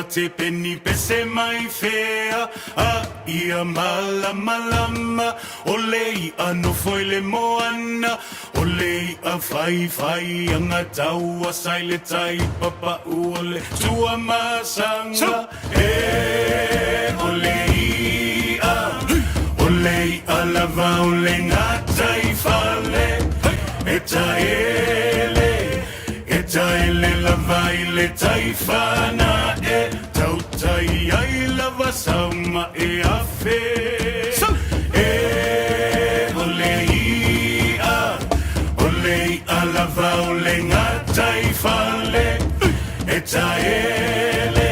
te peni pese mai fea a ia malamalama o le i'a nofo i le moana o le i'a whaiwhai anga taua sa i le tai papa'u o le Tuamasaga e o le i'a o le i'a lava o le gataifale e taele e taele lava i le tai fanae tautai ai lava sau maeafe e o le i'a o le i'a lava o le gataifale e taele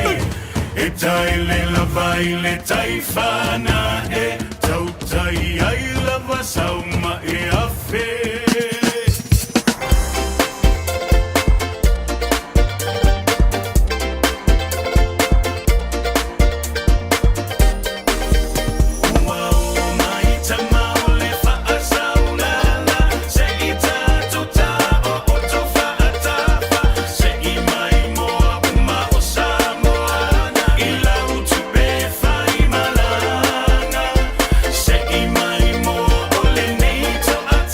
e taele lava i le tai fanae tautai ai lava sau maeafe. Ua oo mai tama o le faasaulala se i tatou taooto faatafa se i maimoa uma o Samoa i lau tupe faimalaga se i maimoa o lenei toatele.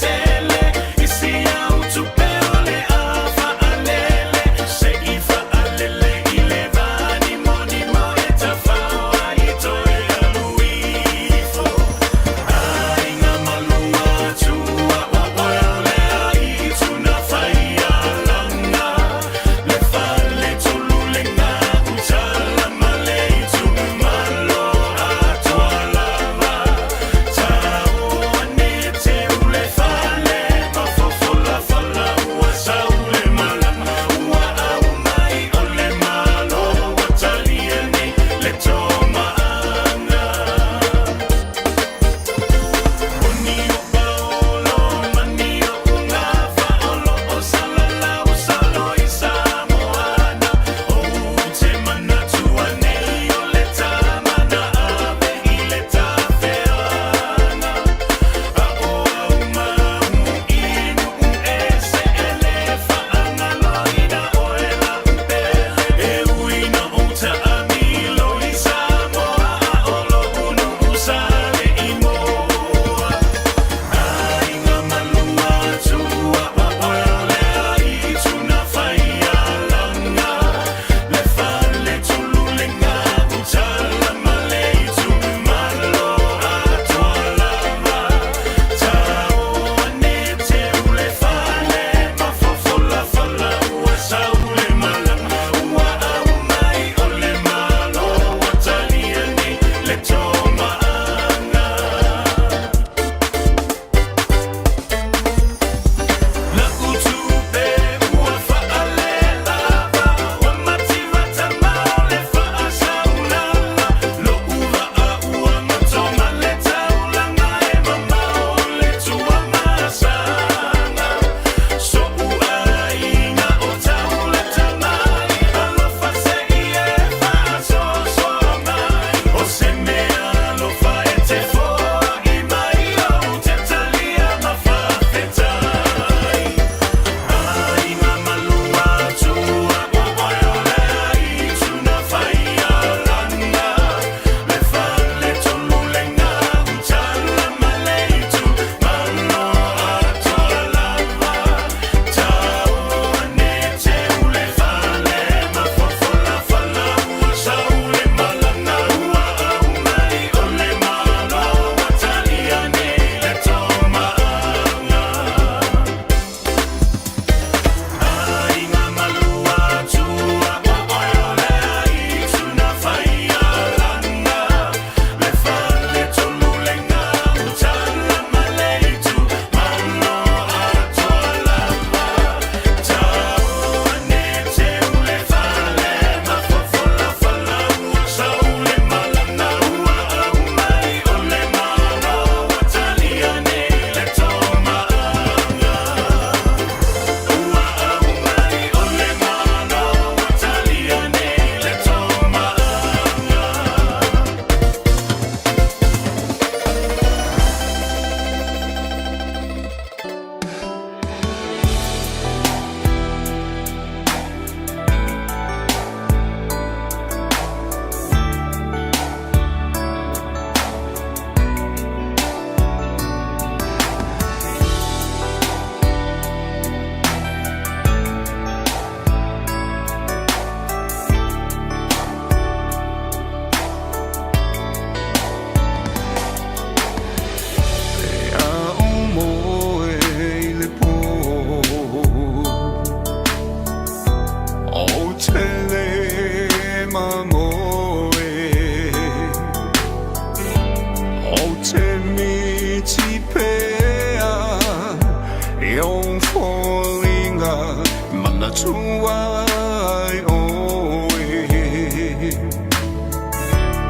Atua ai oe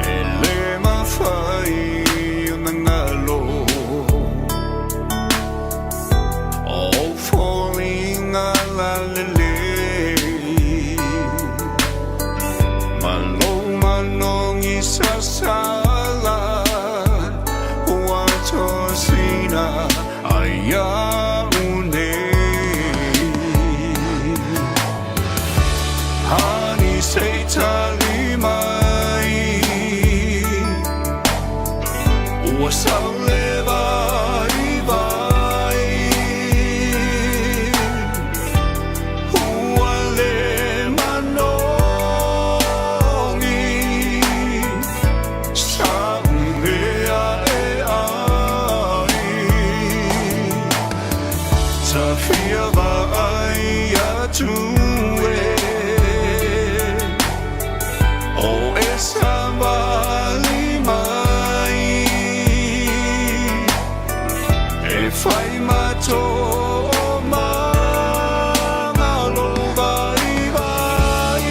e le mafai ona galo o foliga lalelei ma lou manogi sasala ua tosina ai au nei. Hani se tali mai ua sau le vaivai ua le manogi sa mea e ai ta fia vaai atu e o e savali mai e fai ma toomaga lou vaivai.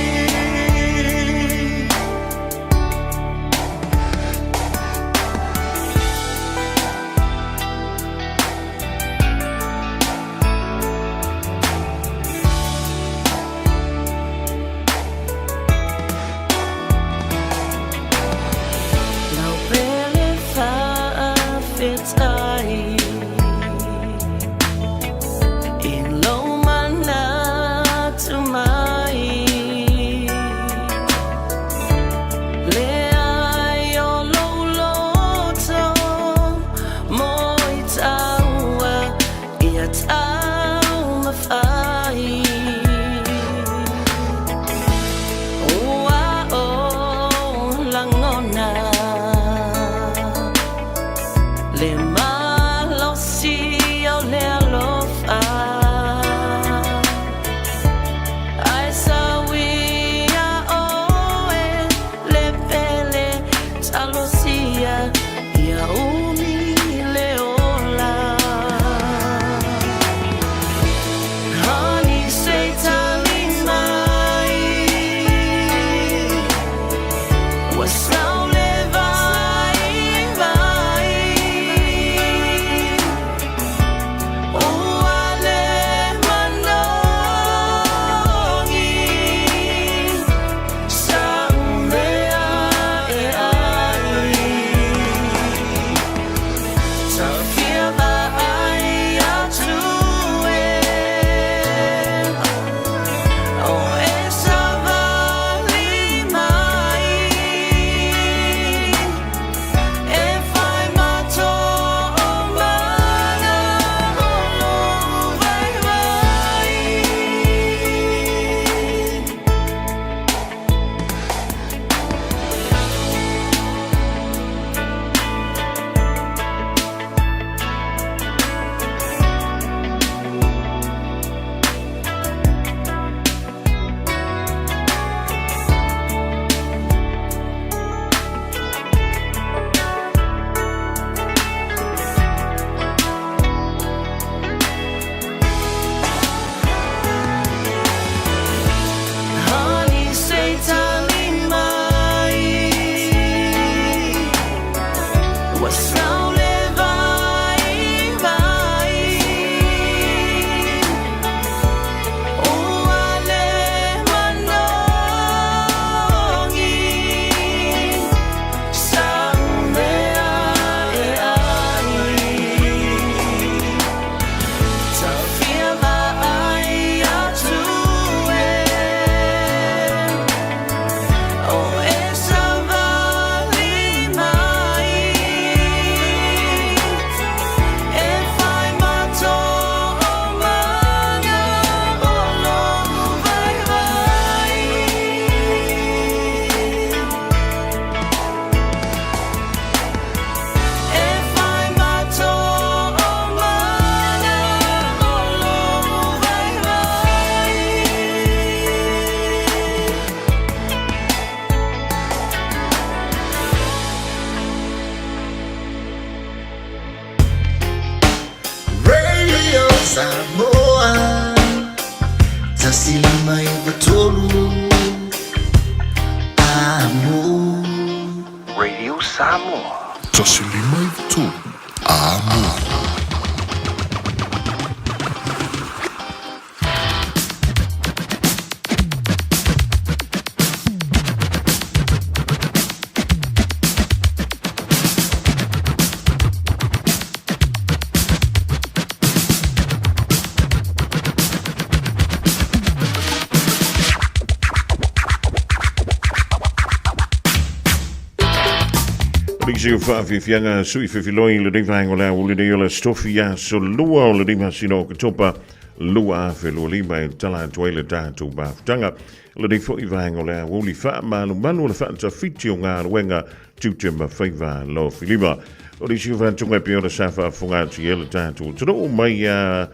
Nisi o faafiafiaga sui fefiloi i lenei vaega o le aoauli nei o le Aso Tofi aso 2 o lenei masina o Oketopa 2025 e tala atu ai le tatou mafutaga. Lenei foi vaega o le aoauli faamalumalu o le faatafiti o galuega tiute ma faiva lofilima. O nisi o faatuga e pei ona sa faafofoga atu i ai le tatou atunuu mai a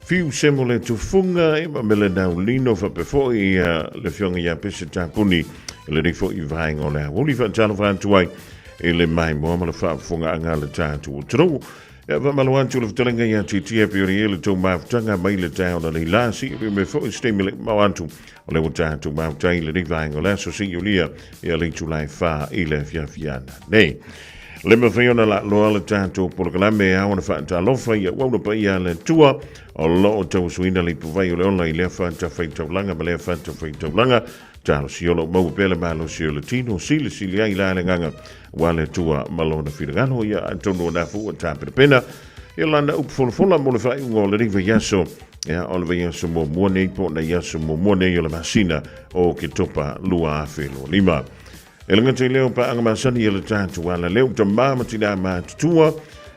Fiu Semo le Tufuga e ma Mele Naulino faapea foi le afioga ia Pese Tapuni i lenei foi vaega o le aoauli faatalofa atu ai i le maimoa ma le faafofogaaga a le tatou atunuu. Ia faamalo atu le fetalaiga ia Titia pei ona i ai le tou mafutaga mai le taeao na nei la si i me foi se taimi le mau atu o le ua tatou mafuta i lenei vaega o le aso seia ia le itula e 4 i le afiafi ana nei. Le mafai ona laaloa le tatou polokalame e ao ona faatalofa i auauna paia a le Atua o lo o tauasuina le ipuvai o le ola i lea fatafaitaulaga ma lea fatafaitaulaga. Talosia o lo o maua pea le malosi o le tino, silisili ai la le agaga aua le Atua ma lona finagalo. Ia atonu o na foi ua tapenapena ia lana upu folafola mo le faaiuga o lenei vaiaso, ia o le vaiaso muamua nei po o nai aso muamua nei o le masina o Oketopa 2025. E le gata i lea o paaga masani a le tatou ala leo, tamā ma tinā matutua,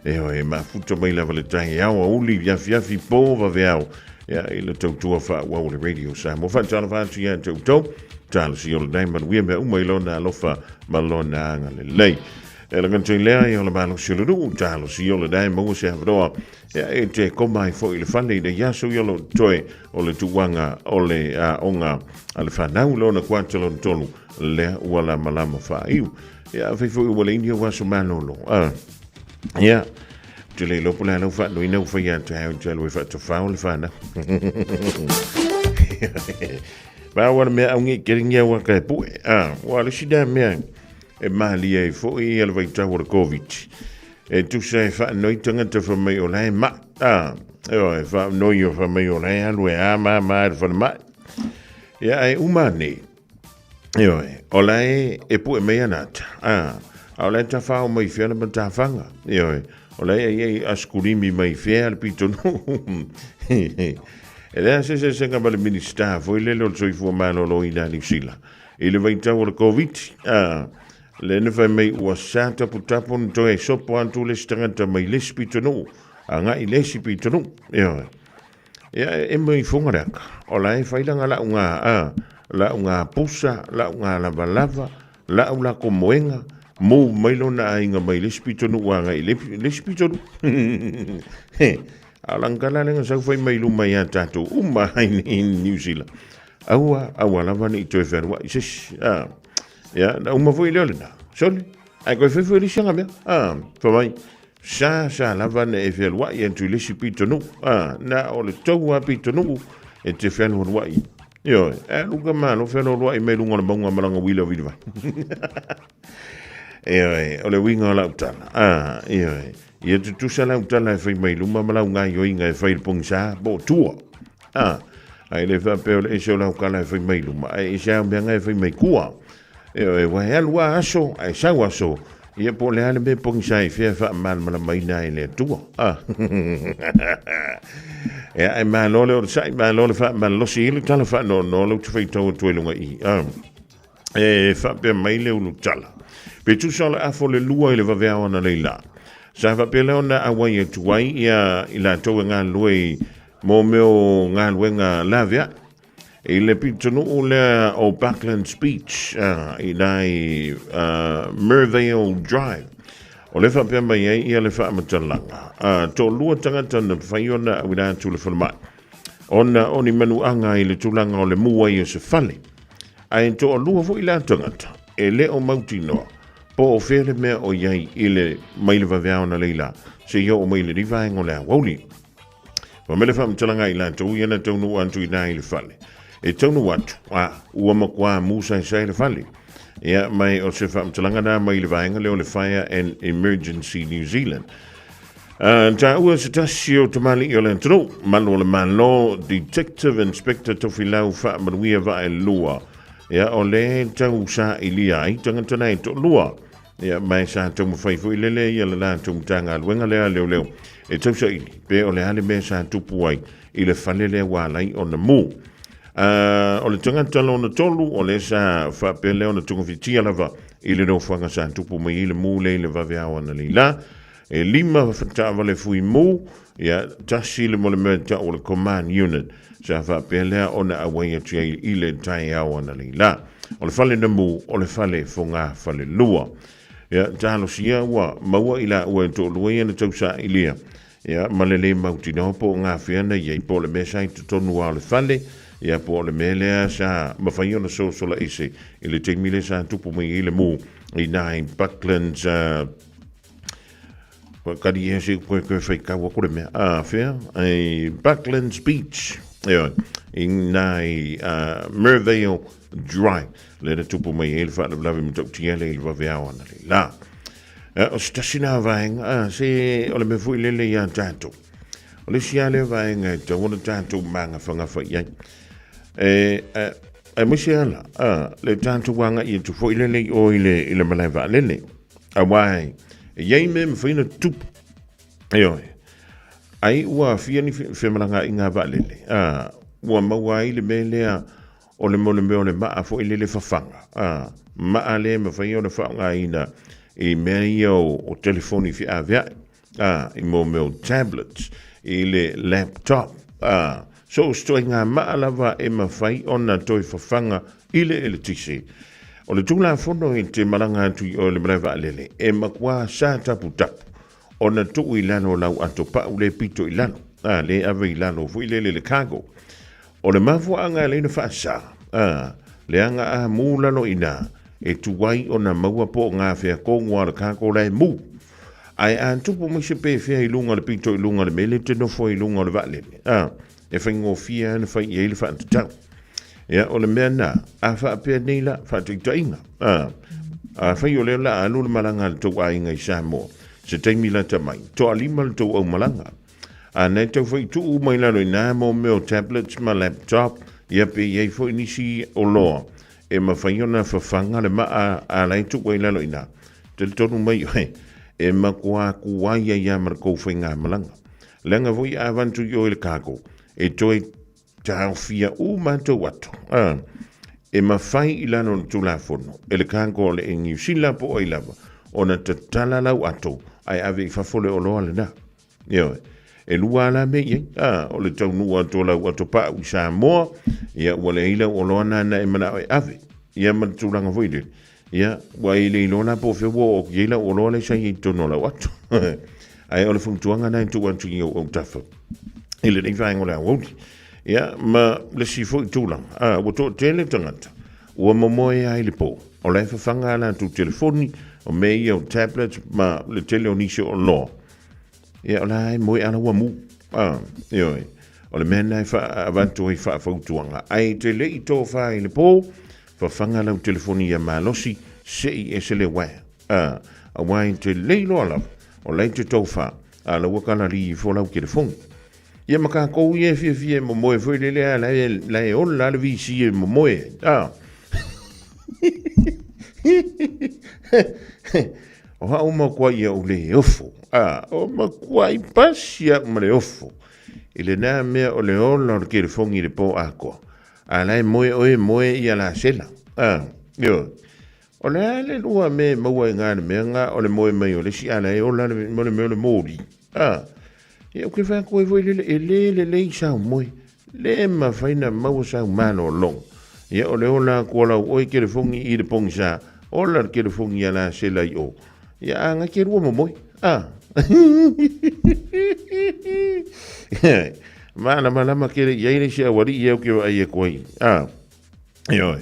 e oe, e mafuta mai lava le taeao, auli, afiafi, po, vaveao, ia, i le tautua faaauau o le Radio Samoa. Faatalofa atu ia te outou, talosia o lenei manuia mea uma i lona alofa ma lona agalelei. E le gata i lea, ia o le malosi o le nuu, talosia o lenei maua se avanoa, ia, e te koma ai foi i le fale i nei aso ia o lo o totoe o le tuuaga o le aoga a le fanau, lona kuata lona tolu, lea ua lamalama faaiu. Ia, afai foi ua leai ni ou aso malolo, a, ia, ou te le iloa po o le a lau faanoina ua fai atu ai ou te alu e faatafao le fanau. Ma ua le mea au ngi kere ngi au aka e pue. A, ua le si nā mea e malie ai foi ia le vaitau o le Covid. E tusa e faanoi tagata fai mai o la e mai. A, e oe, faanoi o fai mai o la e alu e a ma ma e le falemai. Ia, ae uma nei, Ioe, o la e, e pue mai ana ata, a, a o la e tawhao mai whea le matawhanga, ioe, o la e ai ai askurimi mai whea le pitonuu. E lea se se senga ma le minista foi lele o le soifua malolo i nā Niu Sila. I le vaitau o le Covid, a, le na fai mai ua sa tapu tapu na toe sopo atu le isi tagata mai le isi pitonuu, agai i le isi pitonuu, ioe. Ia, e mai foga le aka. O la e fai langa lau ngā, a, lau ngā pusa, lau ngā lavalava, lau lako moenga, mou mai lona aiga mai le isi pitonuu agai i le, le isi pitonuu. He, a o langa kala lenga sau fai mai luma ia tātou uma ai nei i New Zealand. Aua, aua lava nei toe whenua i sesi. A, ia, na uma foi leo lena. Sole, ai koe fai foi le isi anga mea. A, fai mai, Sa, sa lava na e fealuai atu i le isi pitonuu, a, na o le tou lava pitonuu e te fealualuai. Ioe, e alu ka malo fealualuai mai luga o le mauga ma lana uila vili vai. Ioe, o le uiga o lau tala, a, ioe, ia tutusa lau tala e fai mai luma ma lau gaioiga e fai i le pogisa po o tua. A, ae le faapea o le ese o lau tala e fai mai luma, ae ese lava mea e fai mai tua. Ioe, ua e alu lava aso, ae sau aso, ia po o le a le mea e pogisa ai i fea e faamalamalamaina ai e le Atua. Ah. Ia, ae malo le onosai, malo le faamalolosi i le tala faanoanoa lea ou te faitau atu ai i luga i i. Ah. E faapea mai le ulutala. Pe tusa o le afo le lua i le vaveao ananei lā. Sa faapea lea ona auai atu ai ia i latou e galulue i mō mea o galuega laveai. I le pitonuu lea o Bucklands Beach, i nā i Merivale Drive. O le faapea mai ai ia le faamatalaga, toalua tagata na mafai ona auina atu i le falemai, ona o ni manuaga i le tulaga o le mu ai o se fale. Ae toalua foi la tagata e le o mautinoa po o fea le mea o i ai i le mai le vaveao analeila seia oo mai i lenei vaega o le aoauli. Fai mai le faamatalaga i latou ia na taunuu atu i ina i le fale. E taunuu atu, a, ua matua musaesae le fale. Ia, mai o se faamatalaga na mai le vaega lea o le Fire and Emergency New Zealand. Uh, taua se tasi o tamalii o le atunuu, malu o le Malo, Detective Inspector Tofilau Faamanuia Vaelua. Ia, o le tau sailia ai tagata na e toalua. Ia, ma e sa taumafai foi lele ia le latou Matagaluega lea a Leoleo e tausaili pe o le a le mea sa tupu ai i le fale lea ua ala ai ona mu. O le tagata lona tolu, o lea sa faapea lea ona tugafitia lava i le nofoaga sa tupu mai ai le mu lea i le vaveao analeila. E 5 taavale fui mu, ia, tasi le mo le mea e tau o le command unit sa faapea lea ona auai atu ai i le taeao analeila. O le fale na mu, o le fale fogafalelua. Ia, talosia ua maua i laua e toalua ia na tausailia, ia, ma le lē mautinoa po o gafea na i ai, po o le mea sa i totonu lava o le fale, ia, po o le mea lea sa mafai ona sosola ese i le taimi lea sa tupu mai ai le mu i nā i Bucklands, Kari ea se koe koe whai kau aku le mea. A, whea? I Bucklands Beach. Ioe. I nā i Merivale Drive. Le na tupu mai e le whaalavelave ma tau tiele i le vave ao ana le la. O se tasi nā vaenga, se o le mea foi lele i a tātou. O le isi a lea vaenga e tau ona tātou māngawhangafa i ai. E, e, e maise ala, le tātou anga i atu foi lele i o i le, i le malae vaalele. Auā e i ai mea e mafai ona tutupu. Ioe. Ai ua aafia ni femalagaaiga a vaalele, ā, ua maua ai le mea lea o le mo le mea o le maa foi lele fafaga, ā, maa lea e mafai ona faaaogaina i mea ia o telefoni feaveai, ā, i mo mea o tablets, i le laptop, ā, so o se ituaiga maa lava e mafai ona toe fafaga i le eletise. O le Tulafono i te malaga atu i o i le malae vaalele, e matua sa taputapu ona tuu i lalo o lau ato pau le pito i lalo, ā, le ave i lalo foi lele le cargo. O le mafuaaga e alai ona faasa, ā, leaga a mū lalo i ina, e tuai ona maua po o gafea kogoa o le cargo la e mū. Ae a tupu mai se pefea i luga o le pito i luga o le mele te nofo ai i luga o le vaalele, ā, e faigofie lava ona fai i ai le faatatau. Ia, o le mea na, a faapea nei la, faataitaiga, ā, afai o lea o le a alu le malaga a le tou aiga i Samoa, se taimi lata mai, toalima le tou aumalaga. A na e tau faaituu mai lalo i nā mō mea o tablets ma laptop, ia pe i ai foi nisi oloa e mafai ona fafaga le maa a la e tuu ai lalo i nā. Talitonu mai oe, e matua kuai ai lava ma le tou faigamalaga. Leaga foi a avatu i o i le cargo, e toe Taofia uma tou ato, ā, e mafai i lalo o le Tulafono e le cargo o le Air New Sila po o ai lava ona tatala lau ato ae ave i fafo le oloa lena. Ioe. E lua lava la mea i ai, ā, o le taunuu atu o lau ato paʻu i Samoa, ia ua leai lau oloa nāna e manao e ave, ia ma le tulaga foi lele, ia, ua e le iloa la po o fea ua oo atu i ai lau oloa lea sa i ai i totonu o lau ato. Ae o le fautuaga lena e tuu atu i ou autafa i lenei vaega o le aoauli. Ia, ma le isi foi tulaga, a, ua toatele tagata ua momoe ai i le po, o la e fafaga a latou telefoni, o mea ia o tablets ma le tele o nisi o oloa. Ia, o la e moe ala ua mu. A, ioe. O le mea lena e avatu ai faafautuaga. Ae te le i tofa i le po, Fafaga lau telefoni ia malosi se i ese le uaea. A, aua e te lei loa lava, o la e te tofa, a la ua kalali ifo lau telefoni. Ia ma kakou ia e fiafia e momoe foi lele a la e, la e ola le VC e momoe. A. O hao makuai ia u le ofo. A, o makuai pasi au ma le ofo. I le nā mea o le ola o le telefoni i le pō atoa. A la e moe oe, moe ia la sela. A, ioe. O le a le lua mea e maua i ngā le mea ngā o le moe mai o le isi a la e ola le, mo le mea o le moli. A, ia o ke wha koe foi lele, e le le lei sau moe. Le mawhai na maua sau malōlō. Ia o le ola aku o lau oe kelefongi i le pongisa, ola le kelefongi a la sela i o. Ia a nga ke rua mo moe. A. Malamalama kele i ai le isi aualii ia o ke vaai aku ai. A, ioe.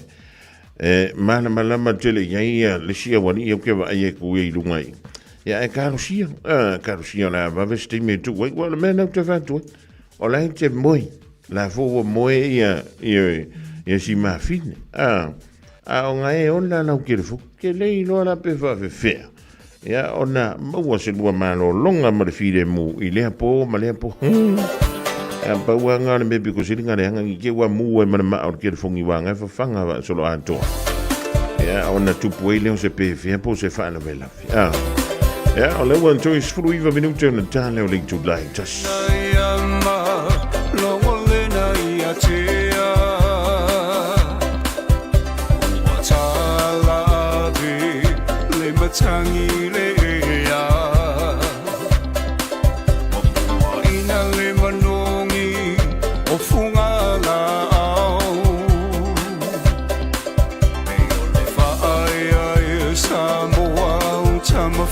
E malamalama tele i ai ia le isi aualii ia o ke vaai aku ai i lunga i. Ia e kalosia, a, kalosia o le a vave se taimi e tuu ai. Ua o le mea na ou te fai atu ai. O la e te moe. La fo ua moe ia, ia, ia si mafine. A, a o nga e ola lau telefoni. Ke le iloa la pe faafefea. Ia, ona maua se lua malōlōga ma le filemu i lea pō ma lea pō. A pau lava ngā o le mea piko sili ngā leaga ngi ke ua mū ai ma le maa o le kelefongi wā ngai fafaga faasolo atoa. Ia, ona tupu ai lea o se pefea po o se faalavelave. A, ia, o lea ua toe 19 minute ona tā lea o le itulā e tasi.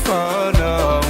fanau.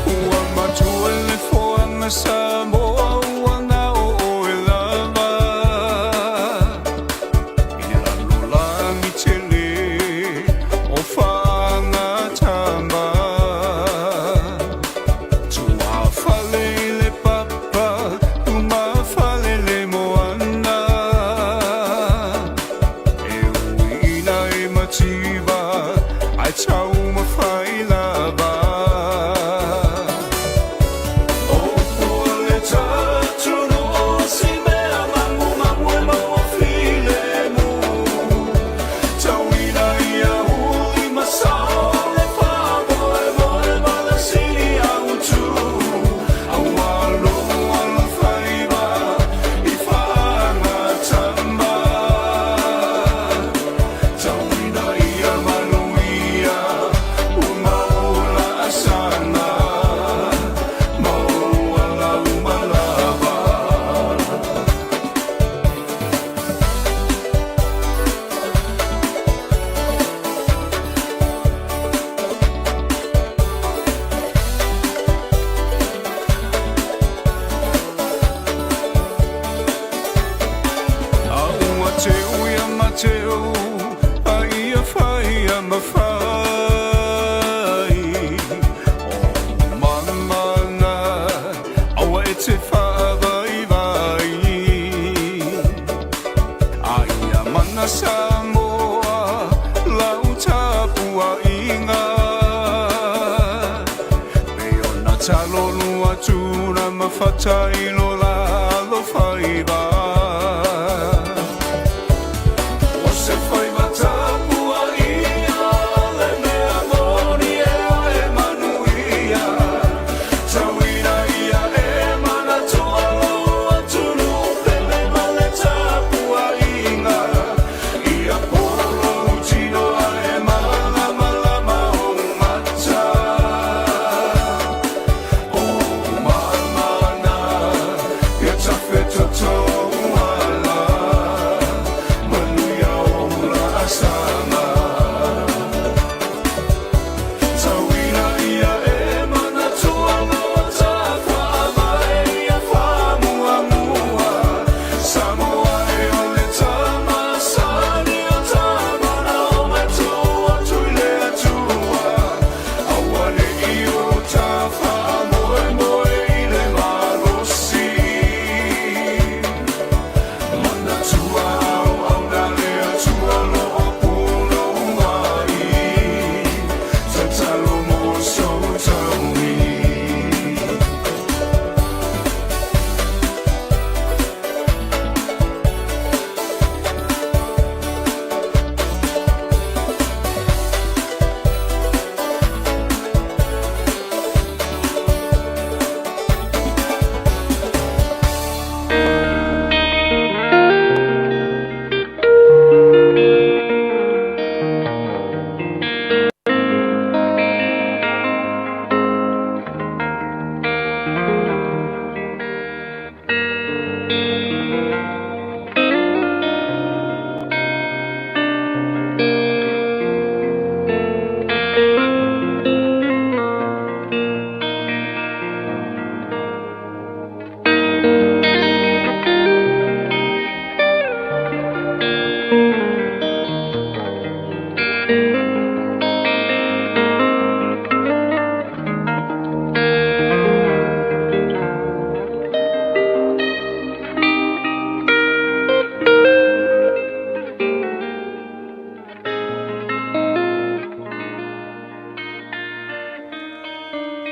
Ua matua le foaga Samoa ua gao oe lava i le lalolagi tele o faagatama. Tuafale i le papa, lumafale le moana. E ui ina e mativa, ae taumafai lava. A ua teu ia Mateo, a ia fai ia mafai. O mamana, aua e te faavaivai. A ia mana Samoa, lau tapuaiga. Pei ona talolu atu na mafata i lo la alofaiva. O se faiva tapuaia le mea moni e oe manuia. Tauina ia e manatua lou atunuu pele ma le tapuaiga. Ia polo lou tino ae malamalama ou mata. O mamana.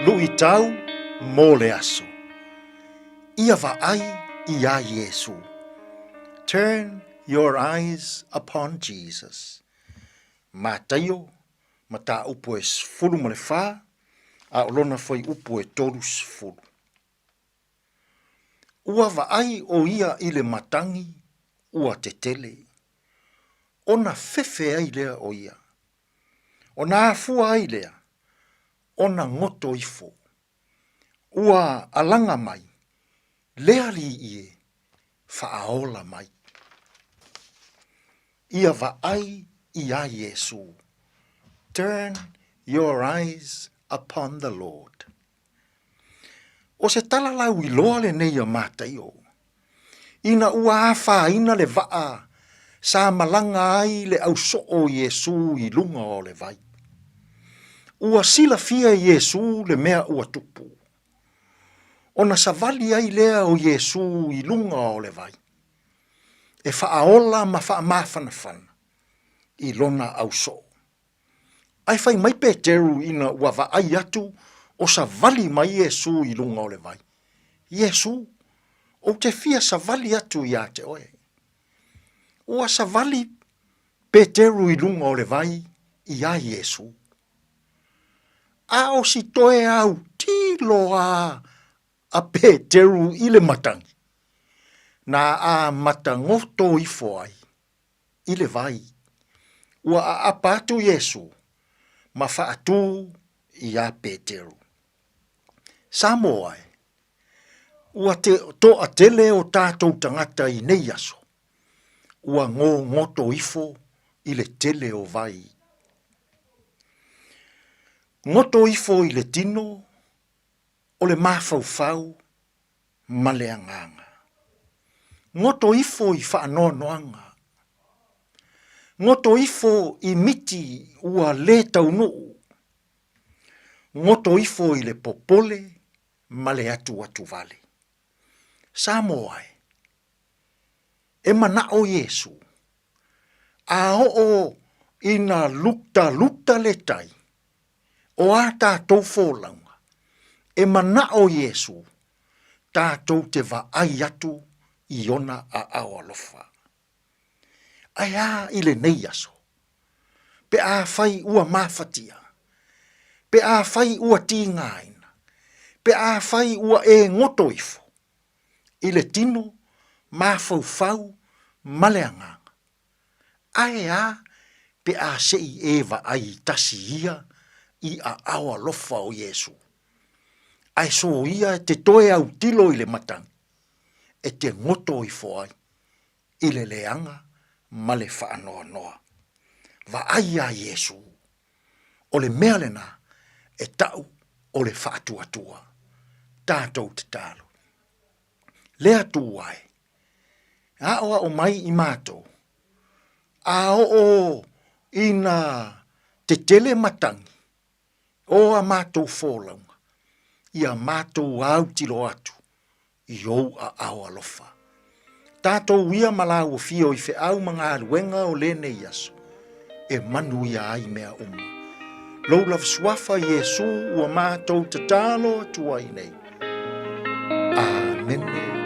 Luitau mo le aso. Ia vaai iā Iesu. Turn your eyes upon Jesus. Mataio, mataupu e 14, a o lona fuaiupu e 30. Ua vaai ʻo ia i le matagi ua tetele, ona fefe ai lea o ia. Ona afua ai lea, ona goto ifo. Ua alaga mai, le alii e, faaola mai. Ia vaai iā Iesū. Turn your eyes upon the Lord. ʻO se tala lauiloa lenei a Mataio, ina ua afaina le vaa sa malaga ai le ausoo o Iesū i luga o le vai. Ua silafia e Iesū le mea ua tupu, ona savali ai lea o Iesū i luga o le vai, e faaola ma faamafanafana i lona ausoo. Ae fai mai Peteru ina ua vaai atu o savali mai Iesū i luga o le vai, Iesū, ou te fia savali atu iā te oe. Ua savali Peteru i luga o le vai iā Iesū. A o si toe autilo a a Peteru i le matagi, na amata goto ifo ai i le vai. Ua aapa atu Iesū ma faatū iā Peteru. Samoa e, ua te toatele o tātou tagata i nei aso, ua gogoto ifo i le tele o vai. Goto ifo i le tino o le mafaufau ma le agaga. Goto ifo i faanoanoaga. Goto ifo i miti ua lē taunuu. Goto ifo i le popole ma le atuatuvale. Samoa e, e manaʻo Iesū, a oo ina lutaluta le tai, o a tātou folauga, e manaʻo Iesū, tātou te vaai atu i ona aao alofa. Ae a i lenei aso, pe afai ua mafatia, pe afai ua tigaina, pe afai ua e goto ifo i le tino, mafaufau ma le agaga, Ae a pe a se i e vaai tasi ia i aao alofa o Iesū? Ae soia e te toe autilo i le matagi, e te goto ifo ai i le leaga ma le faanoanoa. Vaai iā Iesū, o le mea lena e taʻu o le faatuatua. Tatou tatalo. Le Atua e, aʻoaʻo mai i matou, a oo ina tetele matagi o a matou folauga, ia matou autilo atu i ou aao alofa. Tatou ia ma lāua fio i feau ma galuega o lenei aso, e manuia ai mea uma. Lou lava suafa Iesū ua matou tatalo atu ai nei. Amene.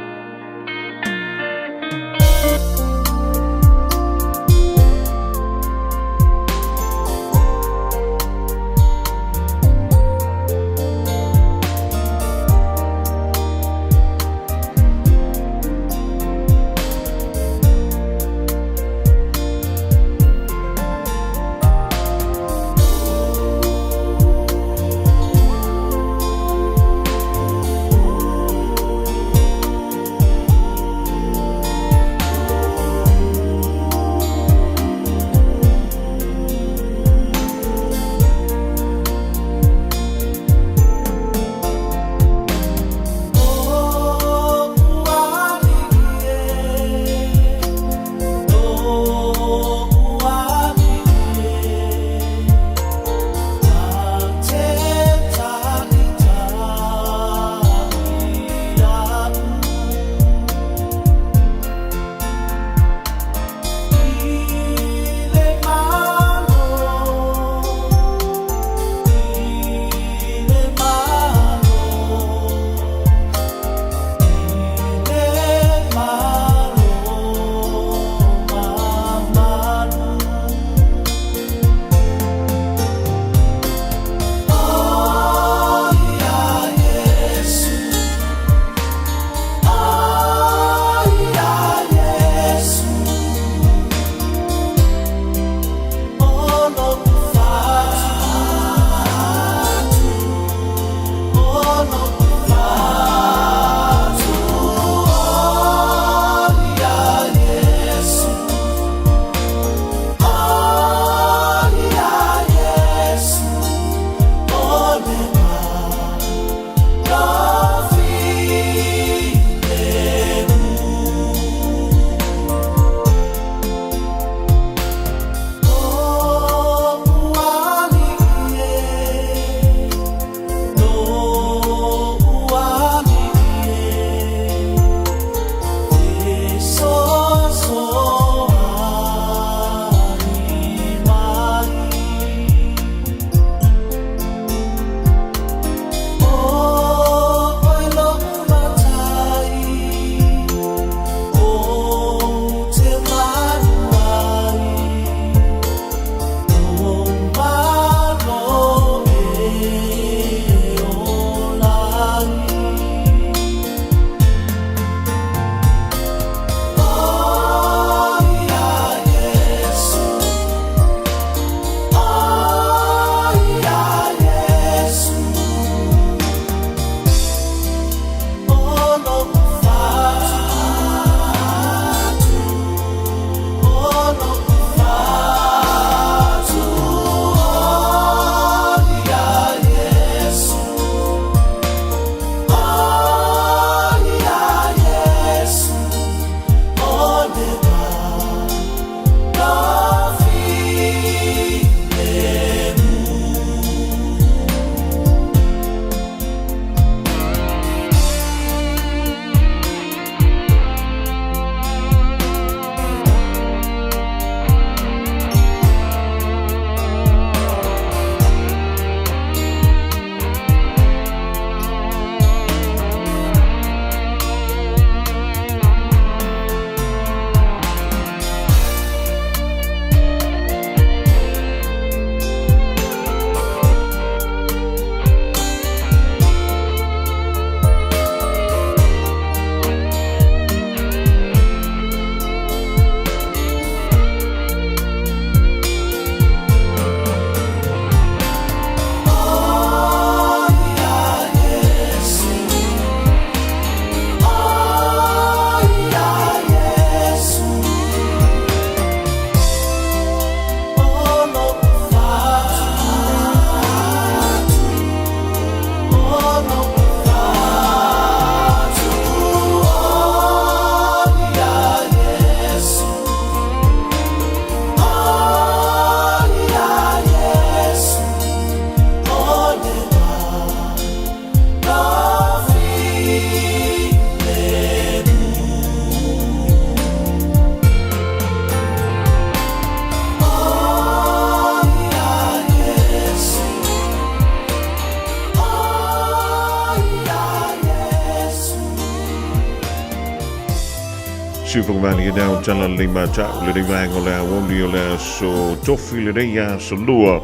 Siufagamali e dau tala le matau le vaega o le aoauli o le aso tofi le rei aso lua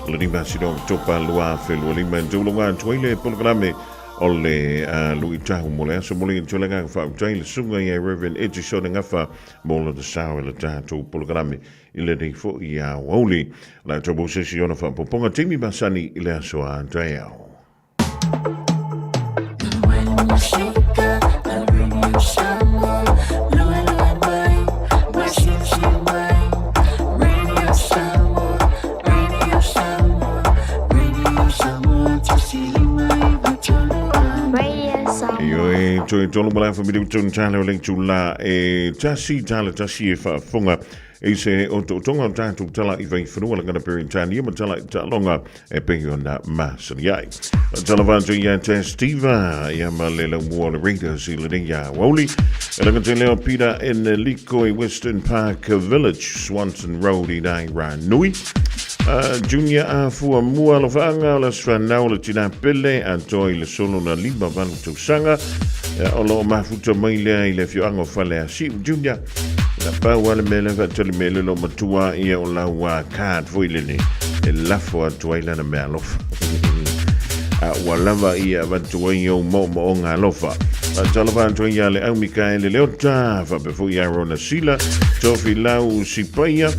o le 5 o Oketopa 2025 e tauloga atu ai le polokalame o le luitau mo le aso mo le tulaga faautai le susuga ia Reverend Edison Gafa mo lona sao i le tatou polokalame i lenei foi aoauli. O le a tau se isi ona faaopoopoga taimi masani i le aso a taeao. Ioe, toe tolu ma le afa minutu na tala o le itula e tasi, tala tasi e faafofoga i se otootoga o tatou tala i vaifanua le gana Peretania ma tala i taaloga e pei ona masani ai. Tala vātu ia te Steva ia ma le laumua o le Raiders i lenei aoauli. E langa te leo Peter Eneliko i Western Park Village, Swanson Road i Nai Rā Nui. Junior a fua mua alofaanga o le aso whanau le tina pele a toi le solo na lima valu tausaga. O loo mafuta mai lea i le afioaga o Faleasiu Junior. Na pau a le mea lea faatali mai le loo matua ia o lau card foi lele e lafo atu ai lana mea alofa. A ua lava ia avatu ai ou moomooga alofa. Faatalofa atu ai ia le au Mikaele Leota, faapea foi ia Rona Sila, Tofi Lau Sipaia,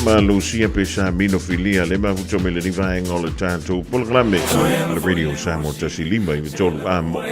ma Lucia Pesamino Filia, le mafuta mai lenei vaega o le tatou polokalame o le Radio Samoa tasi lima i tolu a mo.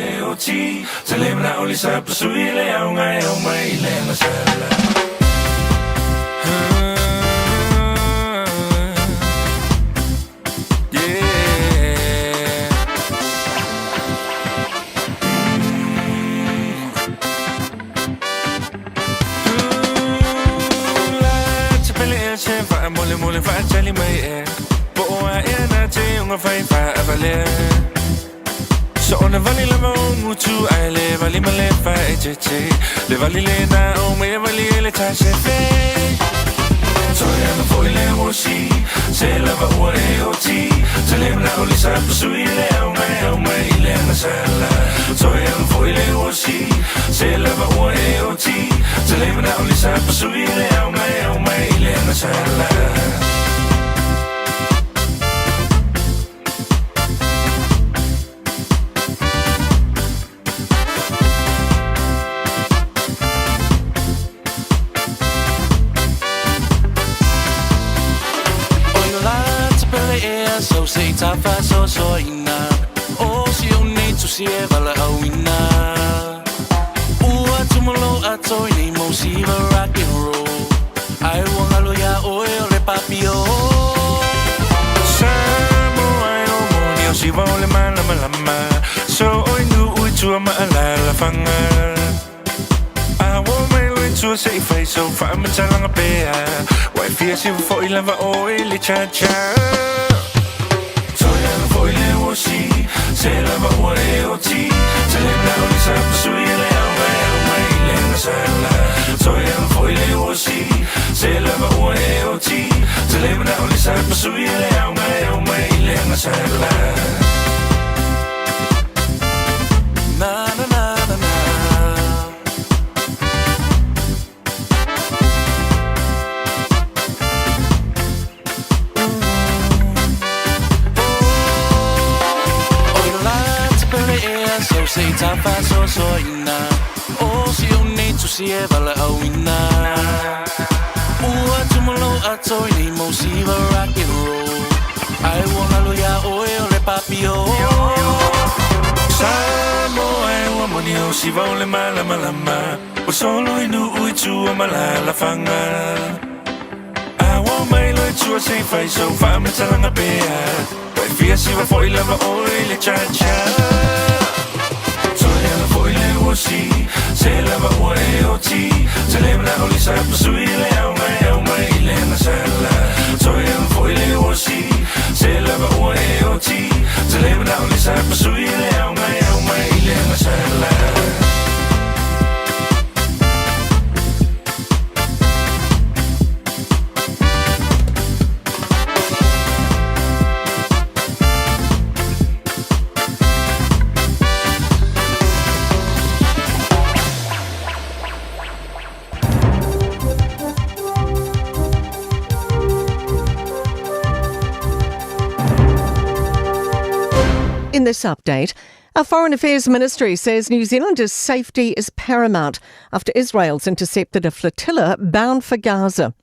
In this update, a Foreign Affairs Ministry says New Zealanders' safety is paramount after Israel's intercepted a flotilla bound for Gaza.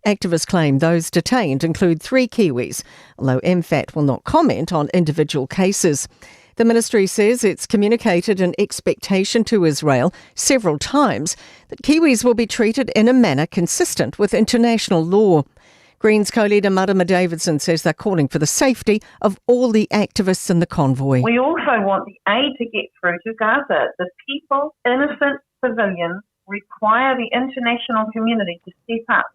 Activists claim those detained include 3 Kiwis, although MFAT will not comment on individual cases. The ministry says it's communicated an expectation to Israel several times that Kiwis will be treated in a manner consistent with international law. Greens co-leader Marama Davidson says they're calling for the safety of all the activists in the convoy. We also want the aid to get through to Gaza. The people, innocent civilians, require the international community to step up.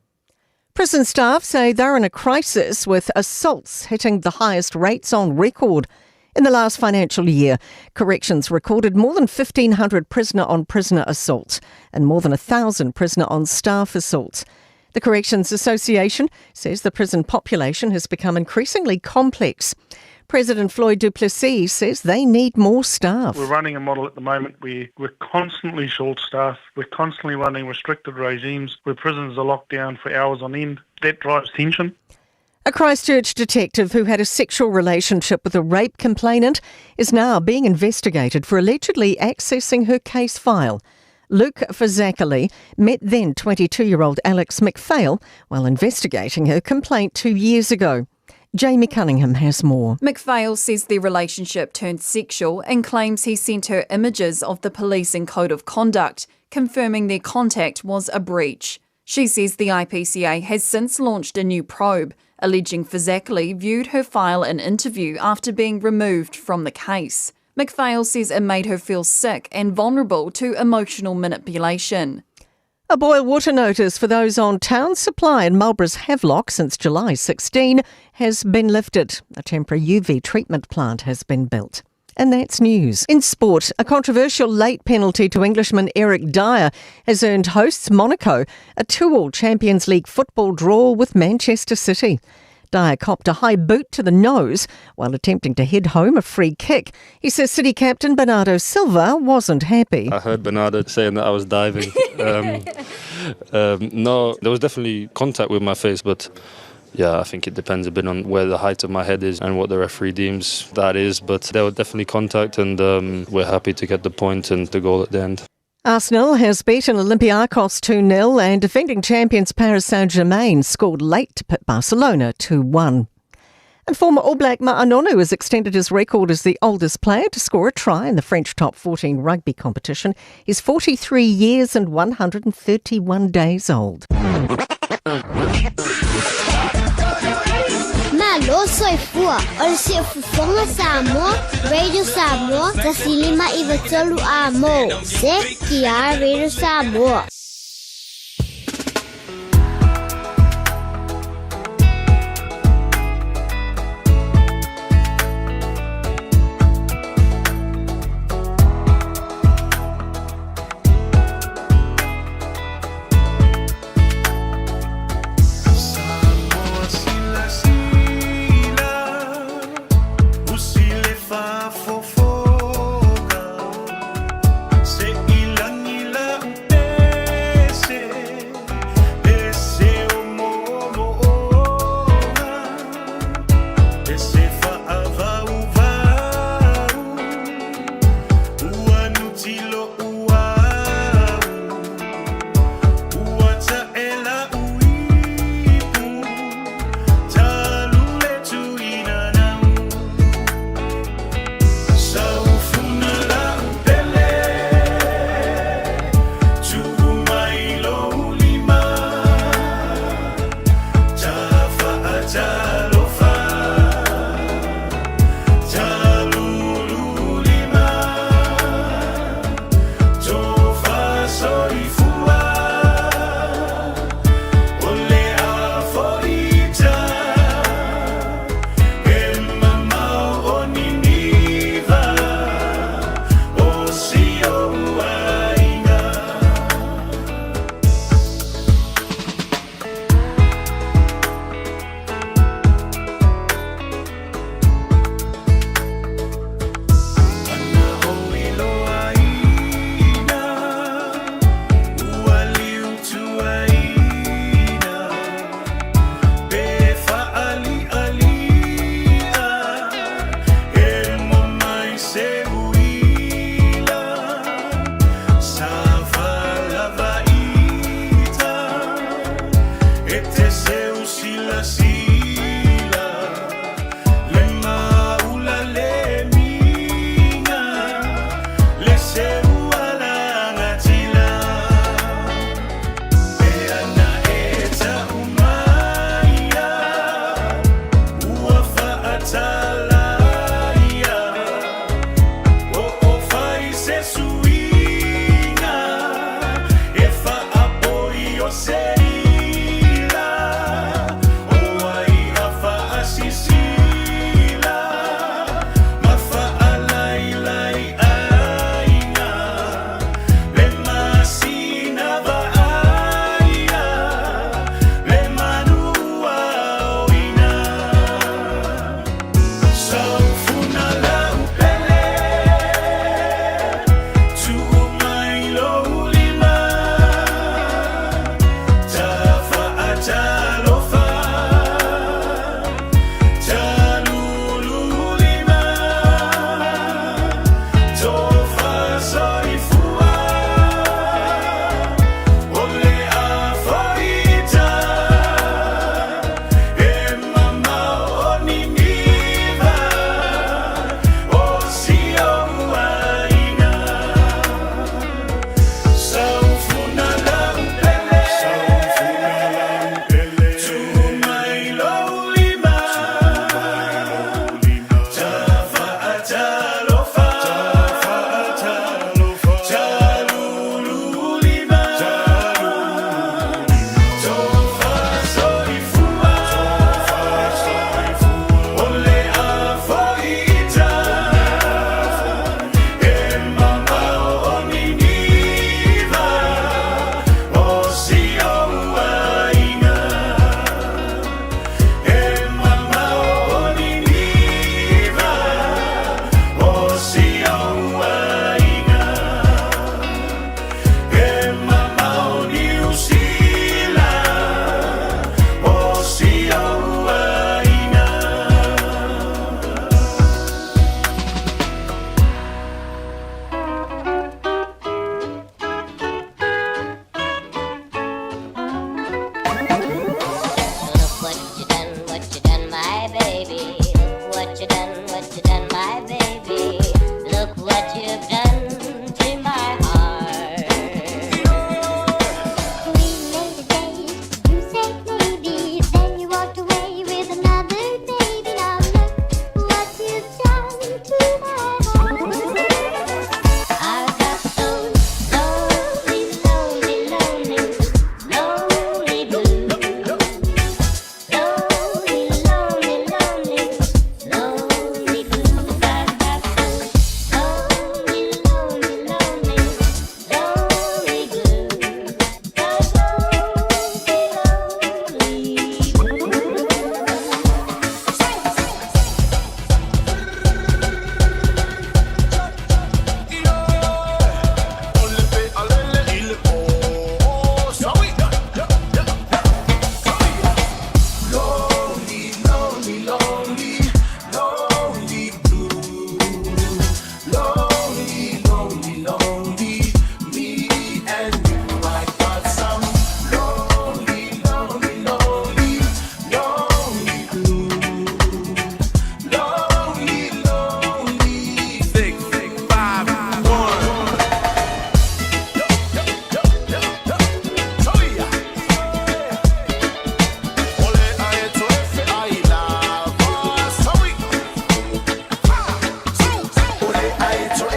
Prison staff say they're in a crisis with assaults hitting the highest rates on record. In the last financial year, corrections recorded more than 1,500 prisoner-on-prisoner assaults and more than 1,000 prisoner-on-staff assaults. The Corrections Association says the prison population has become increasingly complex. President Floyd Duplessis says they need more staff. We're running a model at the moment where we're constantly short staff, we're constantly running restricted regimes where prisons are locked down for hours on end. That drives tension. A Christchurch detective who had a sexual relationship with a rape complainant is now being investigated for allegedly accessing her case file. Luke Fazackerley met then 22-year-old Alex McPhail while investigating her complaint 2 years ago. Jamie Cunningham has more. McPhail says their relationship turned sexual and claims he sent her images of the police and code of conduct, confirming their contact was a breach. She says the IPCA has since launched a new probe, alleging Fazackerley viewed her file and interview after being removed from the case. McPhail says it made her feel sick and vulnerable to emotional manipulation. A boil water notice for those on town supply in Marlborough's Havelock since July 16 has been lifted. A temporary UV treatment plant has been built. And that's news. In sport, a controversial late penalty to Englishman Eric Dier has earned hosts Monaco a 2-2 Champions League football draw with Manchester City. Dier copped a high boot to the nose while attempting to head home a free kick. He says City captain Bernardo Silva wasn't happy. I heard Bernardo saying that I was diving. No, there was definitely contact with my face, but yeah, I think it depends a bit on where the height of my head is and what the referee deems that is. But there was definitely contact, and we're happy to get the point and the goal at the end. Arsenal has beaten Olympiacos 2-0 and defending champions Paris Saint-Germain scored late to put Barcelona 2-1. And former All Black Ma'a Nonu has extended his record as the oldest player to score a try in the French top 14 rugby competition. He's 43 years and 131 days old. Malo soifua, o le siufofoga Samoa, Radio Samoa, 153 a mo, se ki Radio Samoa.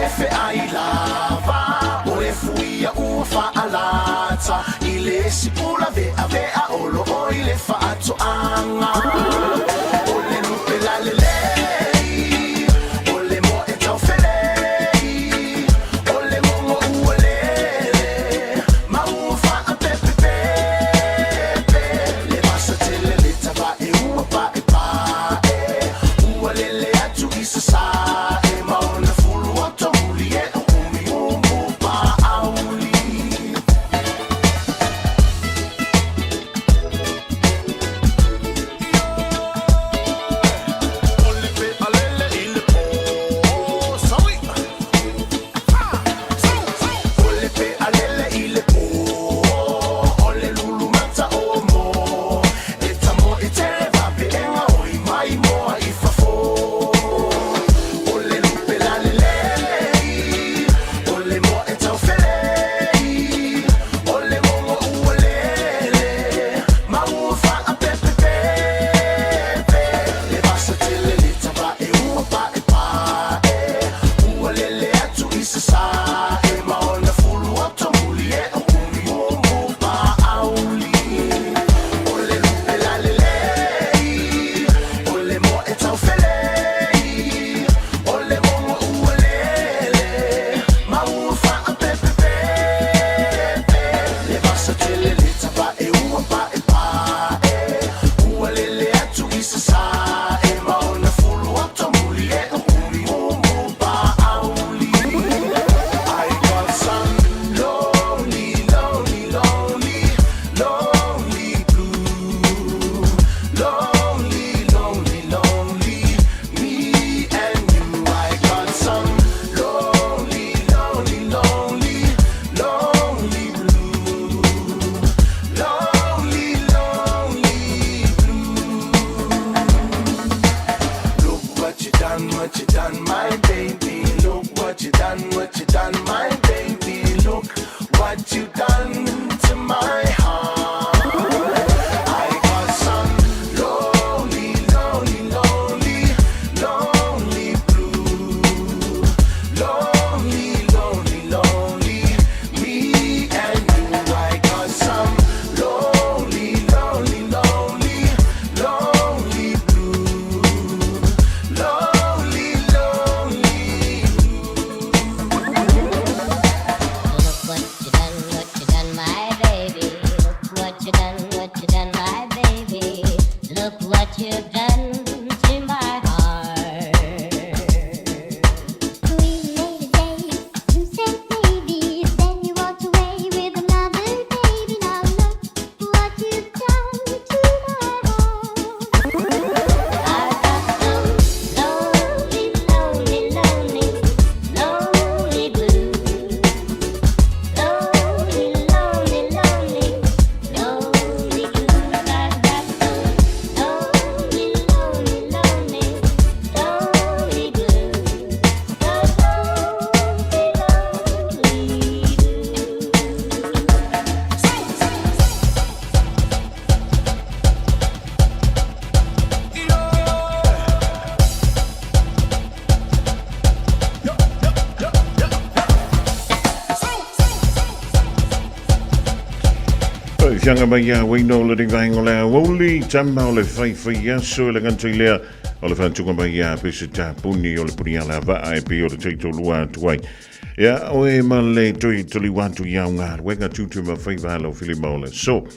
le feai lava o le fuia ua faalata i le isi pula veavea o lo o i le faatoaga. O le lupe lalelei, o le moa e taufelei, o le mogo ua lele, ma ua faapepepepe. Le vasa tele le tavae ua paepae, ua lele atu i sasae, ma ona fulu oto muli e o umuumu paauli. O le pea lele i le pō, saui. O le pea lele i le pō, o le lulu mata o mo. E tamo e tele vapeega oi mai moa i fafo. O le lupe lalelei, o le moa e taufelei, o le mogo ua lele, ma ua faapepepepe. Le vasa tele le tavae ua paepae, ua lele atu i sasae, ma ona fulu oto muli e o umuumu paauli. O le lupe lalelei, o le moa e taufelei, o le mogo ua lele, ma ua faapepepepe. Le vasa tele le tavae ua paepae, ua lele atu i sasae, ma ona fulu oto muli e o umuumu paauli. I got some lonely, lonely, lonely, lonely blue. Lonely, lonely, lonely, me and you. I got some lonely, lonely, lonely, lonely blue. Lonely, lonely blue. Look what you done, what you done, my baby. Look what you done, what you done, my baby. Look what you done to my heart. I got some lonely, lonely, lonely, lonely blue. Lonely, lonely, lonely, me and you. I got some lonely, lonely, lonely, lonely blue. Lonely, lonely. Look what you done, what you done, my baby. Look what you done, what you done, my baby. Look what you done to my heart. We made a day, you said maybe, then you walked away with another baby. Now look what you've done to my heart. I've got some lonely, lonely, lonely, lonely blues. Lonely, lonely, lonely, lonely blues. I've got some lonely, lonely, lonely, lonely blues. The lonely, lonely blues. Fianga mai ia uaina o le vaenga o le aoauli, tama o le faifai aso e le gata i lea o le faatuga mai ia Peseta Puni o le puni ala vaa e pei o le taitolua atu ai. Ia oe ma le toi toliu atu i au galuega tutu ma faiva alo filima o le so.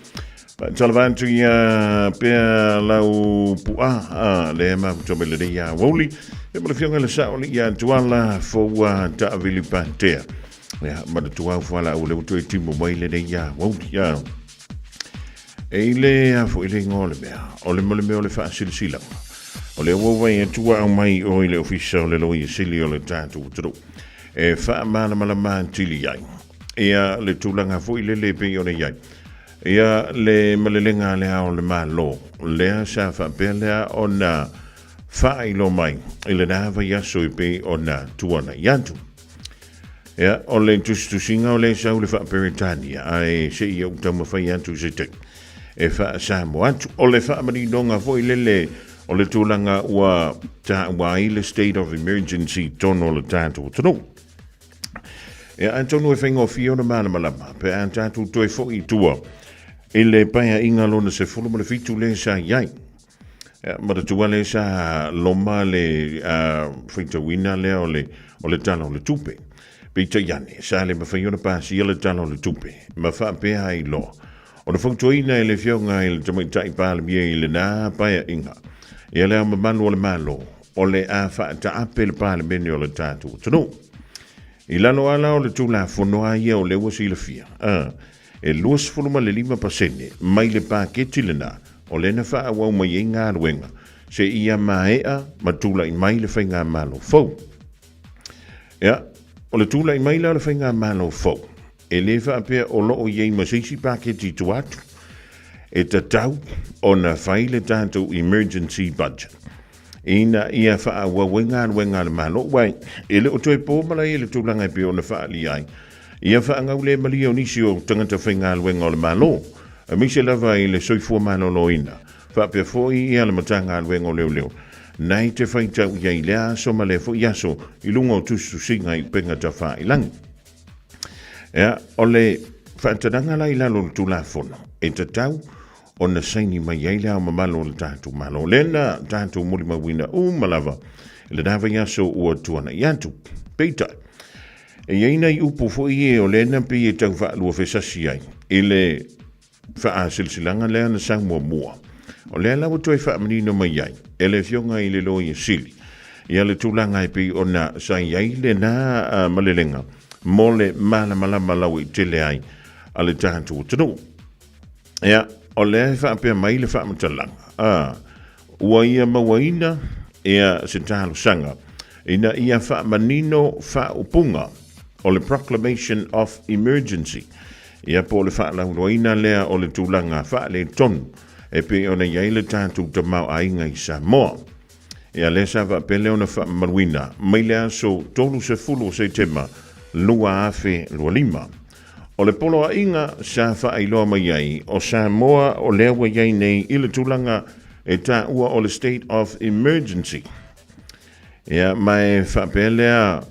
Talava atu ia pea lau pu'a a le mafuta mai lenei aoauli. Ia ma le fioga le sao le ia tuala foua taavili patea. Ia manatua au fualaau le utu e timu mai lenei aoauli. Ia e i le a foi le ingoa o le mea, o le mole mea o le faasilasila. O le ua vai atu au mai o i le ofisa o le loia sili o le tatou atunuu e faamalamalama atili ai. Ia le tulaga foi lele pei ona i ai. Ia le malelega a le Ao o le Malo, lea sa faapea lea ona faailoa mai i lena vaiaso e pei ona tuanai atu. Ia, o le tusitusiga o lea sau le faa-Peretania, ae se i ou taumafai atu se taimi e faa-Samoa atu. O le faamaninoga foi lele o le tulaga ua taua ai le state of emergency i totonu o le tatou atunuu. Ia, atonu e faigofie ona malamalama pe a tatou toe foi i tua i le Paeaiga lona 17 lea sa i ai. Ia, manatua lea sa loma le faitauina lea o le, o le Tala o le Tupe. Peitai ane, sa le mafai ona pasia le Tala o le Tupe, ma faapea ai loa ona fautuaina e le Afioga i le Tamaitai Palemia i lena Paeaiga, ia Le Ao Mamalu o le Malo, o le a faataape le Palemene o le tatou atunuu. I lalo ala o le Tulafono a ia o lea ua silafia, a, e 25% mai le paketi lena o lea na faaauau mai ai galuega seia maea ma tulai mai le faigamalo fou. Ia, o le tulai mai la o le faigamalo fou, e le faapea o lo o i ai ma se isi paketi i tua atu, e tatau ona fai le tatou emergency budget ina ia faaauau ai galuega a le Malo, aua e le o toe po malae i le tulaga e pei ona faaalia ai ia faagaulemalie o nisi o tagata faigaluega o le Malo, aemaise lava i le soifua maloloina, faapea foi ia le Matagaluega o Leoleo, na i te faitau i ai i lea aso ma lea foi aso i luga o tusitusiga i upega tafailangi. Ea, o le faatanaga la i lalo o le Tulafono, e tatau ona saini mai ai le Ao Mamalu o le tatou Malo. Lea na tatou molimauina uma lava i lena vaiaso ua tuanai atu. Peitai, e i ai nai upu foi e o lea na pei e tau faaluafesasi ai i le faasilasilaga lea na sau muamua. O lea la ua toe faamanino mai ai e le Afioga i le Loia Sili ia le tulaga e pei ona sa i ai lena malelega mo le malamalama lauaitele ai a le tatou atunuu. Ia, o lea e faapea mai le faamatalaga, a, ua ia mauaina ia se talosaga ina ia faamanino faaupuga o le Proclamation of Emergency, ia po o le faalauiloaina lea o le tulaga faaletonu e pei ona i ai le tatou tamaoaiga i Samoa. Ia lea sa faapea lea ona faamamaluina mai le aso 30 o Setema 2025. O le poloaiga sa faailoa mai ai o Samoa o lea ua i ai nei i le tulaga e taua o le State of Emergency. Ia, ma e faapea lea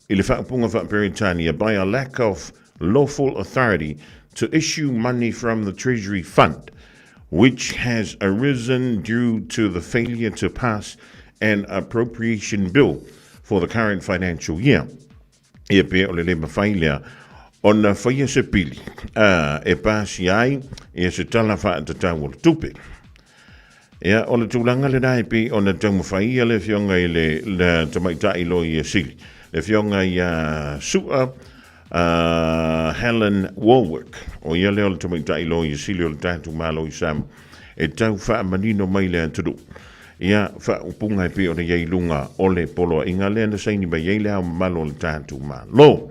i le faaupuga faa-Peretania, by a lack of lawful authority to issue money from the Treasury Fund, which has arisen due to the failure to pass an appropriation bill for the current financial year. Ia pe o le le mawhai lea ona whaia se pili a, e pāsia ai ia se tala whaatatau o le tupe. Ia, o le tulaga lena e pei ona taumafai ia le afioga i le, le tamaitai loia sili, le afioga ia Su'a Helen Warwick, o ia lea o le tamaitai loia sili o le tatou Malo i Samoa, e tau faamanino mai le atunuu ia faaupuga e pei ona i ai i luga o le poloaiga lea na saini mai ai le Ao Mamalu o le tatou Malo.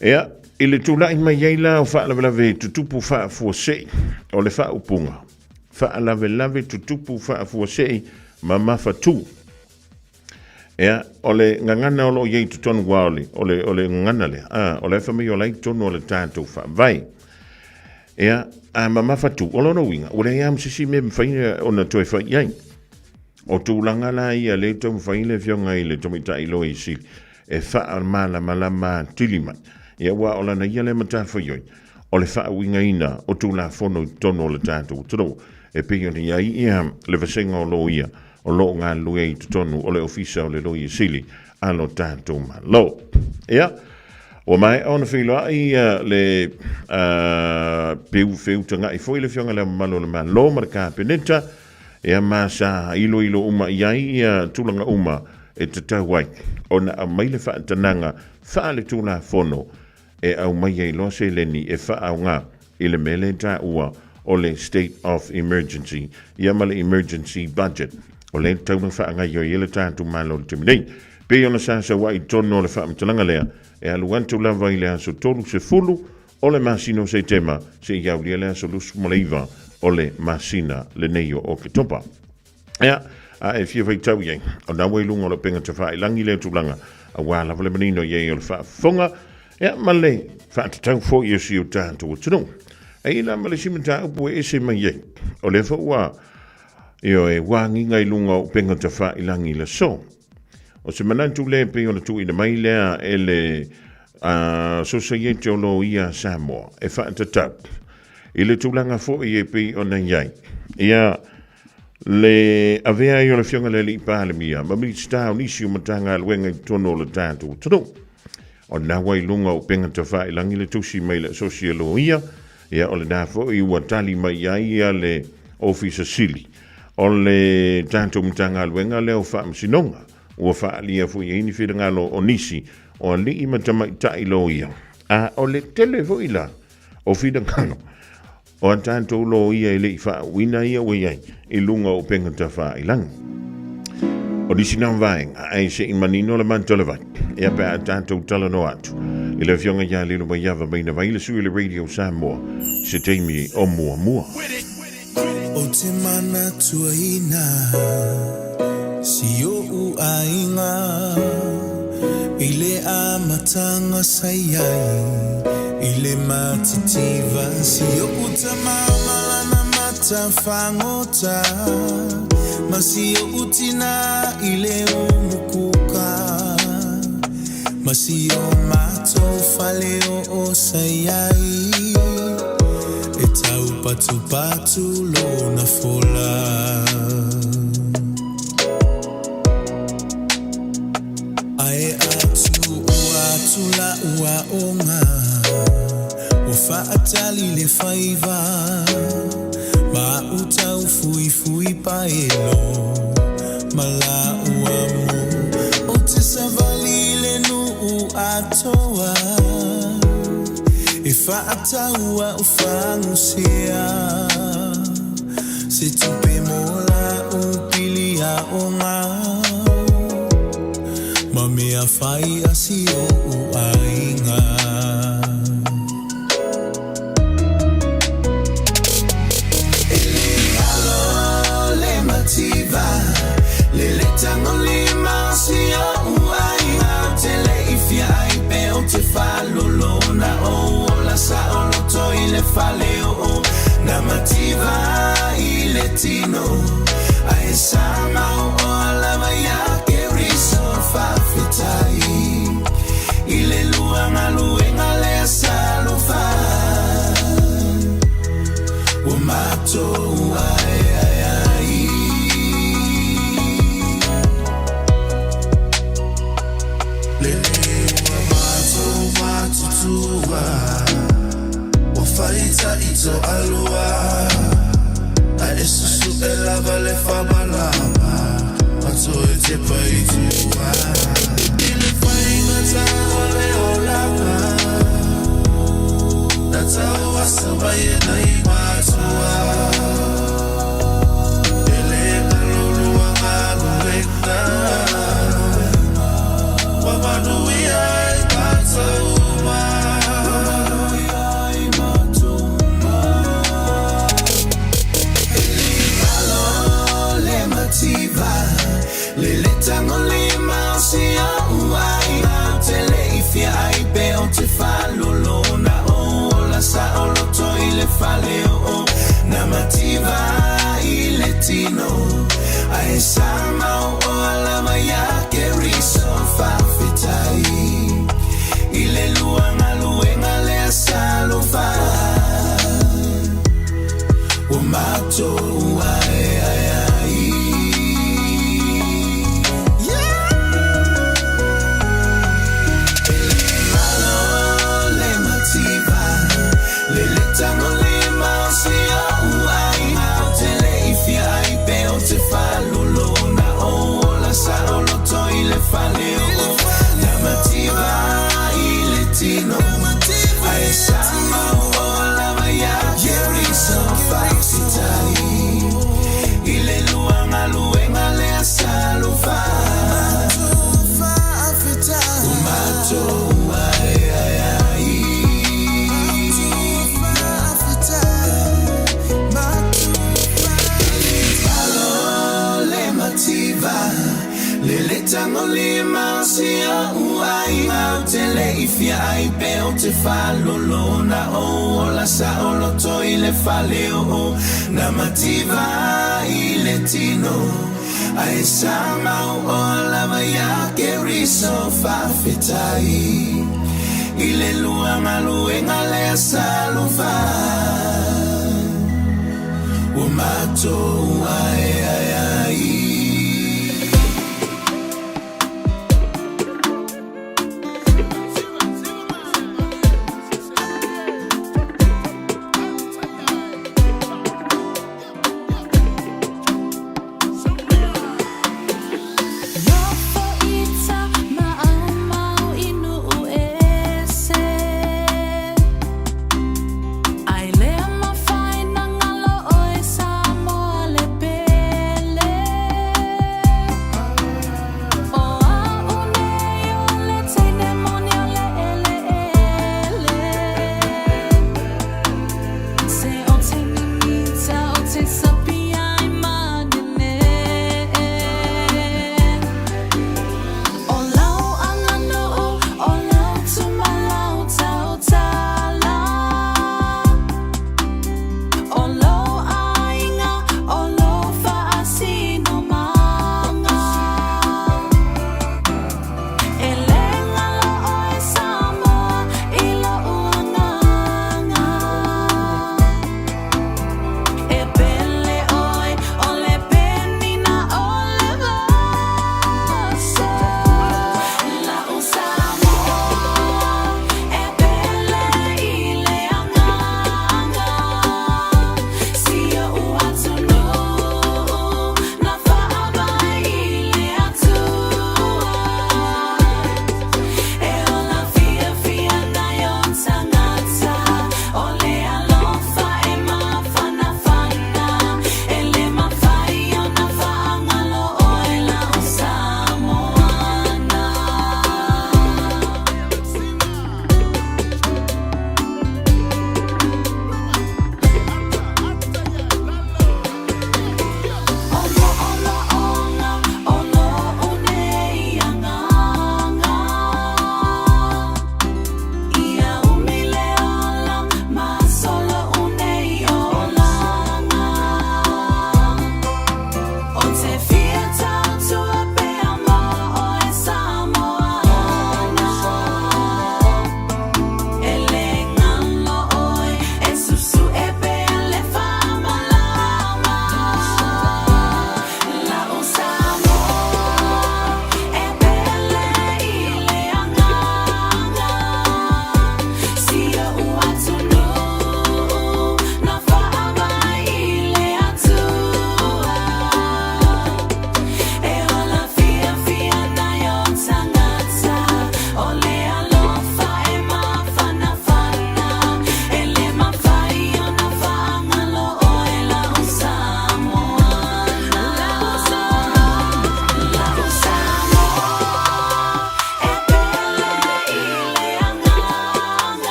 Ia, i le tulai mai ai la o faalavelave tutupu faafuasei o le faaupuga, faalavelave tutupu faafuasei mamafa tu. Ia, o le gagana o lo o i ai i totonu aua o le, o le, o le gagana lea, a, o le fai mai o la i totonu o le tatou faavae. Ia, a mamafa tu, o lona uiga, ua leai lava ma se isi mea e mafai ona toe fai i ai. O tulaga la ia lea e taumafai le afioga i le Tamaitai Loia Sili e faamalamalama atili mai. Ia, aua o lana ia lea matafaioi, o le faauigaina o Tulafono i totonu o le tatou atunuu e pei ona i ai ia le vasega o loia o lo o galulue ai i totonu o le Ofisa o le Loia Sili a lo tatou Malo. Ia, ua maea ona feiloai le peu feutaga'i foi le Afioga i le Ao Mamalu o le Malo ma le Kapeneta, ia ma sa iloilo uma i ai ia tulaga uma e tatau ai ona aumai le faatanaga faale-Tulafono e aumai ai loa seleni e faaaoga i le mea lea e taua o le State of Emergency ia ma le Emergency Budget o lea e tatau ona faagaoioi ai le tatou Malo i le taimi nei. Pei ona sa saua'i i totonu o le faamatalaga lea, e alu atu lava i le aso 30 o le masina o Setema seia aulia le aso 29 o le masina lenei o Oketopa. Ia, a e fia faitau i ai, o na ua i luga o le upega tafailangi lea tulaga, aua lava le manino i ai o le faafofoga, ia, ma le faatatau foi o si o tatou atunuu. E i ai la ma le isi mataupu e ese mai ai, o lea foi ua, ioe, ua agiga i luga o upega tafailangi i le aso. O se manatu lea e pei ona tuuina mai lea e le. Sosaiete o Loia a Samoa e faatatau i le tulaga foi e pei ona i ai ia le avea ai o le Afioga i le Alii Palemia ma Minisita o nisi o Matagaluega i totonu o le tatou atunuu. O lena ua i luga o upega tafailagi le tusi mai le Asosi a Loia, ia o lena foi ua tali mai i ai ia le Ofisa Sili o le tatou Matagaluega lea o Faamasinoga. Ua faaalia foi i ai ni finagalo o nisi o alii ma tamaitai loia, a o le tele foi la o finagalo o a tatou loia e le i faauuina ia ua i ai i luga o upega tafailagi. O nisi na vaega ae se i manino le mata o le vai, ia pe a tatou talanoa atu i le Afioga ia Lilomaiava Mainavai, le sui o le Radio Samoa, se taimi o muamua. Ou te manatuaina si oʻu aiga I le amataga sa i ai i le matitiva Si oʻu tama ma lana mata fagota Ma si oʻu tina i le umukuka Ma si o matou fale oo sa i ai E taupatupatu lona fola. Ae a tuua atu la'u aoga Ua faatali le faiva Ma a'u taufuifui paelo Ma la'u amo Ou te savali i le nuu atoa E faatau a'u fagusea Se tupe mo la'u pili aoga Ma mea fai a si o'u aiga. E le alo le mativa Le le tagolima o si o'u aiga Ou te le i fia ai pe ou te faalolo Na ou ola saoloto i le fale oo Na mativa i le tino Ae sa mau oa lava ia Keriso Faafetai i le lua galuega lea sa alofa Ua matou aeae ai. Lele ua matou matutua Ua faitaʻi toalua A e susue lava le faamalama Ma toe tepa i tua I le faigata o le olaga Na tauasa mai e nai matua E le galo lua galuega Ua manuia ai matou uma. E le galo le mativa Le le tagolima o si o'u aiga Ou te le i fia ai pe ou te faalolo Na ou ola saoloto i le fale oo Na mativa i le tino Ae sa mau oa lava ia Keriso Faafetai i le lua galuega lea sa alofa Ua matou aeae ai. E le galo le mativa Le le tagolima o si o'u aiga Ou te le i fia ai pe ou te faalolo Na ou ola saoloto i le fale oo Na mativa i le tino Ae sa mau oa lava ia Keriso Faafetai i le lua galuega lea sa alofa Ua matou aeae ai. Alo le mativa Le le tagolima o si o'u aiga Ou te le i fia ai pe ou te faalolo Na ou ola saoloto i le fale oo Na mativa i le tino Ae sa mau oa lava ia Keriso Faafetai. I le lua galuega lea sa lova Ua matou aeae ai.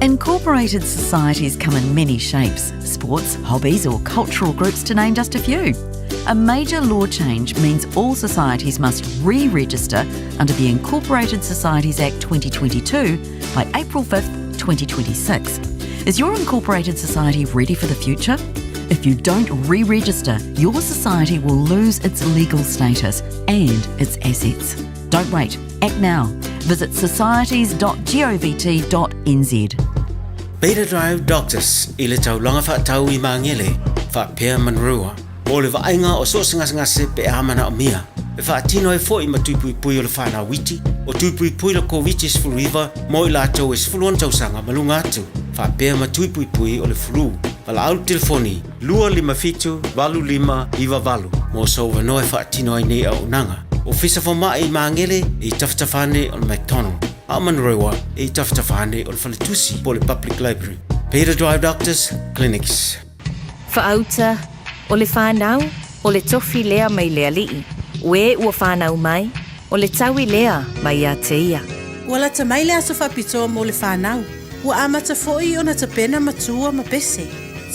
Incorporated societies come in many shapes sports, hobbies, or cultural groups, to name just a few. A major law change means all societies must re register under the Incorporated Societies Act 2022 by April 5th, 2026. Is your incorporated society ready for the future? If you don't re register, your society will lose its legal status and its assets. Don't wait, act now. Visit societies.govt.nz. Beta Drive Doctors i le taulaga faatau i Magele, faapea Manurewa, mo le vaaiga o so o se gasegase pe a manaomia. E faatino ai foi ma tui puipui o le fanau iti, o tui puipui le Koviti-19 mo i latou e 16 tausaga ma luga atu, faapea ma tui puipui o le flu. Valaau le telefoni 257 8598 mo sou avanoa e faatino ai nei auaunaga. Ofisa Fomai i Magele i tafatafa ane o le McDonald. A o Manurewa e i tafatafa ane o le faletusi po o le Public Library. Peter Drive Doctors Clinics. Faauta, O le fanau, o le tofi lea mai le alii, o e ua fanau mai, o le taui lea mai ia te ia. Ua lata mai le aso faapitoa mo le fanau. Ua amata foi ona tapena matua ma pese.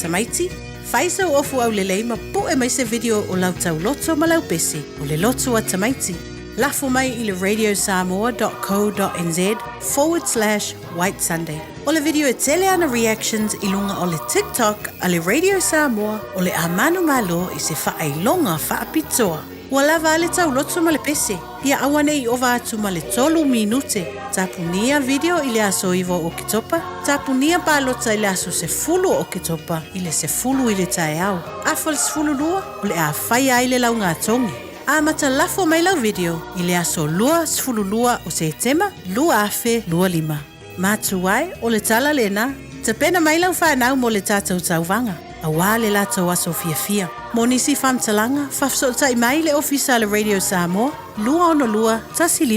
Tamaiti, fai sau ofu aulelei ma pu'e mai se video o lau tauloto ma lau pese, o le loto a tamaiti. Lafo mai i le radiosamoa.co.nz forward slash white sunday. O le video e tele ana reactions i luga o le TikTok a le Radio Samoa o le a manumalo i se faailoga faapitoa. Ua lava a le tauloto ma le pese, ia aua ne i ova atu ma le tolu minute. Tapunia video i le aso 9 o Oketopa, tapunia palota i le aso 10 o Oketopa i le 10 i le taeao. Afa le 12, o le a faia ai le laugatogi. Amata lafo mai lau video i le aso 22 o Setema 2025. Mātu ai, o le tala lena, tapena mai lau whanau mo le tātou tauvaga, auā le latou aso fiafia. Mo nisi faamatalaga, faafesootai mai le ofisa a le Radio Samoa, 262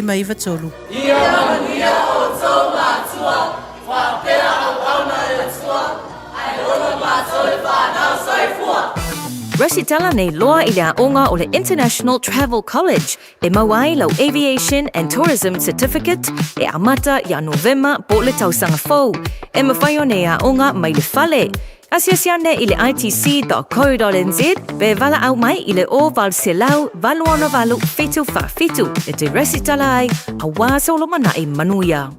1593. Ia manuia outou matua, faapea auauna e le Atua, ae ola matou le fanau. Soifua! Resitala nei loa i le aoga o le International Travel College e mau ai lau Aviation and Tourism Certificate e amata ia Novema po o le tausaga fou. E mawhai ona e aoga mai le fale. Asiasi ane i le itc.co.nz pe walaau mai i le 0800 868 747 e te resitala ai auā solomanaʻi manuia.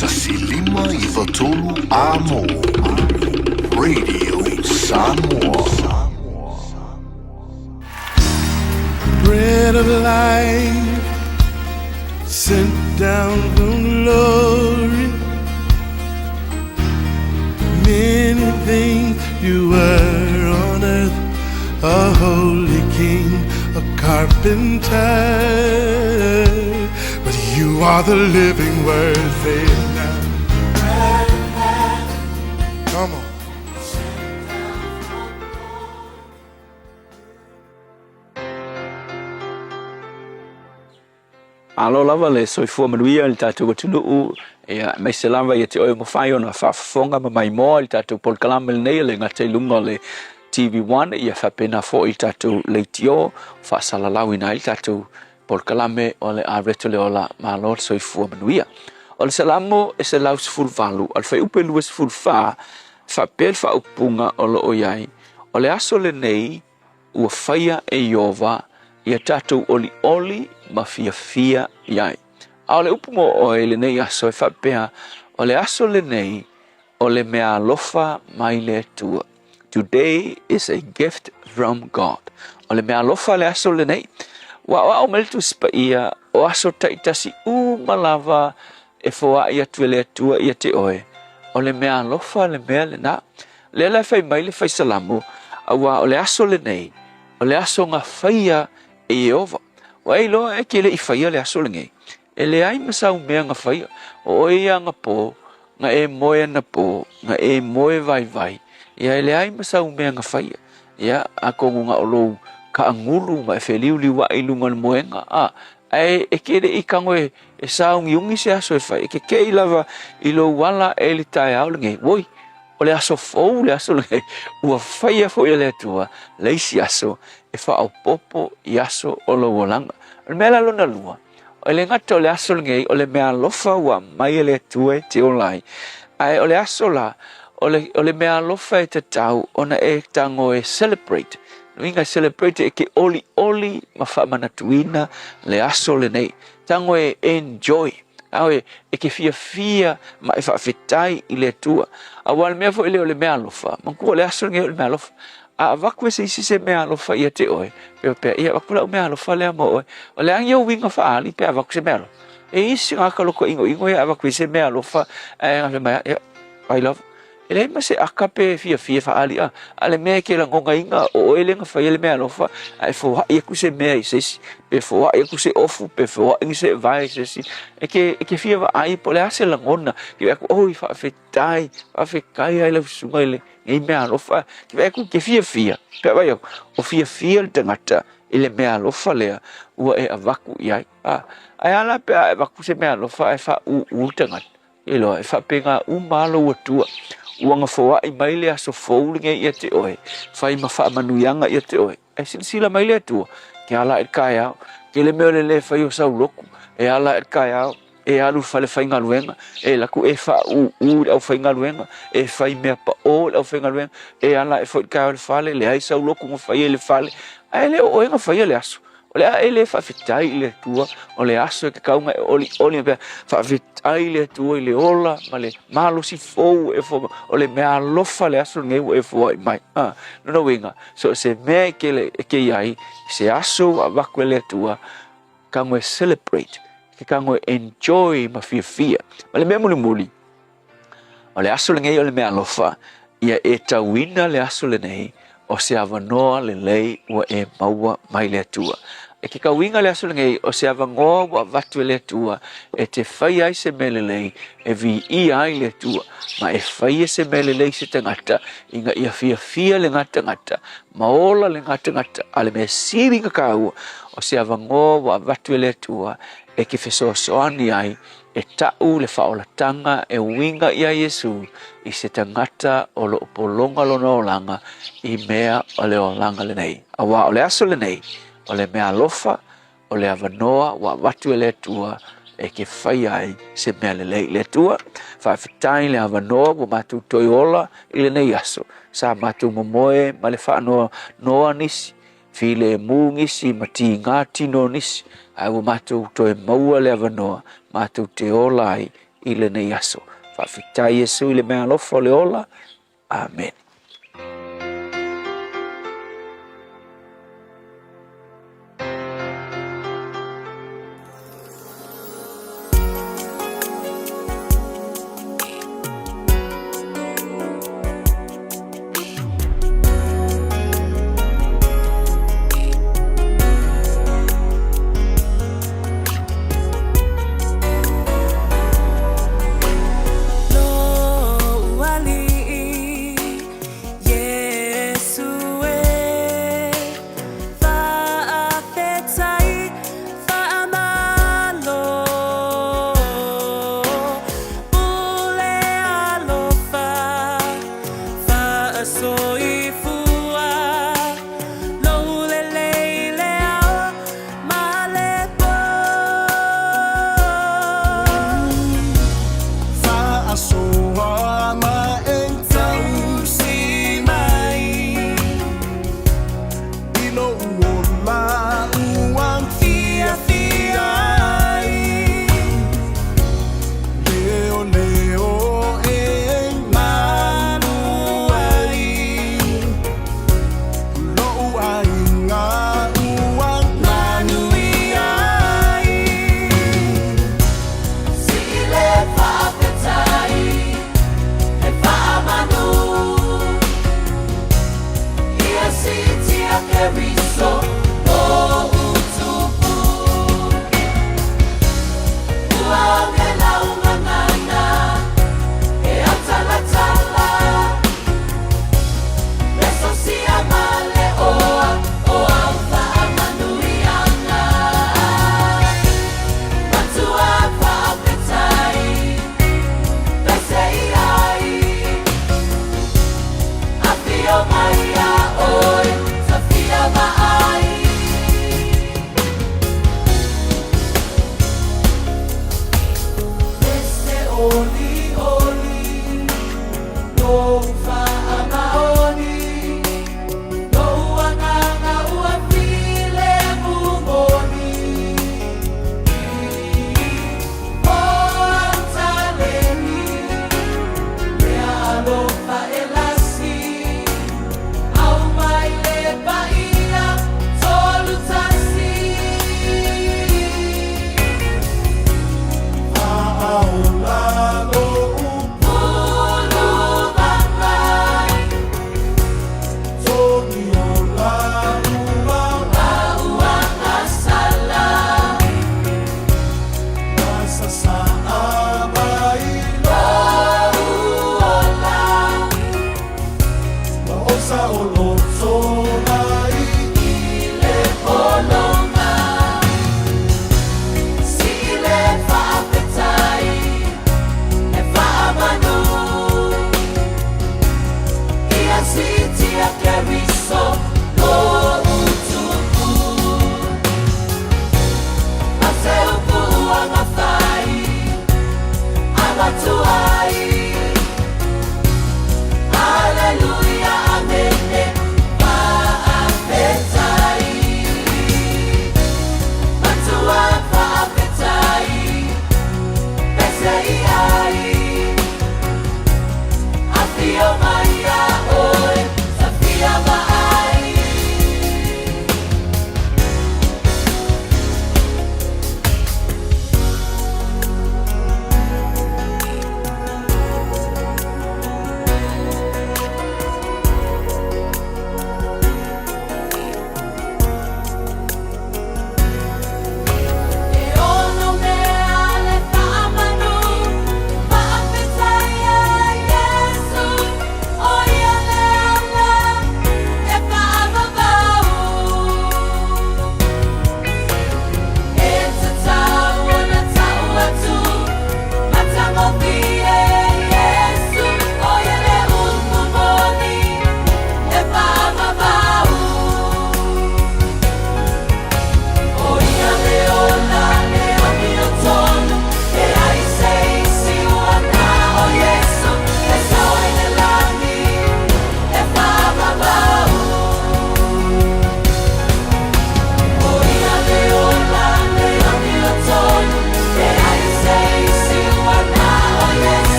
1593 Amo Radio Samoa. Bread of life sent down from glory. Many things you were on earth, a holy king, a carpenter. But you are the living word, say it now. Come on. Malo lava le soifua manuia i le tatou atunuu, ia, aemaise lava ia te oe ua mafai ona faafofoga ma maimoa i le tatou polokalame lenei e le gata i luga o le TV1, ia faapena foi i le tatou leitio faasalalauina ai le tatou polokalame o le Areto le Ola. Malo le soifua manuia. O le Salamo e 118, o le fuaiupu e 24, e faapea le faaupuga o lo o i ai, O le aso lenei ua faia e Ieova ia tatou olioli ma fiafia i ai. A o le upu mo oe i lenei aso e faapea, o le aso lenei o le meaalofa mai le Atua. Today is a gift from God. O le meaalofa le aso lenei. Ua aoao mai le Tusi Paia, o aso taitasi uma lava e foai atu e le Atua ia te oe, o le meaalofa le mea lena. Lea la e fai mai le Fai Salamo, auā o le aso lenei, o le aso na faia e Ieova. Ua e iloa e ke le i faia le aso lenei. E leai ma sau mea na faia. O oe ia anapō, na e moe anapō, na e moe vaivai, ia e leai ma sau mea na faia. Ia, atonu na o lou kaʻagulu ma e feliuliuaʻi i luga o le moega, a, ae e ke le i tago e, e sauniuni se aso e fai, e kekeʻi lava i lou ala e le taeao lenei. Oi, o le aso fou le aso lenei, ua faia foi e le Atua le isi aso e faaopoopo i aso o lou olaga. O le mea la lona lua, e le gata o le aso lenei o le meaalofa ua aumai e le Atua e te ola ai, ae o le aso la, o le, o le meaalofa e tatau ona e tago e celebrate. Uiga e celebrate e ke olioli ma faamanatuina le aso lenei. Tago e enjoy. Ao e, e ke fiafia ma e faafetai i le Atua. Auā le mea foi lea o le meaalofa, manatua o le aso lenei o le meaalofa. A avatu e se isi se meaalofa ia te oe, pe faapea, ia avatu lau meaalofa lea mo oe. O le a ni ou uiga faaali pe avatu se meaalofa? E i ai se tagata loto inoino ia avatu ai se meaalofa ae fai mai, ia, I love. E leai ma se aka pe fiafia e faaali, a, a le mea e ke lagonaina o oe lea na faia le meaalofa, ae foai atu se mea i se isi, pe foai atu se ofu, pe foai ni se vae i se isi. E ke, e ke fia vaai po o le a se lagona, ke vaai atu, oi, faafetai, faafetai lava i lau susuga i lenei meaalofa. Ke vaai atu, ke fiafia, pe a vaai atu, o fiafia le tagata i le meaalofa lea ua e avatu i ai. A, Ae a la pe a e avatu se meaalofa ae faaūū le tagata? Iloa, e faapena uma lava lou Atua, ua gafoaʻi mai le aso fou lenei ia te oe, fai ma faamanuiaga ia te oe. Ae silasila mai le Atua, ke ala aʻe i le taeao, tele mea o le lē fai o sau lotu, e ala aʻe i le taeao, e alu i le fale faigaluega, e alu atu e faaūū i le aufaigaluega, e fai mea paʻō i le aufaigaluega, e ala aʻe foi i le taeao i le fale, leai sau lotu na faia i le fale, ae le o oe na faia le aso. O le a e le faafetai i le Atua, o le aso e tatau ona e olioli ma faapea, faafetai i le Atua i le ola ma le malosi fou ua e foai mai. O le meaalofa le aso lenei ua e foai mai. A, lona uiga, so o se mea e ke, e ke i ai, se aso ua avatu e le Atua, tago e celebrate, ke tago e enjoy ma fiafia. Ma le mea mulimuli, O le aso lenei o le meaalofa, ia e tauina le aso lenei o se avanoa lelei ua e maua mai le Atua. E ke tauina le aso lenei o se avanoa ua avatu e le Atua e te faia ai se mea lelei e viia ai le Atua, ma e faia se mea lelei se tagata ina ia fiafia lena tagata ma ola lena tagata. A le mea sili na taua, o se avanoa ua avatu e le Atua e te fesoasoani ai E taʻu le faaolataga e uiga iā Iesū i se tagata o lo o pologa lona olaga i mea o le olaga lenei. Auā o le aso lenei, o le meaalofa, o le avanoa ua avatu e le Atua e ke faia ai se mea lelei. Le Atua, faafetai le avanoa ua matou toe ola i lenei aso. Sa matou momoe ma le faanoanoa nisi Filemu nisi ma tigā tino nisi, ae ua matou toe maua le avanoa matou te ola ai i lenei aso. Faafetai Iesu i le meaalofa o le ola. Amene.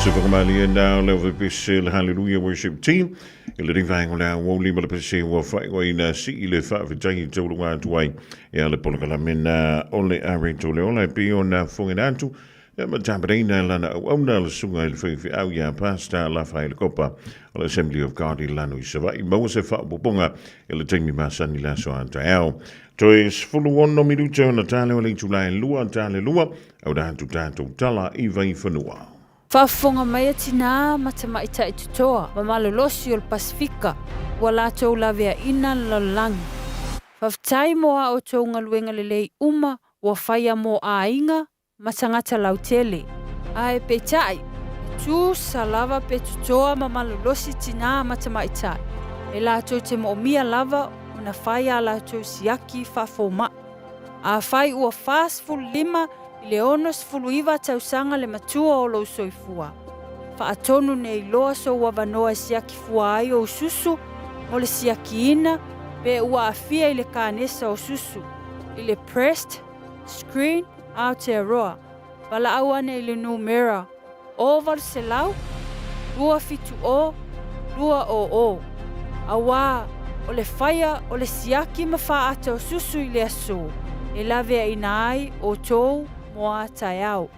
Se whakamalie nā le pese le Hallelujah Worship Team. I le ringa o le auli ma le pese ua whaiwa i nā si i le whaafetai i taurunga atu ai. E a le polokalame nā o le areto le ola e pe o nā whongena atu. E ma tapareina lana au auna le sunga i le whaiwhi au ia Pastor Lafa i le kopa o le Assembly of God i lano i Savai. Maua se whaopoponga i le taimi masani la so anta ao. Toe 16 minute ona tale o le itula e lua tale lua au da atu tātou tala i vaiwhanua. Faafofoga mai a tinā ma tamaitai totoa ma malolosi o le Pasefika ua latou laveaina le lalolagi. Faafetai mo a outou galuega lelei uma ua faia mo aiga ma tagata lautele. Ae peitai, e tusa lava pe totoa ma malolosi tinā ma tamaitai, e latou te moomia lava ona fai a latou siaki faafomaʻi. Afai ua 45 i le 69 tausaga le matua o lou soifua, faatonu nei loa sou avanoa e siaki fua ai ou susu mo le siakiina pe ua aafia i le kanesa o susu, i le Breast Screen Aotearoa, valaau ane i le numera 800 270 200, auā o le faia o le siaki ma faaata o susu i le aso e laveaina ai outou mo a taeao.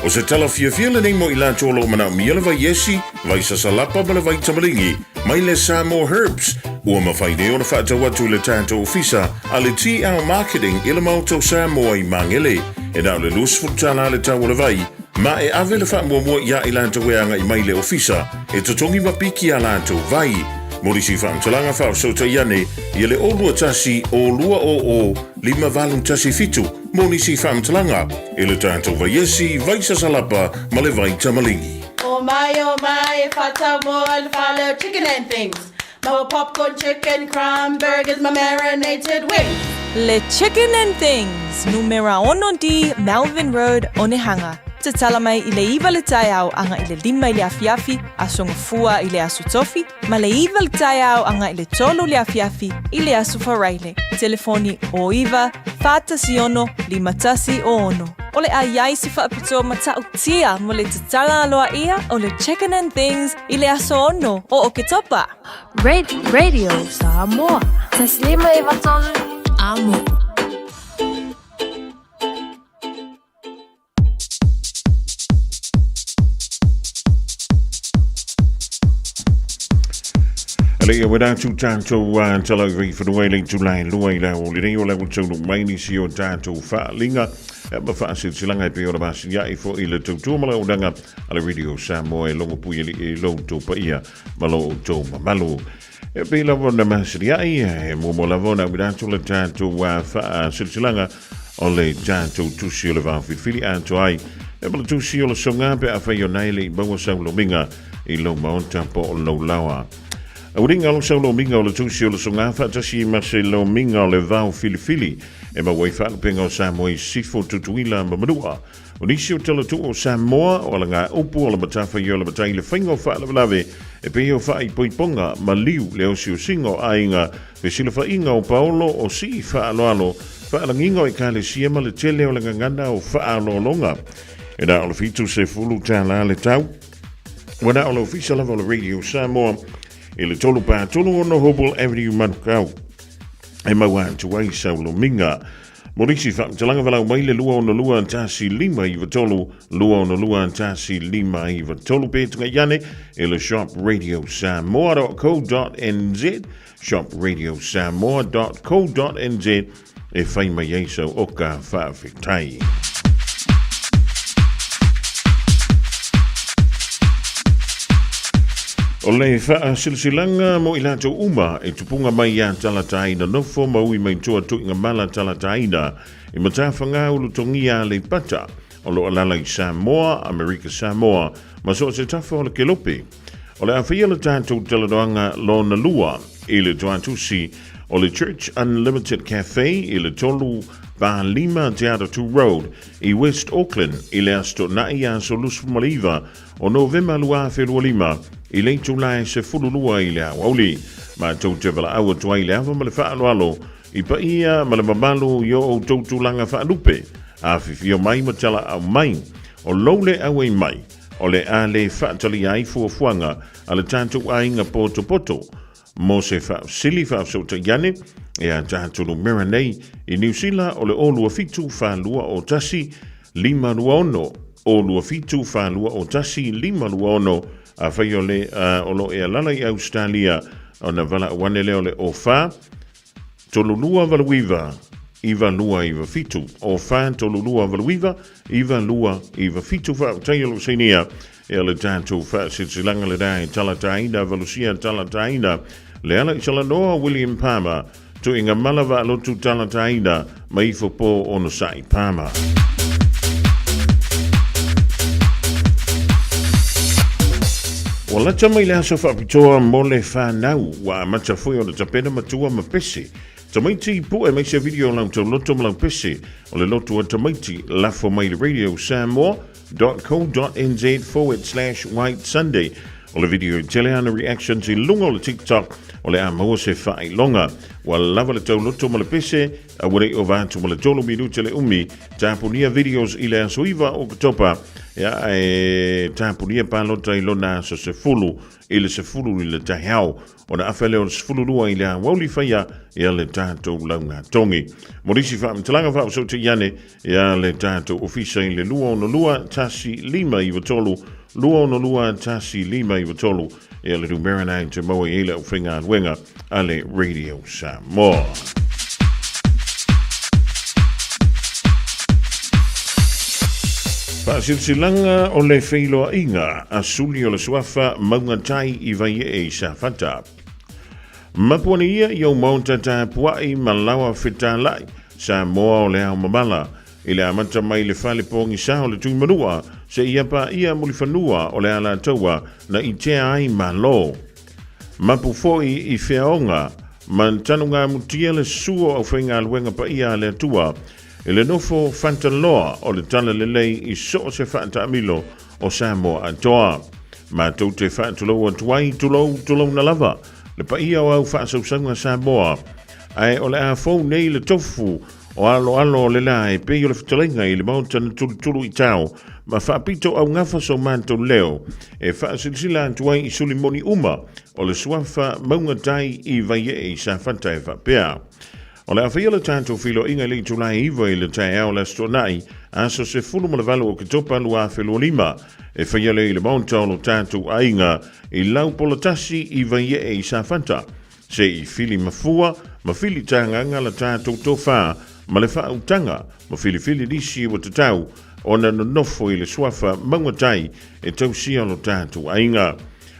O se tala fiafia lenei mo i latou o lo o manaomia le vai esi, vai sasalapa ma le vai tamaligi mai le Samoa Herbs, ua mafai nei ona faatau atu i le tatou ofisa a le TL Marketing i le Maota o Samoa i Magele. E na o le $20 le tau o le vai, ma e ave le faamuamua iā i latou e agai mai i le ofisa e totogi ma piki a latou vai. Mo nisi faamatalaga faafesootai ane ia le 021 0 200 5817 mo nisi faamatalaga i le tatou vaiesi, vai sasalapa ma le vai tamaligi. my, oh my, e whātau moa le whale o chicken and things. Maua popcorn chicken, crumb burgers, ma marinated wings. Le Chicken and Things, numera 6D, Melvin Road, Onehunga. Tatala mai i le 9 le taeao aga i le 5 i le afiafi, Aso Gafua i le Aso Tofi, ma le 9 le taeao aga i le 3 le afiafi i le Aso Faraile. Telefoni 09 416 5106. O le a i ai se faapitoa matautia mo le tatala aloaia o le Chicken and Things i le aso 6 o Oketopa. Radio Samoa. Taslima 93 Amo. Ale ia wera atu tātou tala i whanua i lei tūlai lua i lau le nei o lau taunu mai nisi o tātou whaalinga ma whaasilsilanga e pe ora masi ia i fo i le tautua ma lau a le Radio Samoa e longo pui e lou tau paia ma lou tau mamalu. E pe lava na masi ia e mo lava na wera atu le tātou whaasilsilanga o le tātou tusi o le vāwhilifili atoa ai. E ma le tusi o le songa pe a whai o nei le i maua sau lominga i lou maota po o lou lawa. A uringa o sau lominga o le tusi o le songa whaatasi ma se lominga o le vāwhilifili e maua i whaalupenga o Samoa i Sifo Tutuila ma Manua. O nisi o talatu o Samoa o ala ngā upu o le matawha i o le matai le whainga o whaalawelawe e pei o whaai poiponga ma liu le osiosiga o aiga fesilafaiga o Paolo o sii faaaloalo faalagiga o ekalesia ma le tele o le gagana o faaaloaloga. E na o le 70 tālā le tau. Ua na o le ofisa lava o le Radio Samoa i le 3 pa 3 6 Hobble Avenue Manukau e maua atu ai sau lomiga. Mo nisi faamatalaga valaau mai le 262 1 5 93 262 1 5 93 pe tagai ane i le shopradiosamoa.co.nz shopradiosamoa.co.nz e whai mai ai sau oka faafetai. O le faasilasilaga mo i latou uma e tupuga mai iā Talataina nofo ma ui mai toa tuiga mala Talataina i Matafagā Ulutogia Aleipata o lo o alaala i Samoa, Amerika Samoa ma so o se tafa o le kelope. O le a faia le tatou talanoaga lona lua i le toatusi o le Church Unlimited Cafe i le 3 pa 5 Te Atatu Road i West Auckland i le Aso Toonai aso 29 o Novema 2025 i le itula e 12 i le aoauli. Matou te valaau atu ai i le ava ma le faaaloalo i paia ma le mamalu i o outou tulaga faalupe, afifio mai ma talaau mai, o lou le auai mai, o le a le faatalia ai fuafuaga a le tatou aiga potopoto mo se faafesili faafesootai ane e a tatou numera nei i Niu Sila o le 0 2 7 4 2 0 1 5 2 6 0 2 7 4 2 0 1 5 2 6. Afai o le o lo e alala i Ausetalia ona valaau ane lea o le 0 4 3 2 8 9 9 2 9 7 0 4 3 2 8 9 9 2 9 7. Faafetai o lou sainia e le tatou faasilasilaga lena e talataina valusia talataina le ala i talanoa William Palmer tuiga mala vaalotu talataina ma ifo po onosai Palmer. Ua lata mai le aso faapitoa mo le whanau, ua amata foi ona tapena matua ma pese. Tamaiti pue mai se video lau tauloto ma lau pese o le lotu a tamaiti lafo mai le Radio Samoa .co.nz forward slash White Sunday. O le video i tele ana reactions i luga o le TikTok o le a maua se faailoga. Ua lava le tauloto ma le pese, a ua le i ova atu ma le 3 minute le umi. Tapunia videos i le aso 9 o Oketopa, ia e tapunia palota i lona aso 10 i le 10 i le taeao. Ona afe lea o le 12 i le aoauli faia ia le tatou laugatogi. Mo nisi faamatalaga faaosootai ane ia le tatou ofisa i le 262 1593 262 1593 ia le numera na e te maua i ai le aufaigaluega a le Radio Samoa. Faasilasilaga o le feiloaiga a suli o le suafa Maugatai i Vaiee i Safata. Mapu ane ia i ou maota tapuai ma lawa fetalai, Samoa o le ao mamala. I le amata mai le fale pogisa o le Tuimanua seia paia Mulifanua o le Alataua na itea ai Malo. Mapu foi i Feaoga ma Tanugamutia le susu o aufaigaluega paia a le Atua i le nofo fantaloa o le talalelei i so o se faataamilo o Samoa atoa. Matou te faatulou atu ai, tulou, tulouna lava le paia o au faasausauga Samoa, ae o le a fou nei le tofu o aloalo o le la e pei o le fetalaiga i le Maota na tulutulu i tao ma faapito augafa so matou leo e faasilasila atu ai i suli moni uma o le suafa mauga tai i Vaiee i Safata e faapea. O le a faia le tatou feiloaiga i le itula e 9 i le taeao o le Aso Toonai, aso 18 o Oketopa 2025. E faia lea i le Maota o lo tatou aiga i Laupolatasi i Vaiee i Safata. Se i fili mafua ma fili tagaga la tatou tofa ma le faautaga ma filifili nisi ua tatau ona nonofo i le suafa mauga tai e tausia lo tatou aiga.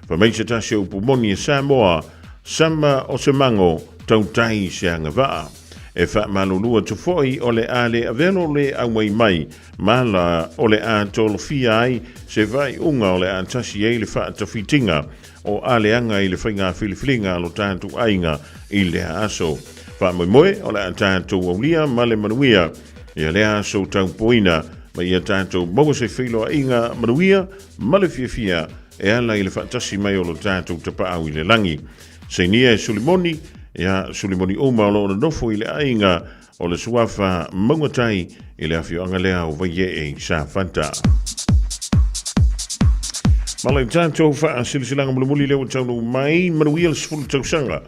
Fai mai se tasi o upu moni a Samoa, Sama o se mago, tautai se agavaa. E faamalulu atu foi o le a le avelo le auai mai ma la o le a tolofia ai se faaiuga o le a tasi ai le faatafitiga o aleaga i le faiga filifiliga a lo tatou aiga i lea aso. Faamoemoe o le a tatou aulia ma le manuia ia lea aso taupoina ma ia tatou maua se feiloaiga manuia ma le fiafia e ala i le faatasi mai o lo tatou Tapaau i le lagi. Sainia e Sulimoni, ia Sulimoni uma o lo o nonofo i le aiga o le Suafa Maugatai i le afioaga lea o Vaiee i Safata. Ma le tatou faasilasilaga mulimuli lea ua taunuu mai, manuia le 10 tausaga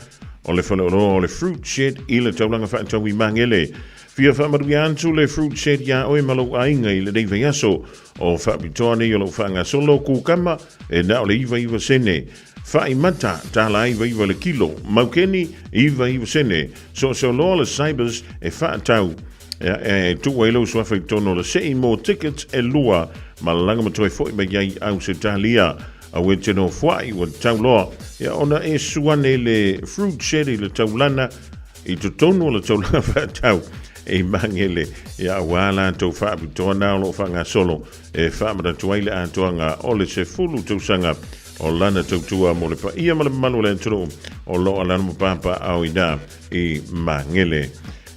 o le faleoloa o le Fruit Shed i le taulaga faatau i Magele. Fia faamanuia atu le Fruit Shed iā oe ma lou aiga i lenei vaiaso o faapitoa nei o lou faagasolo kukama e na o le 99 sene. Fai mata, $99 le kilo. Maukeni, 99 sene. Soosoloa le Cybers e faatau. E tuu ai lou suafa i totonu o le sei mo tickets e lua ma laga ma toe foi mai ai Ausetalia. Aua e te nofoai ua tau loa. Ia ona e susu ane le fruit shed i le taulana i totonu o le taulaga faatau e Magele ia aua latou faapitoa na o lo o faagasolo e faamanatu ai le atoaga o le 10 tausaga o lana tautua mo le paia ma le mamalu o le atunuu o lo o alala ma papaaao i ina i Magele.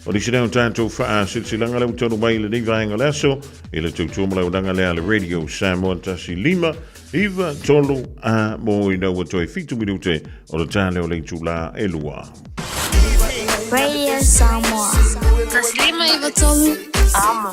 O nisi lea o tatou faasilasilaga lea ua taunuu mai i lenei vaega o le aso i le tautua ma le auaunaga lea a le Radio Samoa 1 5 9 3 a mo ina ua toe 7 minute o le tā lea o le itulā e 2. Radio Samoa. 1 5 9 3 Amo.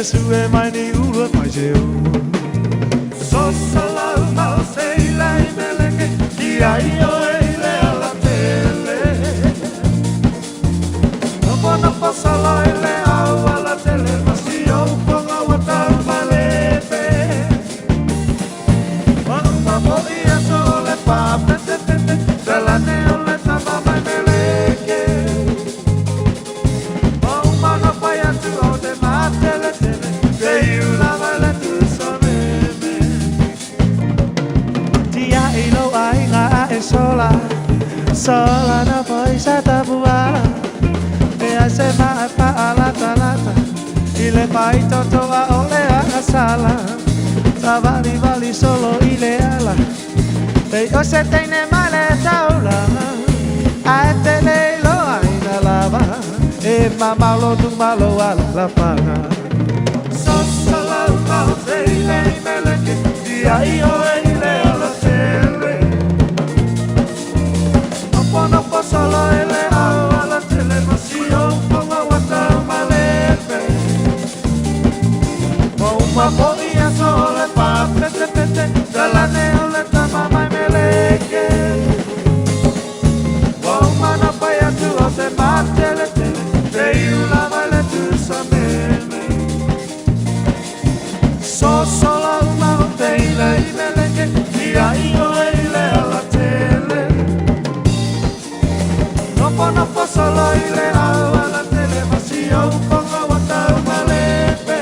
sue mai ni ulu e mai se u. Sosa lau mau se ila i meleke, ki ai oe i le ala tele. Nopo nopo solo i le au ala tele, ma si ou ponga ua tau malepe. Ma uma po i aso o le pā pete pete, talane o le tama mai meleke. Ma uma na pai atu o te matele tele, te iu lava le tusa meme. Tia i lo aiga a e sola, sola na poisa tabua. E ai se maa paa lata lata, i le pai toto a ole a sala. Sa vali vali solo i le ala, te o se teine mai le taulanga. Ae te le iloa ina lava, e mamalo tu malo ala la panga. Sosa lau mau se i le i meleke, ia i oe i le ala tele. Nopo nopo solo i le au ala tele, ma si ou ponga ua tau malepe. Ma uma po i aso o le pā pete pete, talane o le tama mai meleke. Ua uma na pai atu o te matele tele, te iu lava i le tusa meme. Soso lau mau te ila i meleke, ia i oe i le ala tele. Nopo nopo solo i le au ala tele, ma si ou ponga ua tau malepe.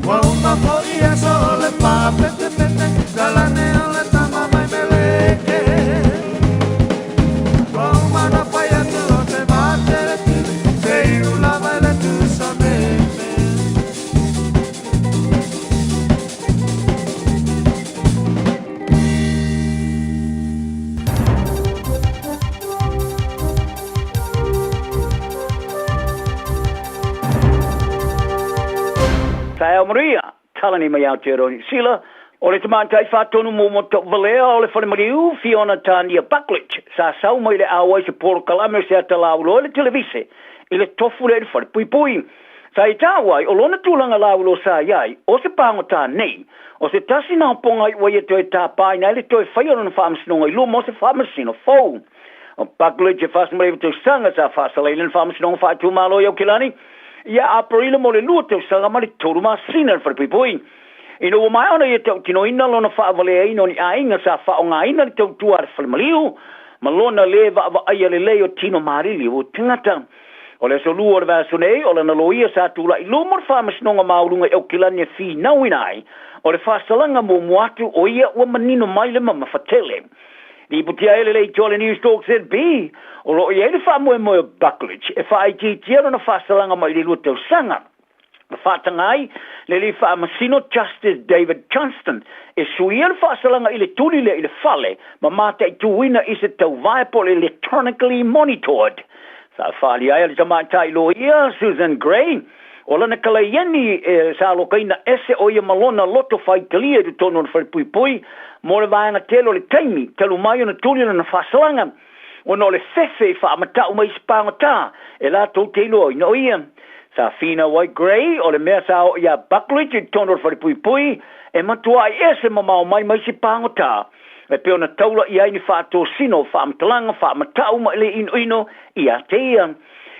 Ua uma po i aso o le pā pete pete, talane o le tama mai meleke. Ua uma na pai atu o te matele tele, te iu lava i le tusa meme. Taeao manuia, talani mai Aotearoa Niu Sila, o le tamaitai faatonu mo Valea o le Falemaliu, Fiona Tania Buckledge, sa sau mai le auai se polokalame o se ata lauloa i le televise i le tofu lea i le falepuipui. Sa i taua ai, o lona tulaga lauloa sa i ai, o se pagota nei, o se tasi naopoga i ua ia toe tapaina ai le toe faia o lona faamasinoga i luma o se faamasino fou. O Buckledge e 49 tausaga sa faasalaina le faamasinoga faaitumalo i Aukilani ia Aperila mo le lua tausaga ma le tolu masina i le falepuipui. Ina ua maea ona ia tautinoina lona faavaleaina o ni aiga sa faaaogaina le tautua a le falemaliu ma lona lē vaavaaia lelei o tino malili o tagata. O le aso lua o le vaiaso nei, o lana loia sa tula'i luma o le Faamasinoga Maualuga i Aukilani e finauina ai o le faasalaga muamua atu o ia ua manino mai le mamafa tele. Lipotia ai le leitioa a le Newstalk ZB, o lo o i ai le faamoemoe o Buckledge e faaitiitia lona faasalaga mai le lua tausaga. Na faataga ai le alii faamasino Justice David Johnston e suia le faasalaga i le tuli lea i le fale ma mataituina i se tauvae po o le electronically monitored. Sa faaalia ai a le tamaitai loia Susan Gray o lana kalaieni e sa alokaina ese o ia ma lona loto faitalia i totonu o le falepuipui mo le vaega tele o le taimi talu mai ona tuli lana faasalaga ona o le fefe i faamata'u mai isi pagota e latou te iloaina o ia. Sa finau ai Gray o le mea sa oo iā Buckledge i totonu o le falepuipui e matua'i ese mamao mai ma isi pagota e pei ona taula i ai ni faatosina o faamatalaga faamata'u ma le inoino iā te ia.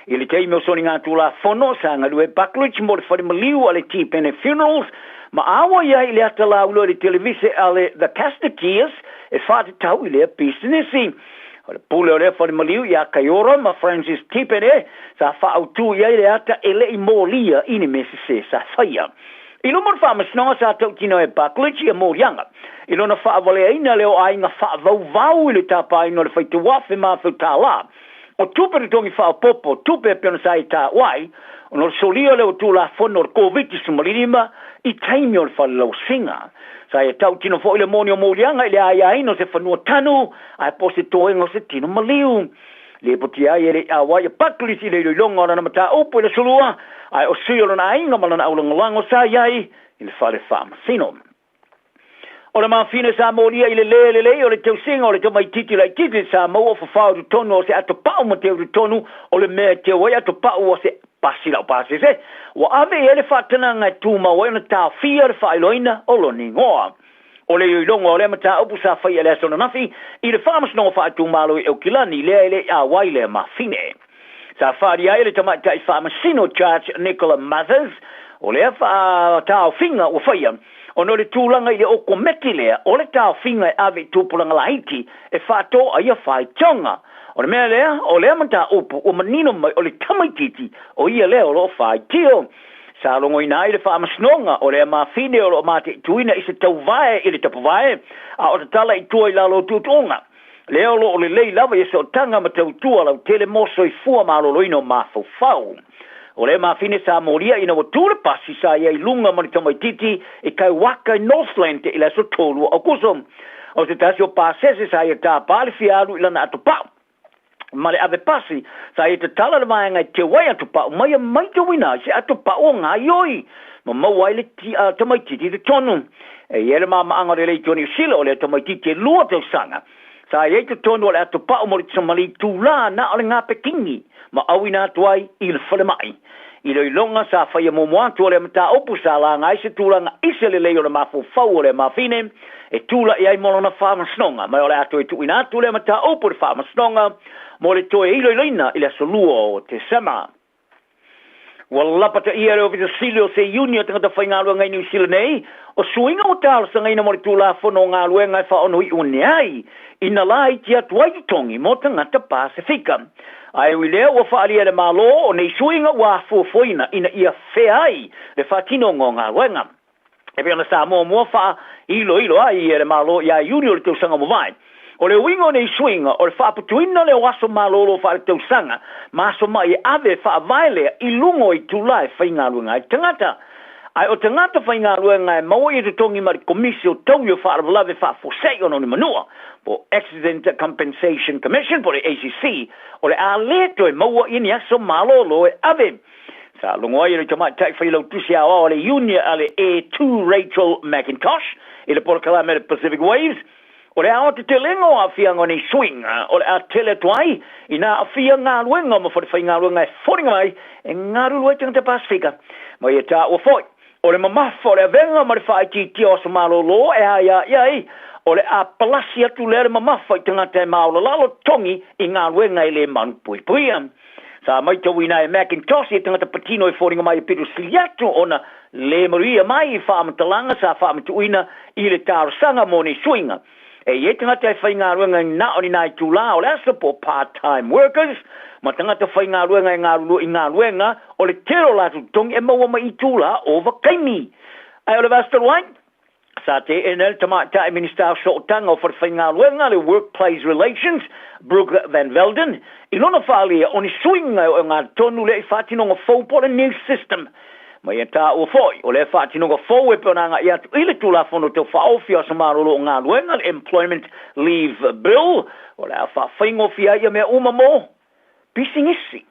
I le taimi o soligatulafono, sa galue Buckledge mo le fale maliu a le Tipene Funerals ma ʻauai ai i le ata lauloa i le televise a le The Castateers e faatatau i lea pisinisi. O le pule o lea fale maliu iā Kaiora ma Francis Tipene sa faautū i ai le ata e le i molia i ni mea sesē sa faia. I luma o le faamasinoga sa tautino e Buckledge ia moliaga i lona faavaleaina lea o aiga faavauvau i le tapaina o le faitauafe ma afeu tālā o tupe totogi faaopoopo, tupe e pei ona sa i taua ai, ona o le solia lea o Tulafono o le Koviti-19 i taimi o le falelauasiga. Sa ia tautino foi le moni o moliaga i le aiaina o se fanua tanu ae po o se toega o se tino maliu. Lipotia ai e le i ʻauai a Buckley's i le iloiloga o lana mataupu i le Aso Lua, ae o sui o lona aiga ma lana aulagolago sa i ai i le fale faamasino. O le mafine sa molia i le lē lelei o le tausiga o le tamaititi laititi sa maua fafao i totonu o se atopa'u ma teu i totonu o le mea e teu ai atopa'u o se pasi lau pasese, ua ave i ai le faatagaga e tumau ai ona taofia le faailoaina o lona igoa. O le iloiloga o lea mataupu sa faia i le aso ananafi i le Faamasinoga Faaitumalo i Aukilani lea e le i auai lea mafine. Sa faaalia ai e le Tamaitai Faamasino Judge Nicola Mathers o lea taofiga ua faia ona o le tulaga i le okometi lea o le taofiga e ave i tupulaga laiti e faatoa ia faitioga. O le mea lea, o lea mataupu ua manino mai o le tamaitiiti o ia lea o lo o faitio. Sa logoina ai le Faamasinoga o lea mafine o lo o mataituina i se tauvae i le tapuvae a o tatala i tua i lalo o tuutuuga. Lea o lo o lelei lava ia sootaga ma tautua lautele mo soifua maloloina o mafaufau. O lea mafine sa molia ina ua tu le pasi sa i ai luga ma le tamaitiiti i Kaiwaka i Northland i le aso 3 o Aokuso. O se tasi o pasese sa ia tapa le fia alu i lana atopau ma le ave pasi sa ia tatala le vaega e teu ai atopau ma ia matauina ai se atopau o gaioi ma maua ai le tamaitiiti i totonu. E i ai le maamaaga o le leitio Niu Sila o lea tamaitiiti e 2 tausaga sa i ai totonu o le atopau mo le samali itulā na o le gapekini ma auina atu ai i le falemai. Iloiloga sa faia muamua atu o lea mataupu sa laga ai se tulaga i se lelei o le mafaufau o lea mafine e tula'i ai mo lona faamasinoga, ma o le a toe tuuina atu lea mataupu i le faamasinoga mo le toe iloiloina i le aso 2 o Tesema. Ua lapataia e le Ofisa Sili o se Iuni o Tagata Faigaluega i Niu Sila nei, o suiga ua talosagaina mo le Tulafono o Galuega e faaonoi'u ane ai ina laiti atu ai totogi mo tagata Pasefika. Ae ui lea ua faaalia e le Malo o nei suiga ua afuafuaina ina ia fea ai le faatinoga o galuega. E pei ona sa muamua faailoilo ai e le Malo ia Iuni o le tausaga ua mavae. O le uiga o nei suiga o le faaputuina lea o aso malolo faaletausaga ma aso ma'i e ave e faavae lea i luga o itula e faigaluega ai tagata. Ae o tagata faigaluega e maua ia totogi mai le Komisi o Taui o Faalavelave Faafuasei ona o ni Manua, po o Accident Compensation Commission po o le ACC, o le a le toe maua ia ni aso malolo e ave. Sa logo ai e le tamaitai failautusi aoao a le Iuni a le Air 2 Rachel McIntosh i le polokalame a le Pacific Waves, o le aoatetelega o aafiaga o nei suiga o le a tele atu ai ina aafia galuega ma falefaigaluega e foliga mai e galulue ai tagata Pasefika. Ma ia taua foi, o le mamafa o le avega ma le faaitiitia o aso malolo e aiaia ai, o le a palasi atu lea le mamafa i tagata e maolalalo totogi i galuega e le malupuipuia. Sa matauina e McIntosh ia tagata patino e foliga mai e pito sili atu ona le manuia mai i faamatalaga sa faamatuuina i le talosaga mo nei suiga. E i ai tagata e faigaluega i na o ni nai itulā o le aso po o part-time workers ma tagata faigaluega e galulue i galuega o le tele o latou totogi e maua mai i itulā ovakaimi. Ae o le vasa talu ai, sa teena e le Tamaitai Minisita o Sootaga o Falefaigaluega, le Workplace Relations, Brooke Van Velden, i lona faaalia o ni suiga e ogatotonu lea i faatinoga fou po o le new system. Ma ia taua foi, o lea faatinoga fou e pei ona agai atu i le Tulafono Tau Faaofi o Aso Malolo o Galuega, le Employment Leave Bill, o le a faafaigofie ai ia mea uma mo pisinisi.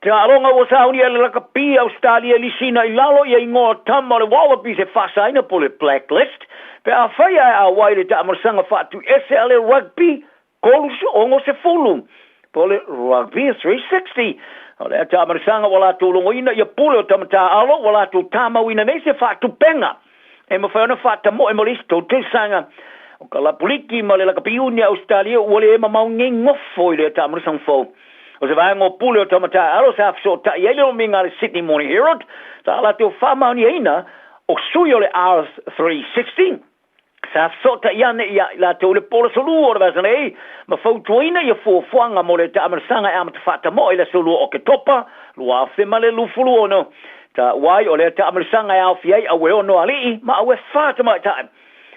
Taaloga ua saunia e le lakapi a Ausetalia i lisina i lalo ia igoa tama o le Wallabies e faasaina po o le blacklist pe afai ae auai le taamalosaga faatuiese a le Rugby 360 po o le Rugby 360. O lea taamalosaga ua latou logoina ia pule o tama taaalo ua latou tamauina nei se faatupega e mafai ona faatamoe mo le isi tou tausaga. O ka lapuliki ma le lakapi iuni a Ausetalia ua le mamao nei gofo i lea taamalosaga fou. O se vaega o pule o tama taaalo sa fesootai ai le lomiga a le Sydney Morning Herald sa latou faamaoniaina o sui o le R360 sa fesootai ane ia i latou i le po le aso Lua o le vasa nei ma fautuaina ia fuafuaga mo le taamalosaga e amata faatamoe i le aso 2 o Oketopa 2026. Taua ai o lea taamalosaga e aofia ai aueono alii ma aue fa tamaitai.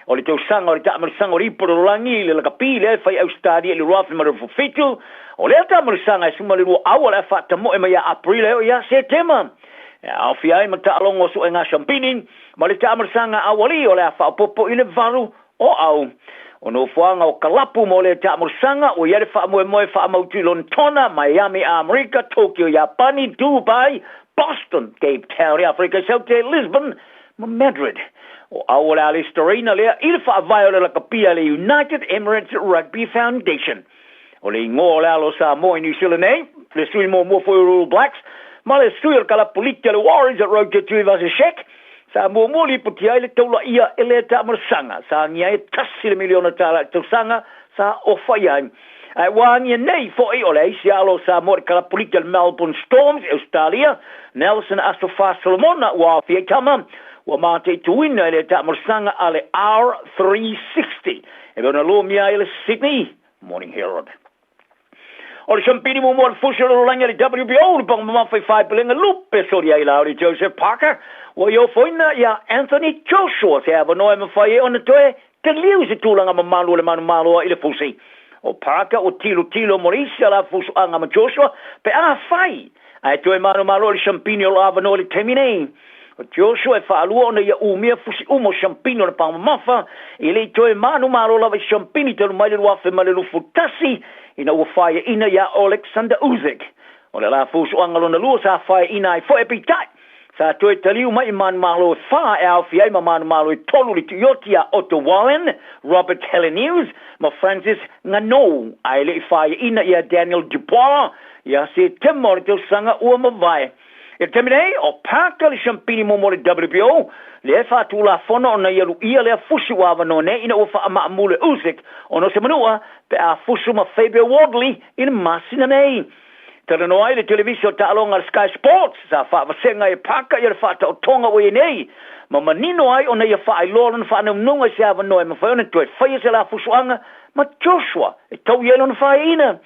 O le tausaga o le taamalosaga o le ipu o le lalolagi i le lakapi lea e fai Ausetalia i le 2027, o lea taamalosaga e 12 au o le a faatamoe mai ia Aperila e oo ia Setema. E aofia ai ma taaloga o suega siampini ma le taamalosaga aualii o le a faaopoopo i le 8 o au. O nofoaga o kalapu mo lea taamalosaga ua i ai le faamoemoe faamautu i Lonetona, Miami Amerika, Tokyo Iapani, Dubai, Boston, Cape Town i Aferika i Saute, Lisbon ma Madrid. O au o le a lesitalaina lea i le faavae o le lakapia a le United Emirates Rugby Foundation. O le igoa o le alo o Samoa i Niu Sila nei, le sui muamua foi o le All Blacks, Ma le sui o le kalapuliti a le Warriors a Roger Tuivasa-Sheck, sa muamua lipotia ai le taulaia e lea taamolosaga sa agia ai e tasi le miliona tala i le tausaga sa ofa i ai. Ae ua agia nei fo'i o le isi alo o Samoa i le kalapuliti a le Melbourne Storms i Ausetalia, Nelson Asofa Solomona ua aofia i tama ua mataituina i lea taamolosaga a le R360 e pei ona lomia ai e le Sydney Morning Herald. O le siampini muamua o le fusi o le lalolagi a le WBO, le paga mamafa i faepelega lupe soli ai la o le Joseph Parker, ua i ofoina iā Anthony Joshua se avanoa e mafai ai ona toe taliu i se tulaga mamalu o le manumalo i le fusi. O Parker ua tilotilo mo le isi ala fusuaga ma Joshua pe afai ae toe manumalo i le siampini o lo avanoa i le taimi nei. O Joshua e faalua ona ia umia fusi uma o siampini o le paga mamafa e le i toe manumalo lava i siampini talu mai le 2021 ina ua faiaina iā Oleksandr Usyk. O le ala fusuaga lona lua sa faiaina ai foi peitai sa toe taliu mai i manumalo e fa e aofia ai ma manumalo e tolu le tuioti iā Otto Wallin, Robert Helenius ma Francis Ngannou ae le i faiaina iā Daniel Dubois ia Setema o le tausaga ua mavae. I le taimi nei, o Parker le siampini muamua o le WBO, lea e faatulafono ona ia luia lea fusi ua avanoa nei ina ua faamaamulu e Usyk ona o se manua pe a fusu ma Faber Wardley i le masina nei. Talanoa ai le televisa o taaloga a le Sky Sports sa faavasega e Parker ia le faataotoga ua i ai nei ma manino ai ona ia faailoa lona faanaunaunga i se avanoa e mafai ona toe faia se la fusuaga ma Joshua e tau i ai lona faaiina.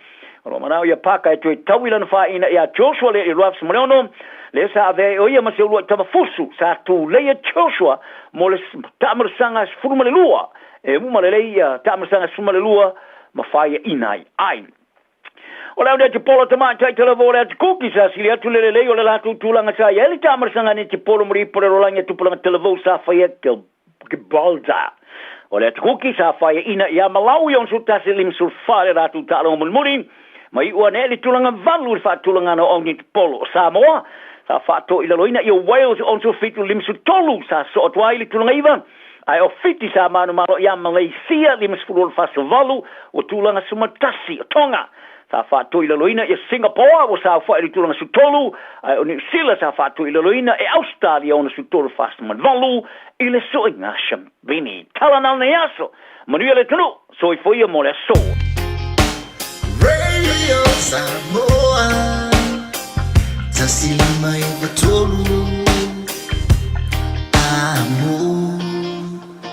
O lo o manao ia Parker e toe tau i lana faaiina iā Joshua lea i 2006, lea sa avea ai o ia ma se uluai tama fusu sa tuleia Joshua mo le taamolosaga 12 e uma lelei ia taamolosaga 12 ma faaiaina ai ai. O le au netipolo tamaitai talavou o le Atikuki sa sili atu le lelei o le latou tulaga sa i ai le taamolosaga netipolo mo le ipu o le lalolagi a tupulaga talavou sa faia Gibraltar. O le Atikuki sa faiaina iā Malawi 61 54 le latou taaloga mulimuli ma iu ane ai le tulaga valu i le faatulagana o au netipolo. O Samoa sa faatoilaloina ia Wales 67 53 sa soo atu ai le tulaga iva ae o Fiti sa manumalo iā Malaysia 56 48 ua tulaga 11. O Tonga sa faatoilaloina ia Singapore ua saofai i le tulaga 13 ae o Niu Sila sa faatoilaloina e Ausetalia 63 48 i le suiga siampini. Tala na o nei aso. Manuia le atunuu. Soifua ia mo le aso. Radio Samoa 1 5 9 3 Amo.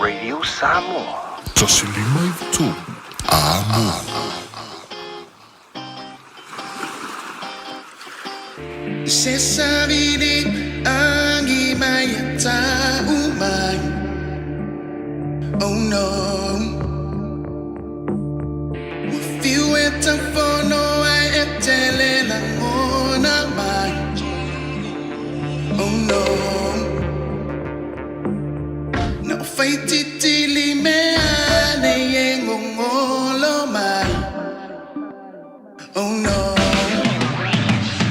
Radio Samoa 1 5 9 3 Amo. Se savili angi mai ta mai. Oh no. Fiu e tafono ai e tele langona mai. Oh no. Na o whaititili me ane e ngongolo mai. Oh no.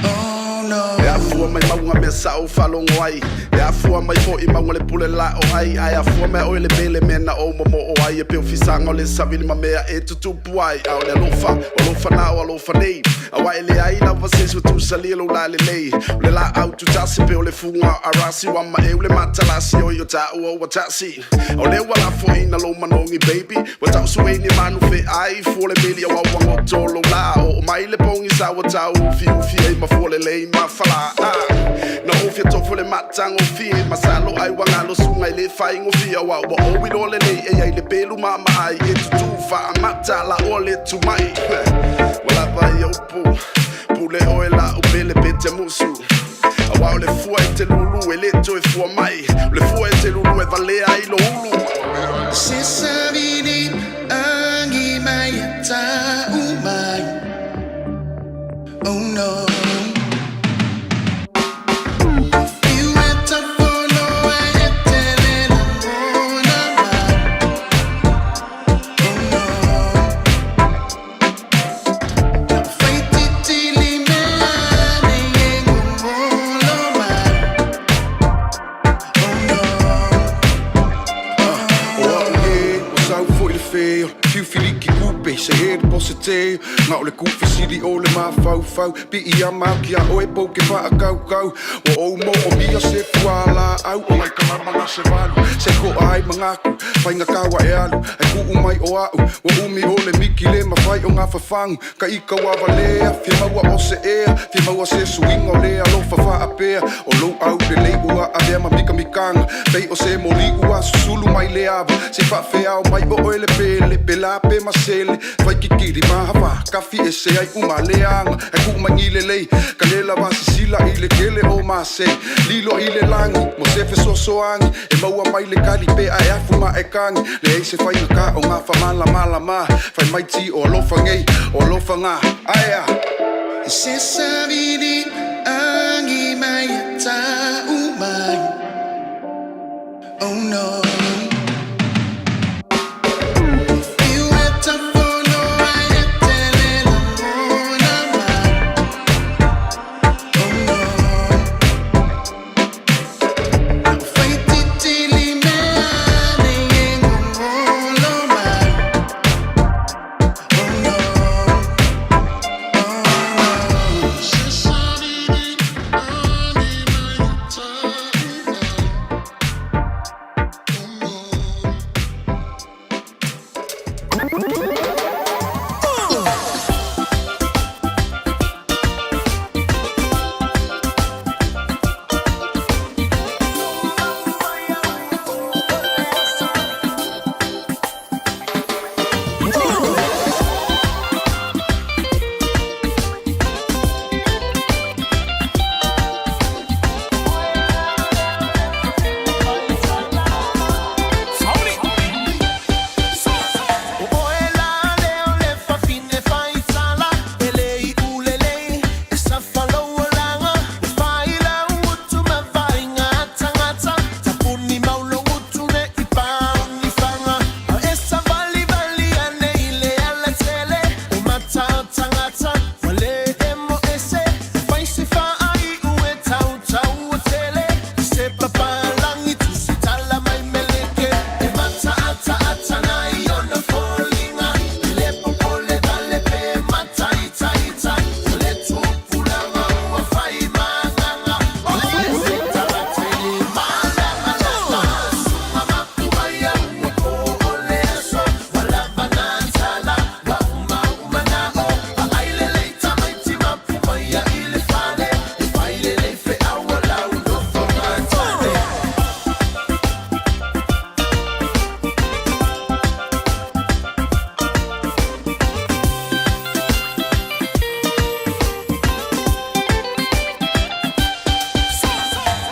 Oh no. E afua mai mauga mea sa ou faalogo ai, e afua mai foʻi mauga le pule la o ai, ae afua mai oe le mele mea na ou momoo ai e pei o fisaga o le savili ma mea e tutupu ai. A o le alofa o alofa na o alofa nei, auā e leai lava se isi ua tusalia lou lalelei. O le laau tutasi pei o le fuga o arasi, ua maeu le matalasi oi o taua ua tasi. O lea ua lafoina lou manogi baby, ua tausuei ni manu feai fua le meli auā ua goto lou la. Oo mai le pogisa ua tau ufiufi ai ma fua lelei ma falā. Na ou fia tofo le matagofie, masalo ai ua galo suga i le faigofie, auā ua ou iloa lelei e ai le pelu maamaai e tutū faamata la oa le tumai. Ua lava ia upu pule oe laʻu pele pe te musu, auā o le fua e te lulu e lē toe fua mai, o le fua e te lulu e valea ai lo ulu. Se savili angi mai ta mai. Oh no. Fiu e tafono ai e tele langona mai. Oh no. Na whaititili me ane e ngongolo mai. Oh no. O au e, o sau foʻi le fe, o le fiufiliki kupe. pe se he po se te Ngā o le kufisili o le mafaufau Pi ia mau ki a oe po ke whaakaukau O ou mo o mia se fuala au O lai kalama na se valu Se ko ai mangaku Whainga kawa e alu E kuu mai o au O umi o le miki le mawhai o ngā whawhangu Ka ika wa valea Fia maua o se ea Fia maua se suinga o le alofa whaapea O lou au le lei ua avea ma mika mikanga Pei o se moli ua susulu mai le ava Se whaawheao mai o oe le pele Pela pe masele Whai kikiri mahawa Kafi e se ai uma leanga E ku mangi le lei Ka le lava sisila i le kele o mase Lilo i le langi Mo se fesoasoani E maua mai le kali pe a e afu ma e kangi Le ei se whainga ka o ngā whamala mala ma Whai mai ti o alofa ngei O alofa ngā Aea Se savili angi mai ta umai. Oh no. Iweta fono ai e tele la mona mai. Oh no. Whaititili mea nei e ngongolo mai. Oh no. Oh no. Se savili angi mai ta umai. O oe la leo le fafine faitala E le i ulelei e sa faloalanga O whaila utu ma vainga tangata Tapuni maulongutu ne i pauni fanga A e sa vali vali ane i le ala tele O mata o tangata wale e mo ese Faisi faai ue tau tau o tele Se papalangi tusi tala mai meleke E mata ata ata na i ona folinga Le popole vale pe mata ita ita Le tupulanga ua whai manganga O e se taratele mala malala Sunga mapumaya ua po o le aso Wala vanantala wa uma uma na o Aile leita maiti mapumaya i le fale E faile leife awa lau nofo ngātane.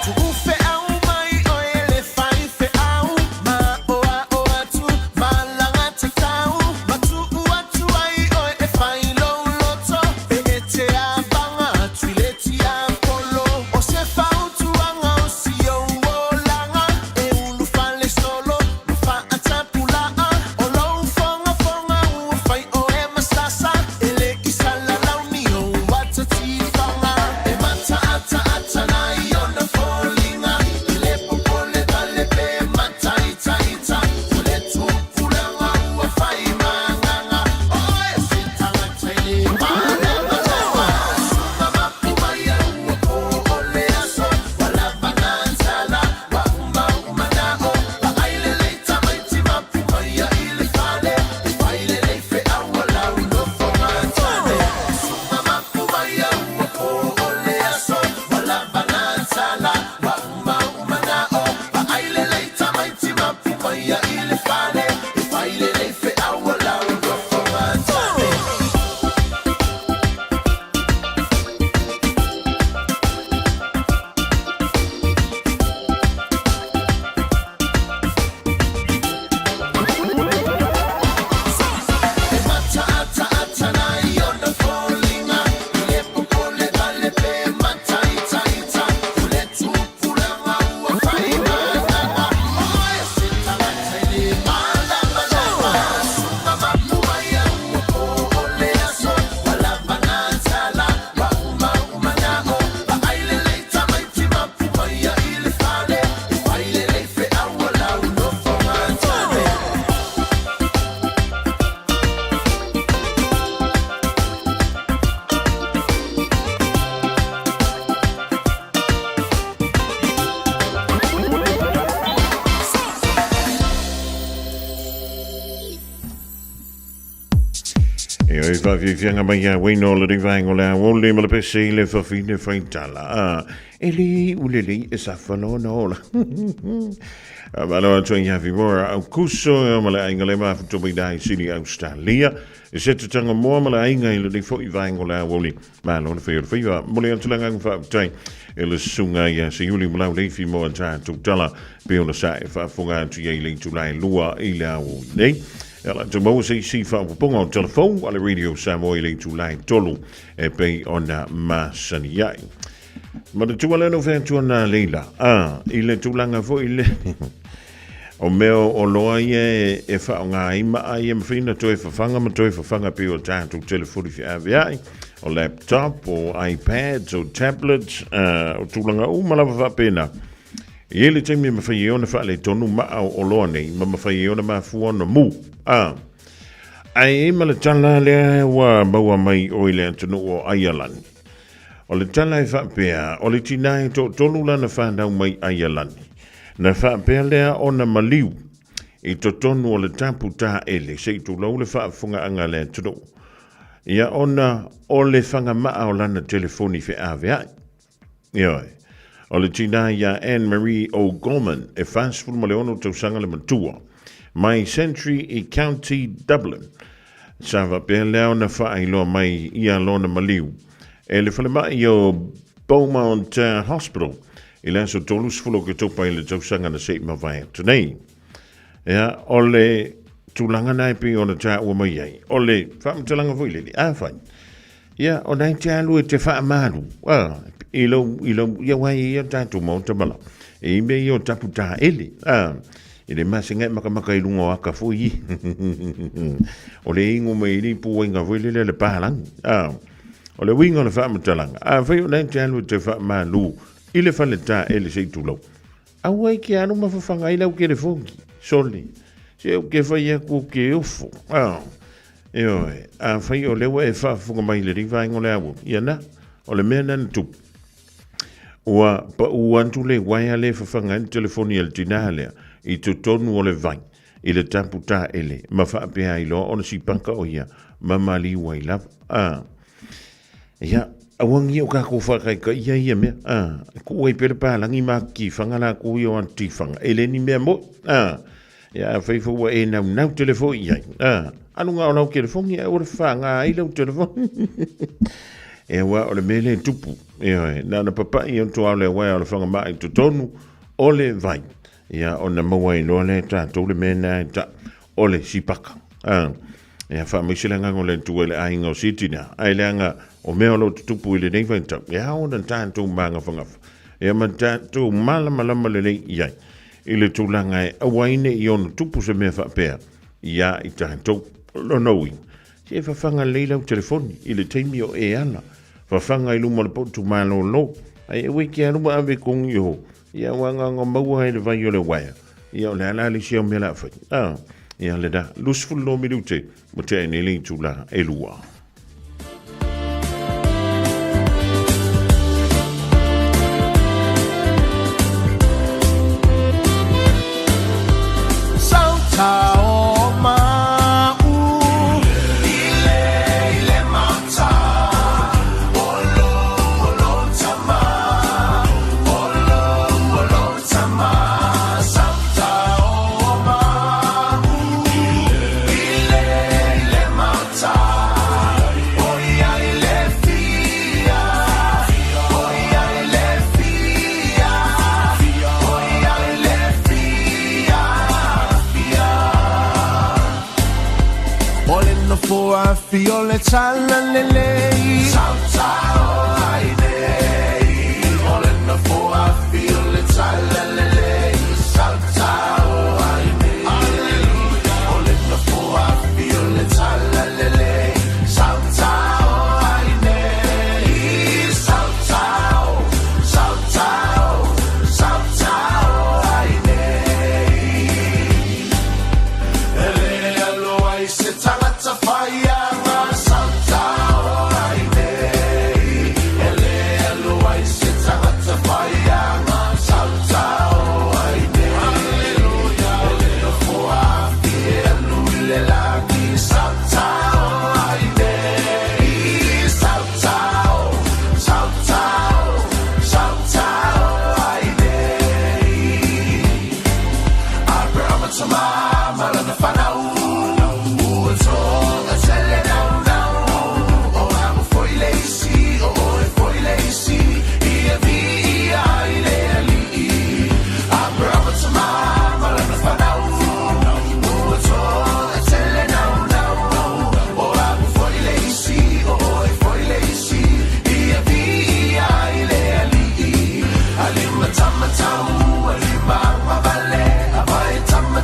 Tu'ufe au mai o e le faife au Ma oa o atu ma langa tatau Ma tu'u atu ai o e fai lou loto Pe e te avanga atu i le tiapolo O se fautuaga o si ou olaga E ulu fale solo ma fa'atapula'a O lou fogafoga ua fai o e masasa E le i salalauni ou atatifaga E mata'ata'ata na i ona foliga E le popole vale pe mataitaita O le tupulaga ua fai magaga O e se tagata i le malamalama Suga mapumaia ua po o le aso Walavanantala wa uma uma na o Vaaile leita maiti mapumaia i le fale E faile leife aua lau nofo gatane Suga mapumaia ua po o le aso Walavanantala wa uma uma na o Vaaile leita maiti mapumaia i le fale E faile leife aua lau nofo gatane. E mata'ata'ata na i ona foliga Le popole vale pe mataitaita O le tupulaga ua fai magaga O e se tagata i E oi whawhiwhianga mai ia Wayne o le rivaenga o le aole ma le pese i le whawhine whaitala. A, e le ulele e sa whanona ola. A malo atu i Happy Mora au kuso e ma le ainga le mafuto mai dai sini Australia. E se te tanga moa ma le ainga i le rifo i vaenga o le aole. Malo le whai o le whaiwa. Mole atu le ngang whaaptai e le sunga ia se iuli malau leifi mo a tātou tala. Pe ona sa e whaafonga atu ia i le itulai lua i le aole nei. E ala atu maua se isi faaopoopoga o telefou a le Radio Samoa i le itula e tolu e pei ona masani ai. Manatua lea no fea atu ana leila. A, i le tulaga foi le o mea o loa ia e, e whaonga ai maa ia mawhai na toe whawhanga ma toe whawhanga pe o tātou telefoni whiaweai, o laptop, o iPads, o tablets, uh, o tulaga uma lava whaapena. E i ai le taimi e mawhai ai ona faaletonu maa o oloa nei, ma mawhai ai ona mafua ona mu. A, ae e ma le tala lea ua maua mai o i le atunuu o Aialani. O le tala e faapea, o le tinā e toatolu lana whanau mai Aialani. Na faapea lea ona maliu i totonu o le tapu tāele se i tulou le faafofogaaga a le atunuu. Ia ona o le whangama'a o lana telefoni feavea'i. Ioe. O le tinā iā Anne Marie O'Gorman, e 46 tausaga le matua, mai Santry i County Dublin. Sa faapea lea ona faailoa mai ia lona maliu e le falemai o Beaumont Hospital i le aso 30 o Oketopa i le tausaga na se'i mavae atu nei. Ia, o le tulaga na e pei ona taua mai ai, o le faamatalaga foi lele, afai, Ia, o nai te alu e te whaamaru, a, i lau, i lau, ia wai ia tātou maota mala. E i mea ia o tapu tā ele, a, i le masenga e makamaka i lunga o aka foi i. O le ingo mai i pū inga foi lele le pālangi, a, o le winga o le whaamatalaga, a whai o nai te alu e te whaamalu, i le whale tā ele se i tūlau. Aua e ke alu ma whawhanga i lau telefoni, sole, se o ke whai aku ke ofo, a, Ioe, afai o lea ua e faafofoga mai i le rivaenga o le aua, ia na, o le mea lena na tupu. Ua paʻu atu le uaea lea e fafaga ai le telefoni a le tinā lea i totonu o le vai i le tapu taele ma faapea ai loa ona sipaka o ia ma maliu ai lava. A, ia, auagia o kākou whakaikaia ia mea. A, ku ai pea le pālangi ma tiwhanga la ku ia o an tiwhanga. E le ni mea mo. A, Ia, afai foi ua e naunau telefoni i ai. A, anu ngā o lau telefoni, e ua whāngā ai lau telefoni. E ua o le mea le tupu. E oe, nā na papai o tō ao le waea o le whanga mai totonu o le vai. Ia, o na maua i loa le tātou le mea nā e ta o le sipaka. A, ia whaamaise le ngango le tua i le āinga o Sitina. Ai le anga o mea o lo tutupu i le nei vaitau. E ao na tātou māngawhangafa. Ia ma tātou malamalama lelei i ai. I le tulaga e aua ai nei i ona tupu se mea faapea iā i tatou. Lona uiga, se e fafaga lelei lau telefoni i le taimi o e ala, fafaga i luma o le potu malōlō, ae aua e ke alu ma ave kogi iho, ia ua agaga maua ai le vai o le uaea, ia o le a la le isi au mea la fai. A, ia le la, 22 minute mo te ai nei le itula e lua.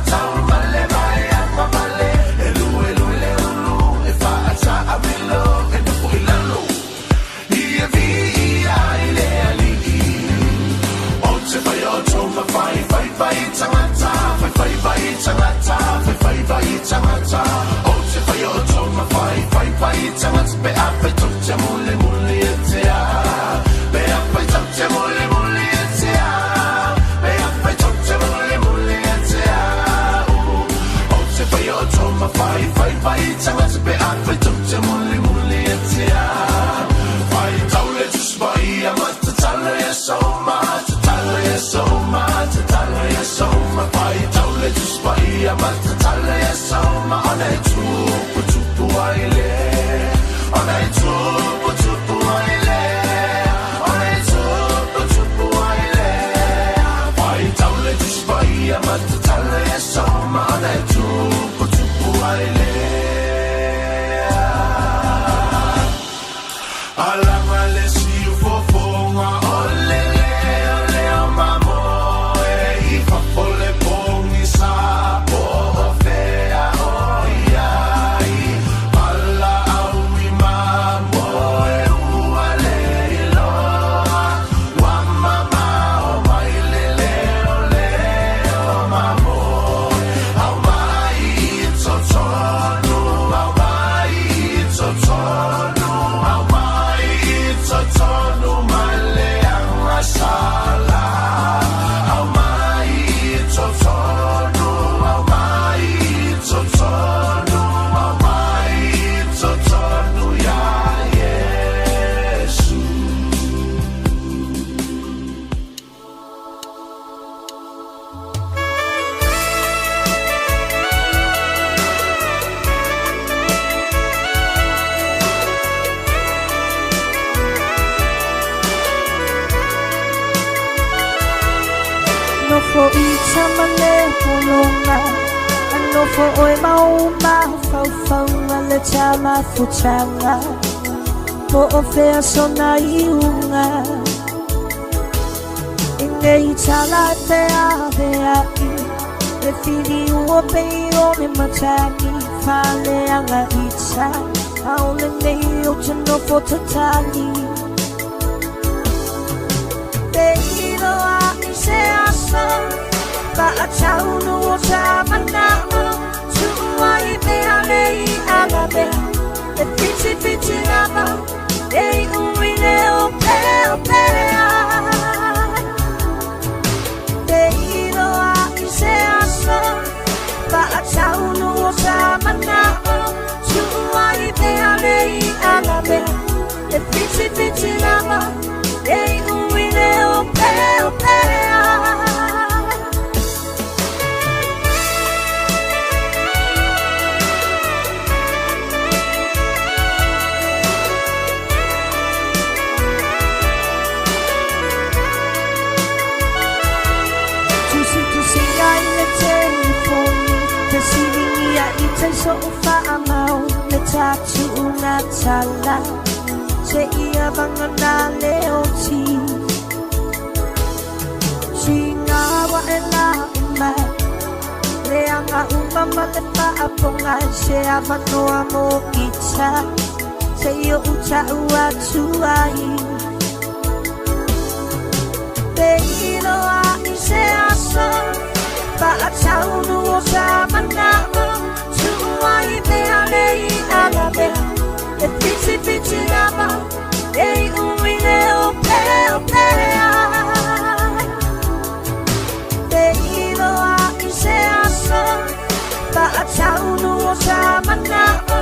fa'ataumale mai agavale e luelue le ulu e fa'ataamilo e nofo i lalo ia viia i le alii o te whai o tōma whai whai whai tangata whai whai whai tangata whai whai whai tangata o te whai o tōma whai whai whai tangata pe a whai tau te mule mule e te a pe a whai tau te mule mule e te a pe a whai tau te mule mule e te a o te whai o tōma whai whai whai tangata pe a whai tau te mule mule e te a whai tau le tuspai a matatala e soma tatala e soma tatala e soma whai tau le tuspai a matatala e soma ona e tupu tupu ai le ona e tupu tupu ai le ona e tupu tupu ai le whai tau le tuspai a matatala e soma ona e tupu tupu ai le Alanga le siu fofonga o le leo leo mamoe i fafo le pongi sa po o fea o iai pala au i mamoe ua le iloa wa mamao mai le leo leo mamoe au mai i totonu au mai i totonu au mai i totonu mai le agasala au mai i totonu au mai i totonu au mai i totonu ia Iesu. Nofo i tama le polonga A nofo oe mau mafaufauga le tamafutaga Po o fea sona iuga I nei tala e feavea'i Le filiu o pei o le matagi Faleaga ita Ao lenei o te nofo tatali Te iloa i se aso Fa'ataunu o sa mana'o Tu'u ai mea nei alavea E fitifiti lava E i'u i le opeopea Te iloa i se aso Fa'ataunu o sa mana'o Tu'u ai mea nei alavea E fitifiti lava E i'u i le opeopea. Tusitusiga i le telefoni Fesiligia i te so'u fa'amau Le tatu'uga tala Se'ia vagana le oti Siga e la'u mai Le aga uma ma le fa'apoga Se avanoa mo ita Se o'u ta'u atu ai Te iloa i se aso Fa'ataunu o sa mana'o Tu'u ai mea nei alavea E fitifiti lava E i'u i le opeopea Te iloa i se aso Fa'ataunu o sa mana'o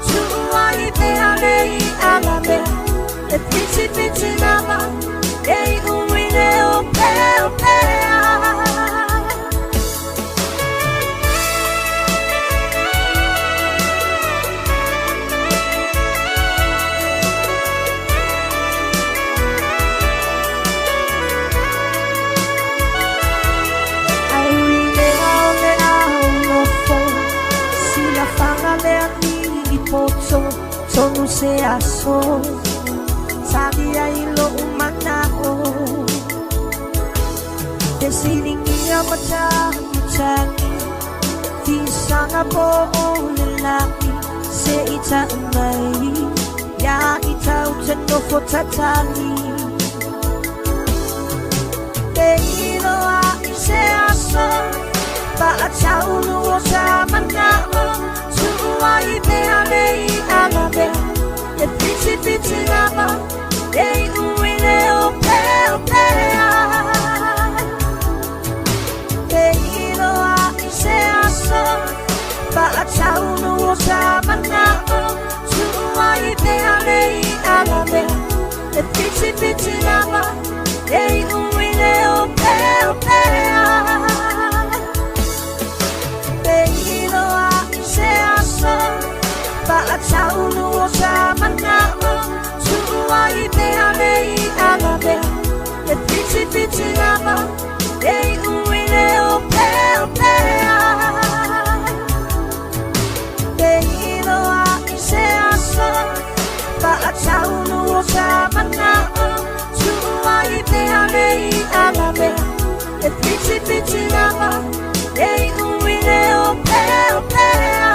Tu'u ai mea nei alavea E fitifiti lava E i'u i le opeopea. Ai ui le ao le ao nofo Silafaga le alii poto Tonu se aso Tali ai lo'u mana'o Fesiligia ma tagitagi a po o le lagi se i tau mai Ia i tau te nofo tatali Te iloa i se aso Paataunu o sa manao Tuua i pea le i ala mea E whiti whiti lava E i ui le o peo pea Te iloa i se aso Paataunu o sa manao Tuua i pea le i ala mea E whiti whiti lava E i ui le o peo pea Te iloa i se aso Paataunu o sa manao Tuua i pea le i ala mea E whiti whiti lava E i ui le o peo pea Te iloa i se aso Paataunu o sa manao Tuua i pea le i ala mea E whiti whiti lava E i ui le o peo pea.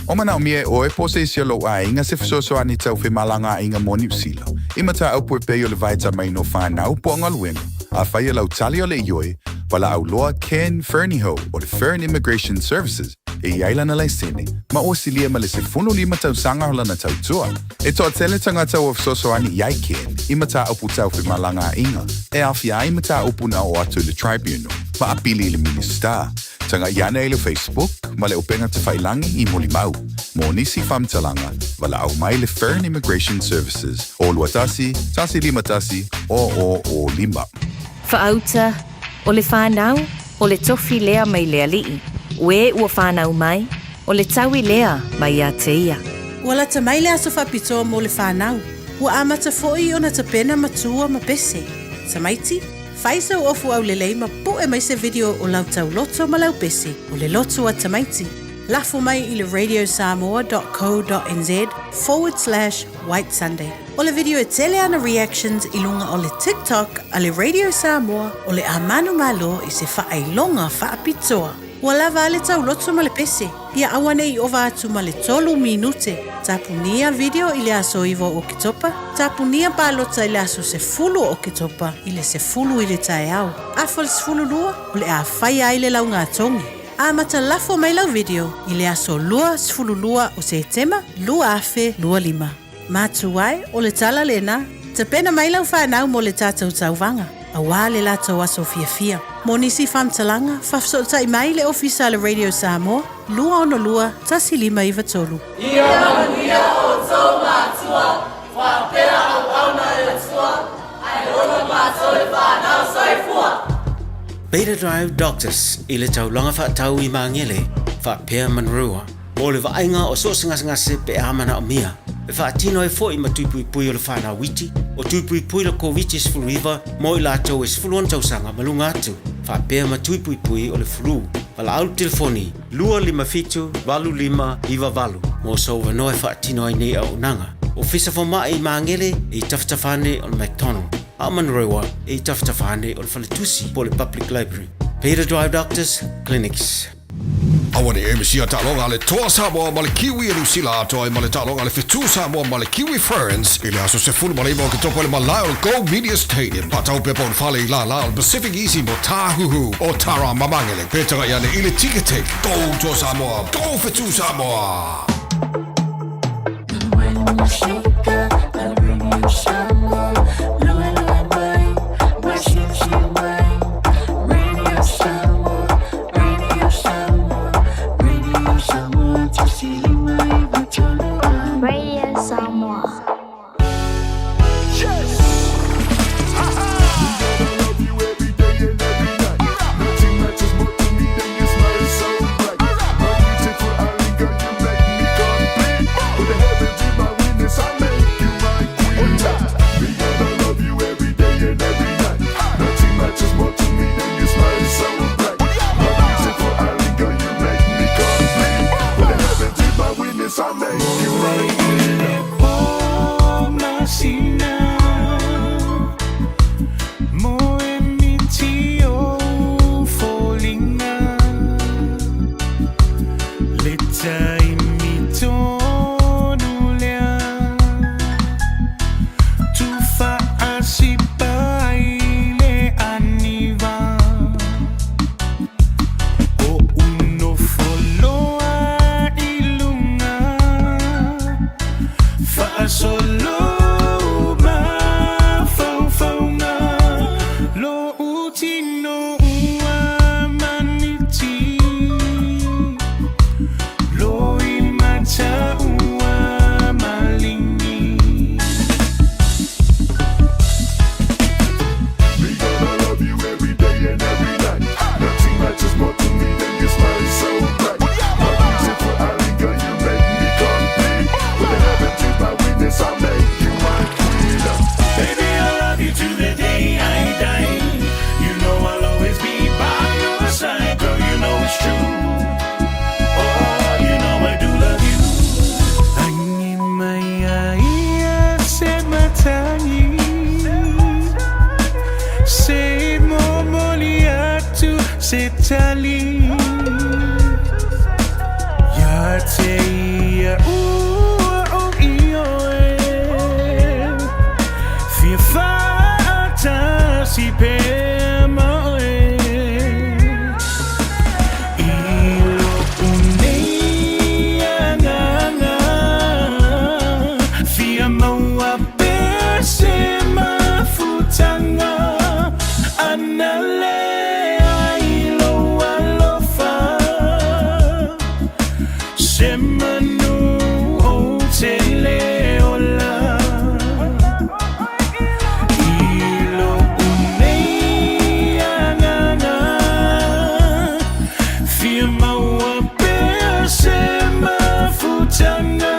O mana o mia e oe po se isi o lou aiga se fesoasoani tau femalagaaiga mo Niu Sila. I mataupu e pei o le vaitamaina o fanau po o galuega. Afai o lau tali o le ioe, valaau loa Ken Fernihough o le Fern Immigration Services e i ai lana laisene, ma ua silia ma le 15 tausaga o lana tautua. E toatele tagata ua fesoasoani i ai Ken i mataupu tau femalagaaiga, e aofia ai mataupu na oo atu i le Tribunal, ma apili i le Minisita. Tagai ane i le Facebook ma le upega tafailagi i Molimau. Mo nisi faamatalaga, valaau mai le Fern Immigration Services o 21 151 00 05. Faauta, o le fanau, o le tofi lea mai le alii. O e ua fanau mai, o le taui lea mai ia te ia. Ua lata mai le aso faapitoa mo le fanau. Ua amata foi ona tapena matua ma pese. Tamaiti, fai sau ofu aulelei ma pu'e mai se video o lau tauloto ma lau pese, o le loto a tamaiti. Lafo mai i le radiosamoa.co.nz/White Sunday. O le video e tele ana reactions i luga o le TikTok a le Radio Samoa o le Amanu Malo i se faailoga faapitoa. Ua lava a le tauloto ma le pese, ia aua ne i ova atu ma le 3 minute. Tapunia video i le aso 9 o Oketopa, tapunia palota i le aso 10 o Oketopa i le 10 i le taeao. Afa le 12, o le a faia ai le laugatogi. Amata lafo mai lau video i le aso 22 o Setema 2025. Matua e, o le tala lena, tapena mai lau fanau mo le tatou tauvaga, auā le latou aso fiafia. Mo nisi faamatalaga, faafesootai mai le ofisa a le Radio Samoa, 262 1593. Ia manuia outou matua, faapea auauna a le Atua, ae ola matou le fanau. Soifua! Beta Drive Doctors i le taulaga faatau i Magele, faapea Manurewa, mo le vaaiga o so o se gasegase pe a manaomia. E faatino ai foi ma tui puipui o le fanau iti, o tui puipui le Koviti-19 mo i latou e 16 tausaga ma luga atu, faapea ma tui puipui o le flu. Valaau le telefoni 257 8598 mo sou avanoa e faatino ai nei auaunaga. Ofisa Fomai i Magele e i tafatafa ane o le McDonald, a o Manurewa e i tafatafa ane o le Faletusi po o le Public Library. Beta Drive Doctors Clinics. Aua ne i e misia taaloga a le Toa Samoa ma le Kiwi a Niu Sila atoa ai ma le taaloga a le Fetu Samoa ma le Kiwi Ferns i le aso 19 o Oketopa i le malae o le Go Media Stadium. Faatau pepa o le fale i lālā o le Pacific Easy mo Tāhuhu o Tara ma Magele. Pe tagai ane i le Ticketek. Go Toa Samoa! Go Fetu Samoa! Radio Samoa. Se manu o te le ola I lo'u nei agaga Fia maua pea se mafutaga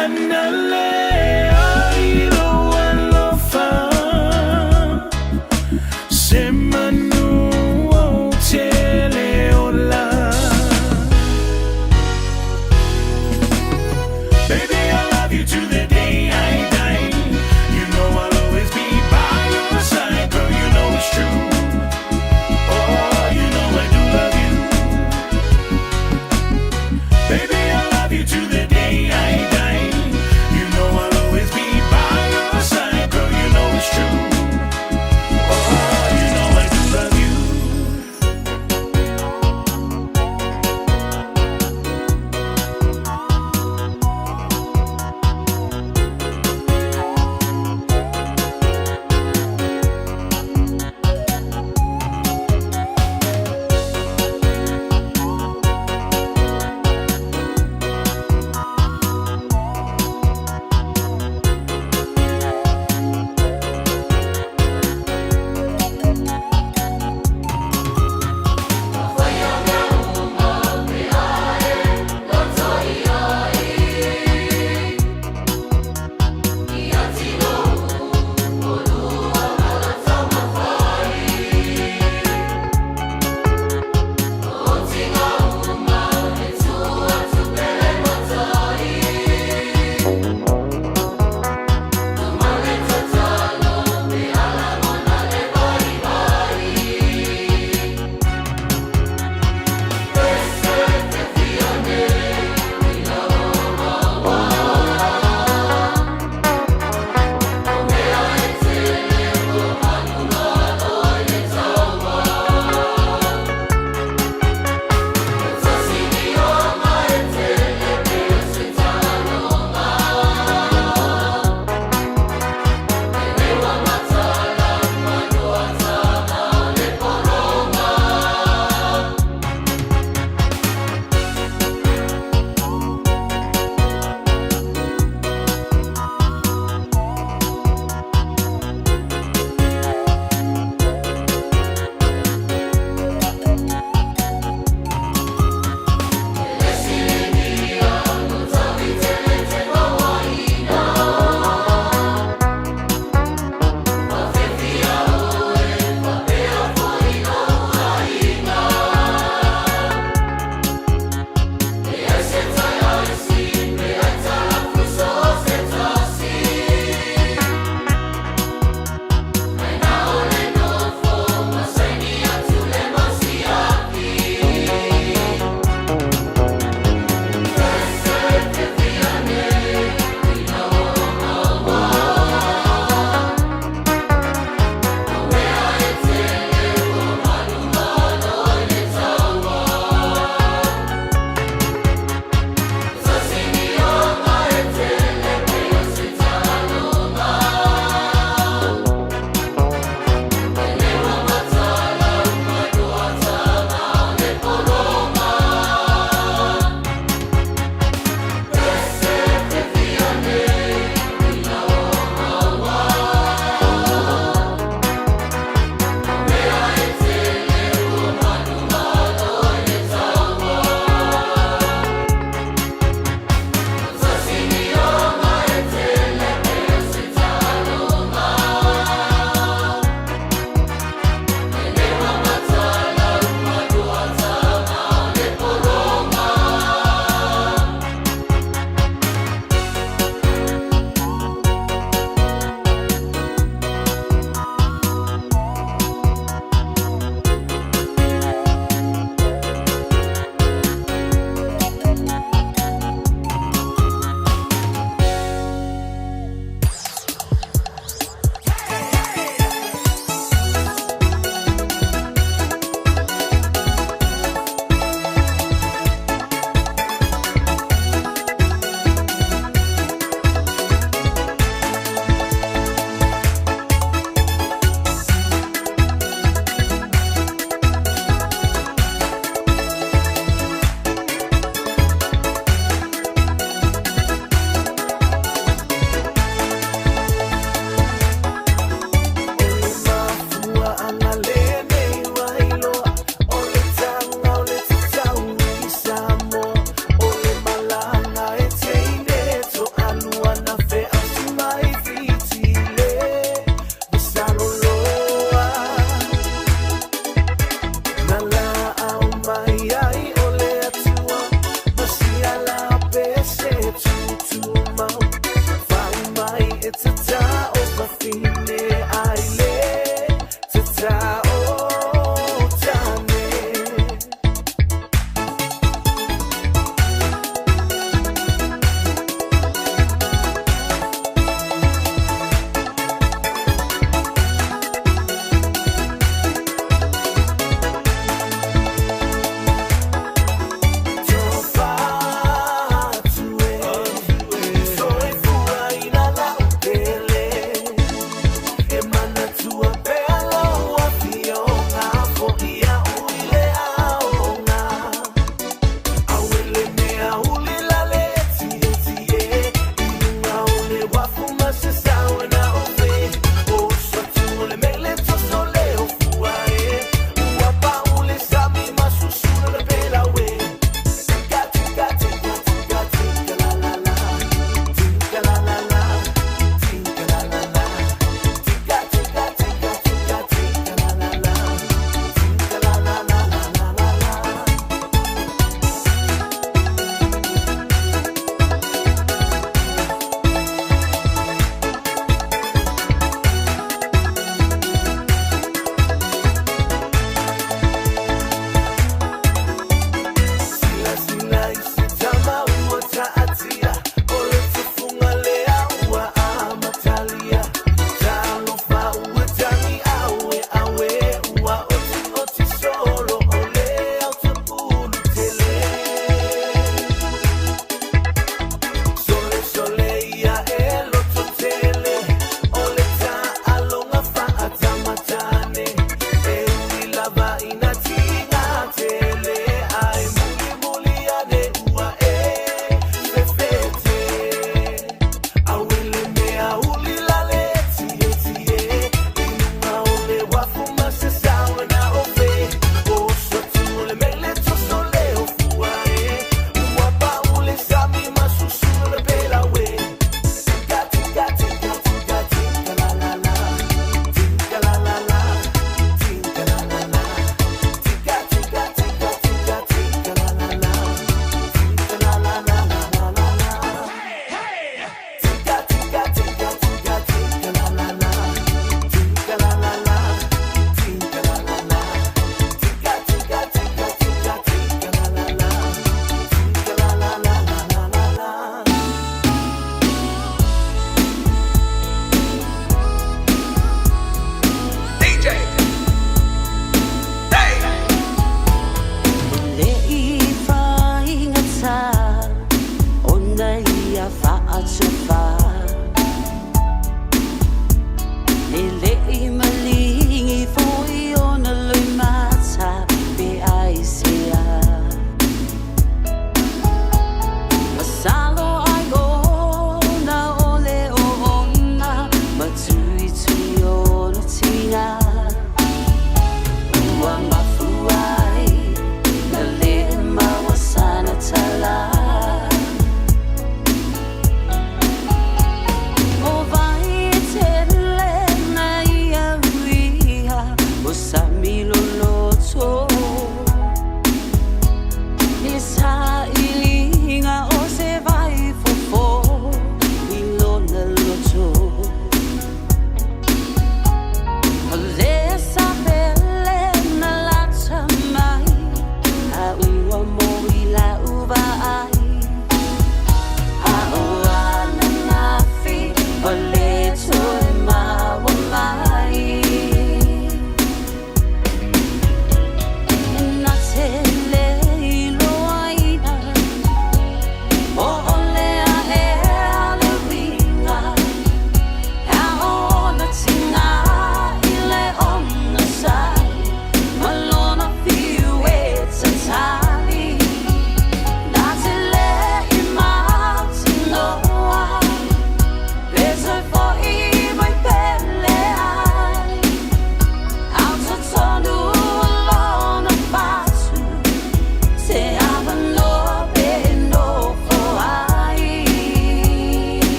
Ana leai lou alofa Se manu ou te le ola.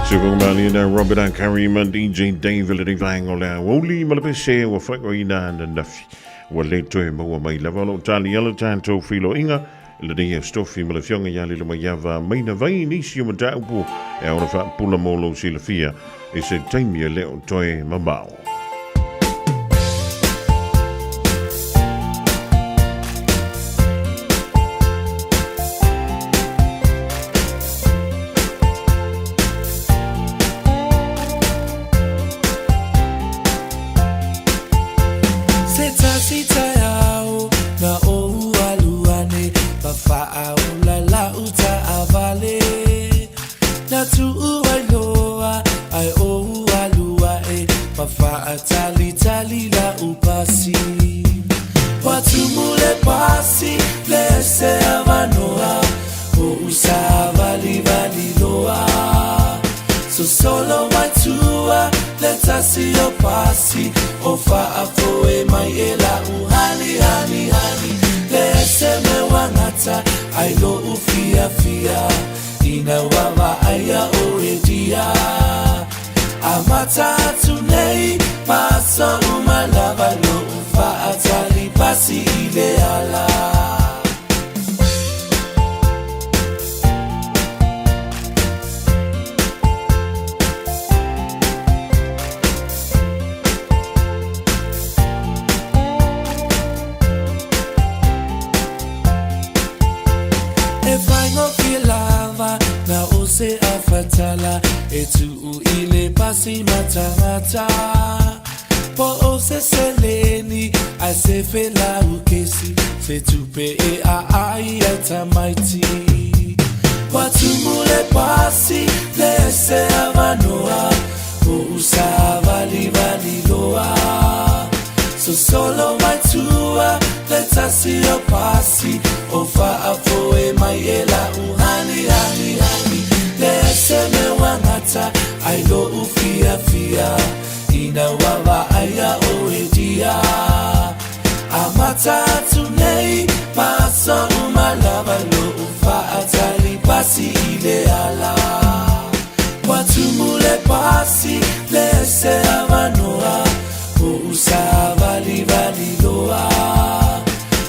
Siufogomalie Robert Curry ma DJ Dave i lenei vaega o le aoauli ma le pese ua faaigoaina ananafi. Ua le toe maua mai lava o lo o taliala tatou feiloaiga i lenei Aso Tofi ma le Afioga ia Lilomaiava Maina Vai i nisi o mataupu e ao ona faapula mo lou silafia i se taimi e le o toe mamao. Se tasi taeao na ou alu ane Ma faaola lau taavale Na tuu ai loa ae ou alu ae Ma faatalitali lau pasi Ua tumu le pasi le ese avanoa Ou savalivali loa Sosolo mai tua le tasi o pasi O faafoe mai e lau hani hani hani Le ese me wangata ai lo'u fiafia Ina ua vaaia oe dia Amata atu nei ma aso uma lava Lo'u faatali pasi i le ala. E faigofie lava na o se afatala e tuu i le pasi matagata Po o se seleni ae se felaukesi se tupe e aai ai tamaiti Ua tumu le pasi le ese avanoa Ou savalivali loa Sosolo mai tua le tasi o pasi O faafoe mai e lau hani hani hani Le ese me wangata ai lo'u fiafia Ina ua vaaia oe dia Amata atu nei ma aso uma lava Lo'u faatali pasi i le ala Ua tumu le pasi le ese avanoa Ou savalivali loa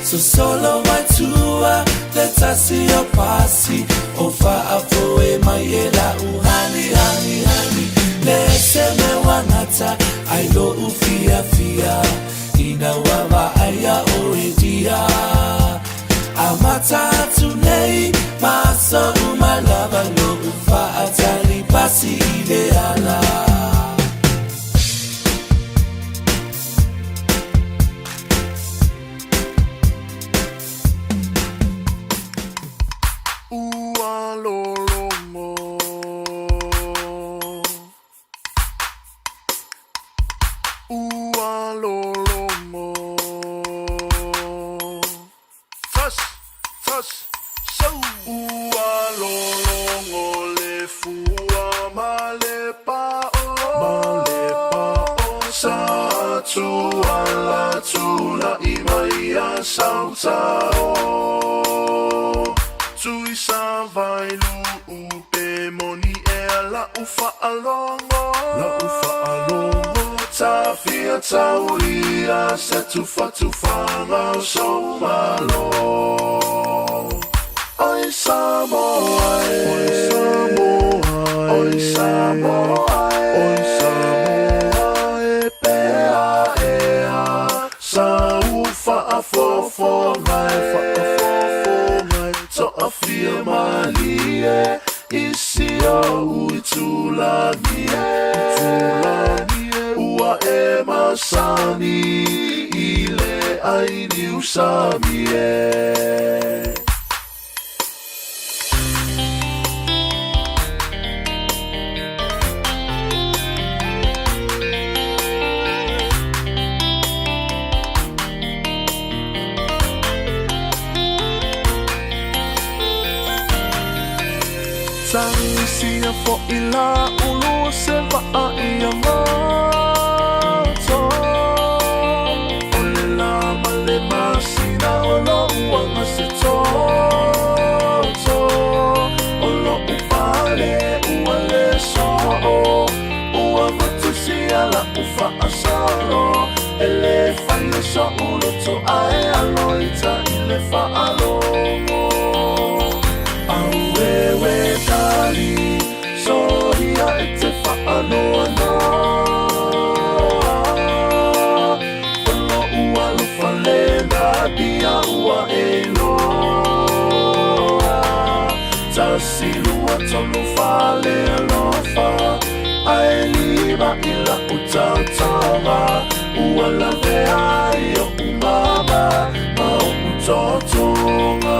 Sosolo mai tua le tasi o pasi O faafoe mai e lau hani hani hani Le ese me wangata ai lo'u fiafia Ina ua vaaia oe dia Amata atu nei ma aso uma lava Lo'u faatali pasi i le ala. Ua lologo Ua lologo Tas, tas, sau Ua lologo le fua ma le pa'o Ma le pa'o Sa tuala tula'i mai a sautao Tui sa vai lu'u pe moni ea la'u fa'alogo La'u fa'alogo Tafia taulia se tufatufaga o sou malo Oi Samoa e Oi Samoa e Oi Samoa e Oi Samoa e Pea ea Sa u faafofoga e Faafofoga e Toafia malie I si ou itulagi e Itulagi e Ua e masani I le ai niu sami e. Tagisia fo'i la ulu se va'a ia goto O le la ma le masina o lo'u aga se toto O lo'u fale ua le soa. so'u loto ae alo ita i le fa'alogo. Aueue tali soia e te fa'anoanoa O lo'u alofa lena dia ua e iloa. Tasi lua tolu fale alofa ae lima i la'u taotaoga ua lavea ai o'u mama ma o'u totoga.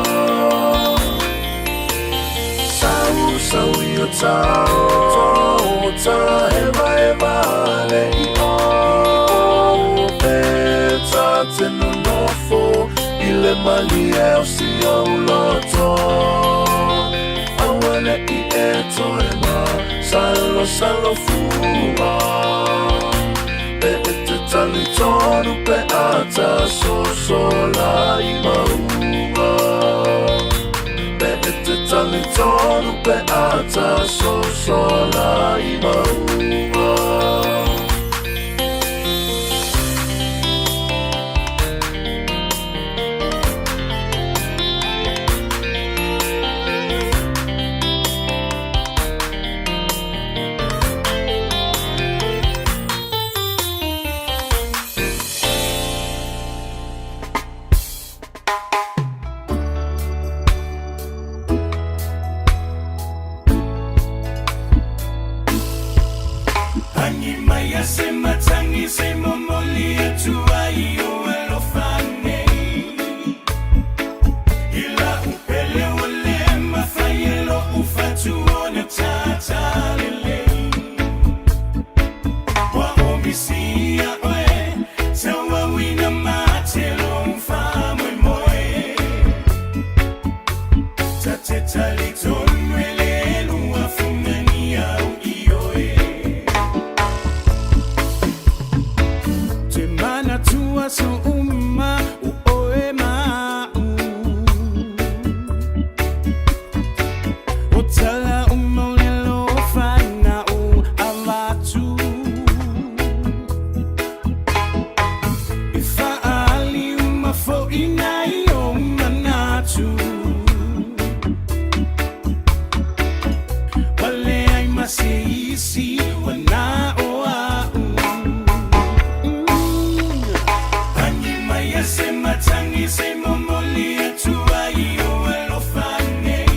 Sau sau i o tao ta hevaeva le i o pe ta te nonofo i le malie o si ou loto. Aua le'i e toe ma salo salo fua pe e te talitonu pe a ta sosola i mauga. Pe e te talitonu pe a ta sosola i mauga. Agi mai a se matagi se momoli atu ai o alofa nei. I la'u pele ua le mafai e lo'u fatu ona tatalelei. Ua ou misia oe tauauina mate lou faamoemoe. Ta te talitonu e le lua fugani au i oe. Te manatua aso uma o oe ma'u. O tala uma o le alofa na ou avatu. E fa'aali uma fo'i nai ou manatu. Ua leai ma se isi ua na o a'u. Agi mai a se matagi se momoli atu ai o alofa nei.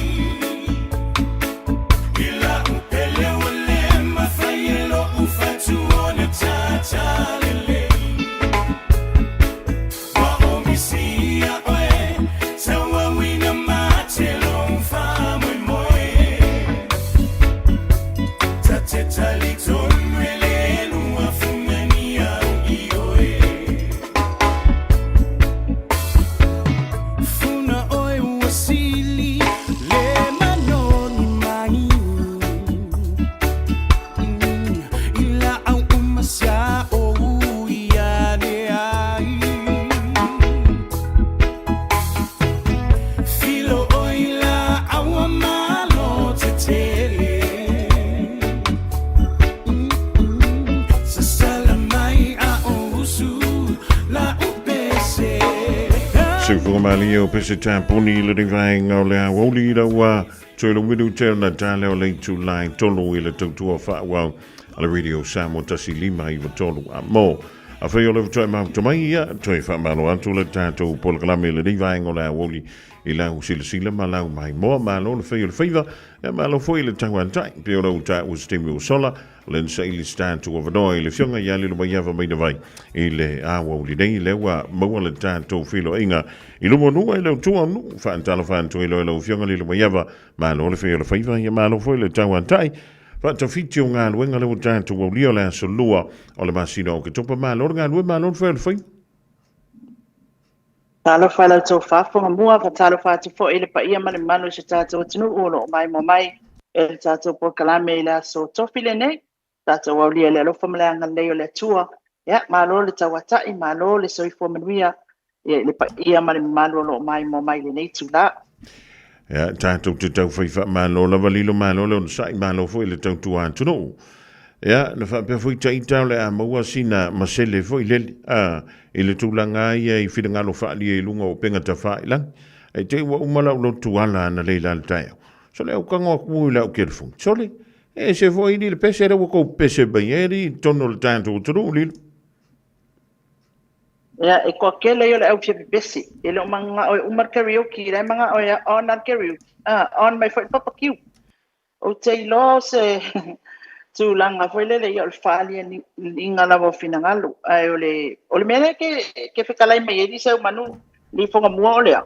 I la'u pele ua le mafai e lo'u fatu ona tatalelei. Ua ou misia oe tauauina mate lou faamoemoe. Ta te talitonu e le lua fugani au i oe. Funa oe ua sili le manoni mai. I laau uma sa ou ia ane ai. Filo oe i laau a malo tetele. Sasala mai a o usu la'u pese. Soifua malie o pese tapuni i lenei vaega o le aoauli ina ua toe lumilu te ona tale o le itulā e tolu i le tautua faaauau a le Radio Samoa 1593 a mo. Afai o le toe mafuta mai ia, toe faamalo atu le tatou polokalame i lenei vaega o le aoauli i lau silasila ma lau maimoa. Malo le fai o le faiva, ia malo foi le tauatai. Pei ona ou taua se taimi ua sola, Len Saili Stan Tuavanoa i le Afioga ia Lilomaiava Mainavai i le aoauli nei lea ua maua le tatou feiloaiga i luma o nuu ai le utua o nuu. Faatalofa atu ai loa i lau Afioga Lilomaiava, malo le fai o le faiva, ia malo foi le tauatai. Faatafiti o galuega lea ua tatou aulia o le aso 2 o le masina o Oketopa. Malo le galue, malo le fai o le faiva. Talofa i la outou faafofoga mua, faatalofa atu foi i le paia ma le mamalu o si o tatou atunuu o lo o maimoa mai e le tatou polokalame i le aso Tofi lenei. Tatou aulia i le alofa ma le agalelei o le Atua. Ia, malo le tauatai, malo le soifua manuia ia, i le paia ma le mamalu o lo o maimoa mai i lenei itula. Ia, tatou te taufai faamalo lava lilo, malo le onosai, malo foi le tautua atunuu. Ia, na faapea foi taita o le a maua sina masele foi lele, a, i le tulaga ia i finagalo faaalia i luga o upega tafailagi. Ae te i ua uma lau lotu ala analeila i le taeao. Sole au tago atu i lau telefoni. Sole, e ese foi li le pese lea ua tou pese mai ai alii i totonu o le tatou atunuu, Lilo. Ia, e toatele ia o le au fia pepese. E le o mananao e uma le karaoke, la e mananao e on lava le karaoke. A, on mai foi le papa kiu. Ou te iloa o se tulaga foi lele ia o le faaliaina lava o finagalo. Ae o le, o le mea lea ke, ke fetalai mai ai Seumanu, lifoga mua o le a?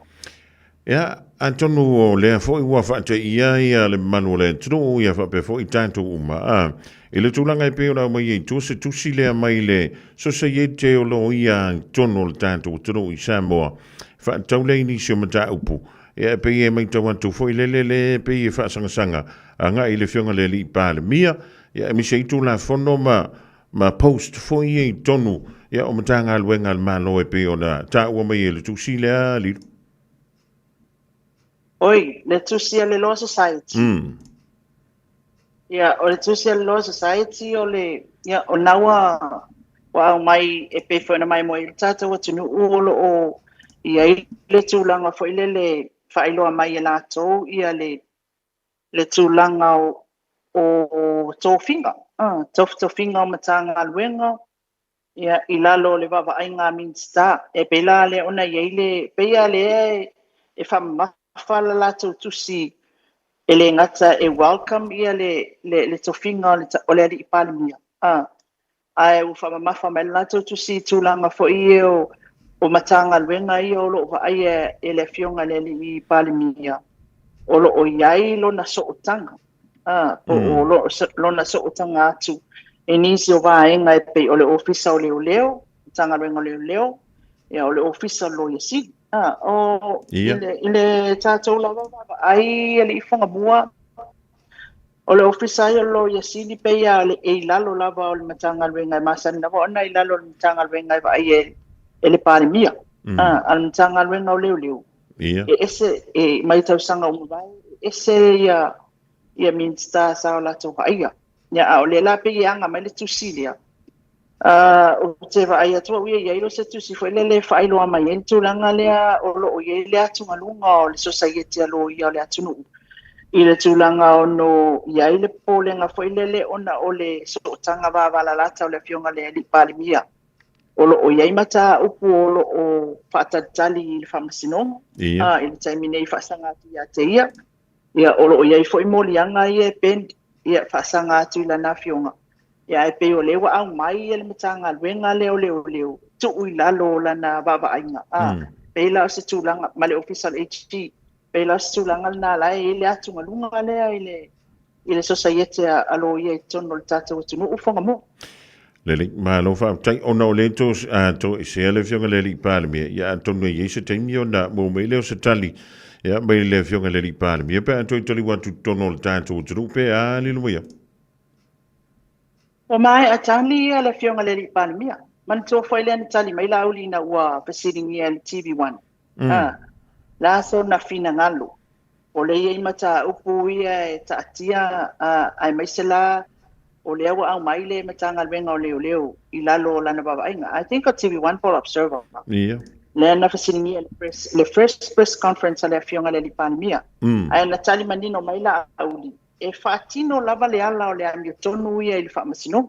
Ia, atonu o lea foi ua faateia ia le mamalu o le atunuu, ia faapea foi tatou uma. A, i le tulaga e pei ona aumai ai tua se tusi lea mai le Sosaiete o Loia i totonu o le tatou atunuu i Samoa, faatatau lea i nisi o mataupu. Ia, e pei e matau atu foi lele le e pei e faasagasaga agai i le Afioga i le Alii Palemia, ia, aemaise ai Tulafono ma, ma post foi ia i totonu, ia, o Matagaluega a le Malo e pei ona taua mai e le tusi lea, Lilo. Oi, le tusi a le Law Society. Ia, o le tusi a le Law Society o le, ia, o na ua, ua aumai e pei foi ona maimoa ai le tatou atunuu o lo o i ai le tulaga foi lele faailoa mai e latou ia le, le tulaga o, o tofiga, tofitofiga o Matagaluega, ia, i lalo o le vaavaaiga a Minisita. E pei la lea ona i ai le, pei lava lea e faamamafa le latou tusi e le gata e welcome ia le, le, le tofiga o le, o le Alii Palemia, a, ae ua faamamafa mai le latou tusi i tulaga foi ia o, o Matagaluega ia o lo o vaaia e le Afioga i le Alii Palemia, o lo o i ai lona sootaga. A, po o lona sootaga atu i nisi o vaega e pei o le Ofisa o Leoleo, Matagaluega o Leoleo, ia, o le Ofisa o le Loia Sili. A, o, i le, i le tatou lava vaavaai Alii Fagamua, o le Ofisa ia o le Loia Sili pei lava o le, e i lalo lava o le Matagaluega e masani lava ona i lalo o le Matagaluega e vaaia e le Palemia. A, a o le Matagaluega o Leoleo, E ese, e mai tausaga ua mavae, e ese ia, ia Minisita sa o latou vaaia. Ia, a o lea la pei e aga mai le tusi lea, uh, ou te vaai atu au ia i ai o se tusi foi lele e faailoa mai ai le tulaga lea o lo o i ai le atugaluga o le sosaiete a loia o le atunuu i le tulaga ono i ai le popolega foi lele ona o le sootaga vavalalata o le Afioga i le Alii Palemia o lo o i ai mataupu o lo o faatalitali i le faamasinoga a, i le taimi nei faasaga atu ia te ia. Ia, o lo o i ai foi moliaga ia e pend, ia, faasaga atu i lana afioga. Ia, ae pei o lea ua aumai e le Matagaluega lea o Leoleo, tuu i lalo o lana vaavaaiga. A, pei la o se tulaga, ma le Ofisa o le HG, pei la o se tulaga lena la e i ai le atugaluga lea i le, i le sosaiete a loia i totonu o le tatou atunuu Fuagamua. Lelei, malo faafetai ona o lea to, toesea le Afioga i le Alii Palemia, ia atonu e i ai se taimi ona maua mai lea o se tali ia, mai le Afioga i le Alii Palemia pe a toe taliu atu i totonu o le tatou atunuu pe a lilo mai au. Ua maea tali ia le Afioga i le Alii Palemia. Manatua foi lea na tali mai Laauli ina ua fesiligia e le TV1. La sona finagalo O lea e i ai mataupu ia e taatia, aemaise la o lea ua aumai le Matagaluega o Leoleo i lalo o lana vaavaaiga. I think o TV1 po o le Observer. Lea na fesiligia le press, le first press conference a le Afioga i le Alii Palemia. Ae na tali manino mai Laauli, e faatino lava le ala o le amiotonu ia i le Faamasinoga.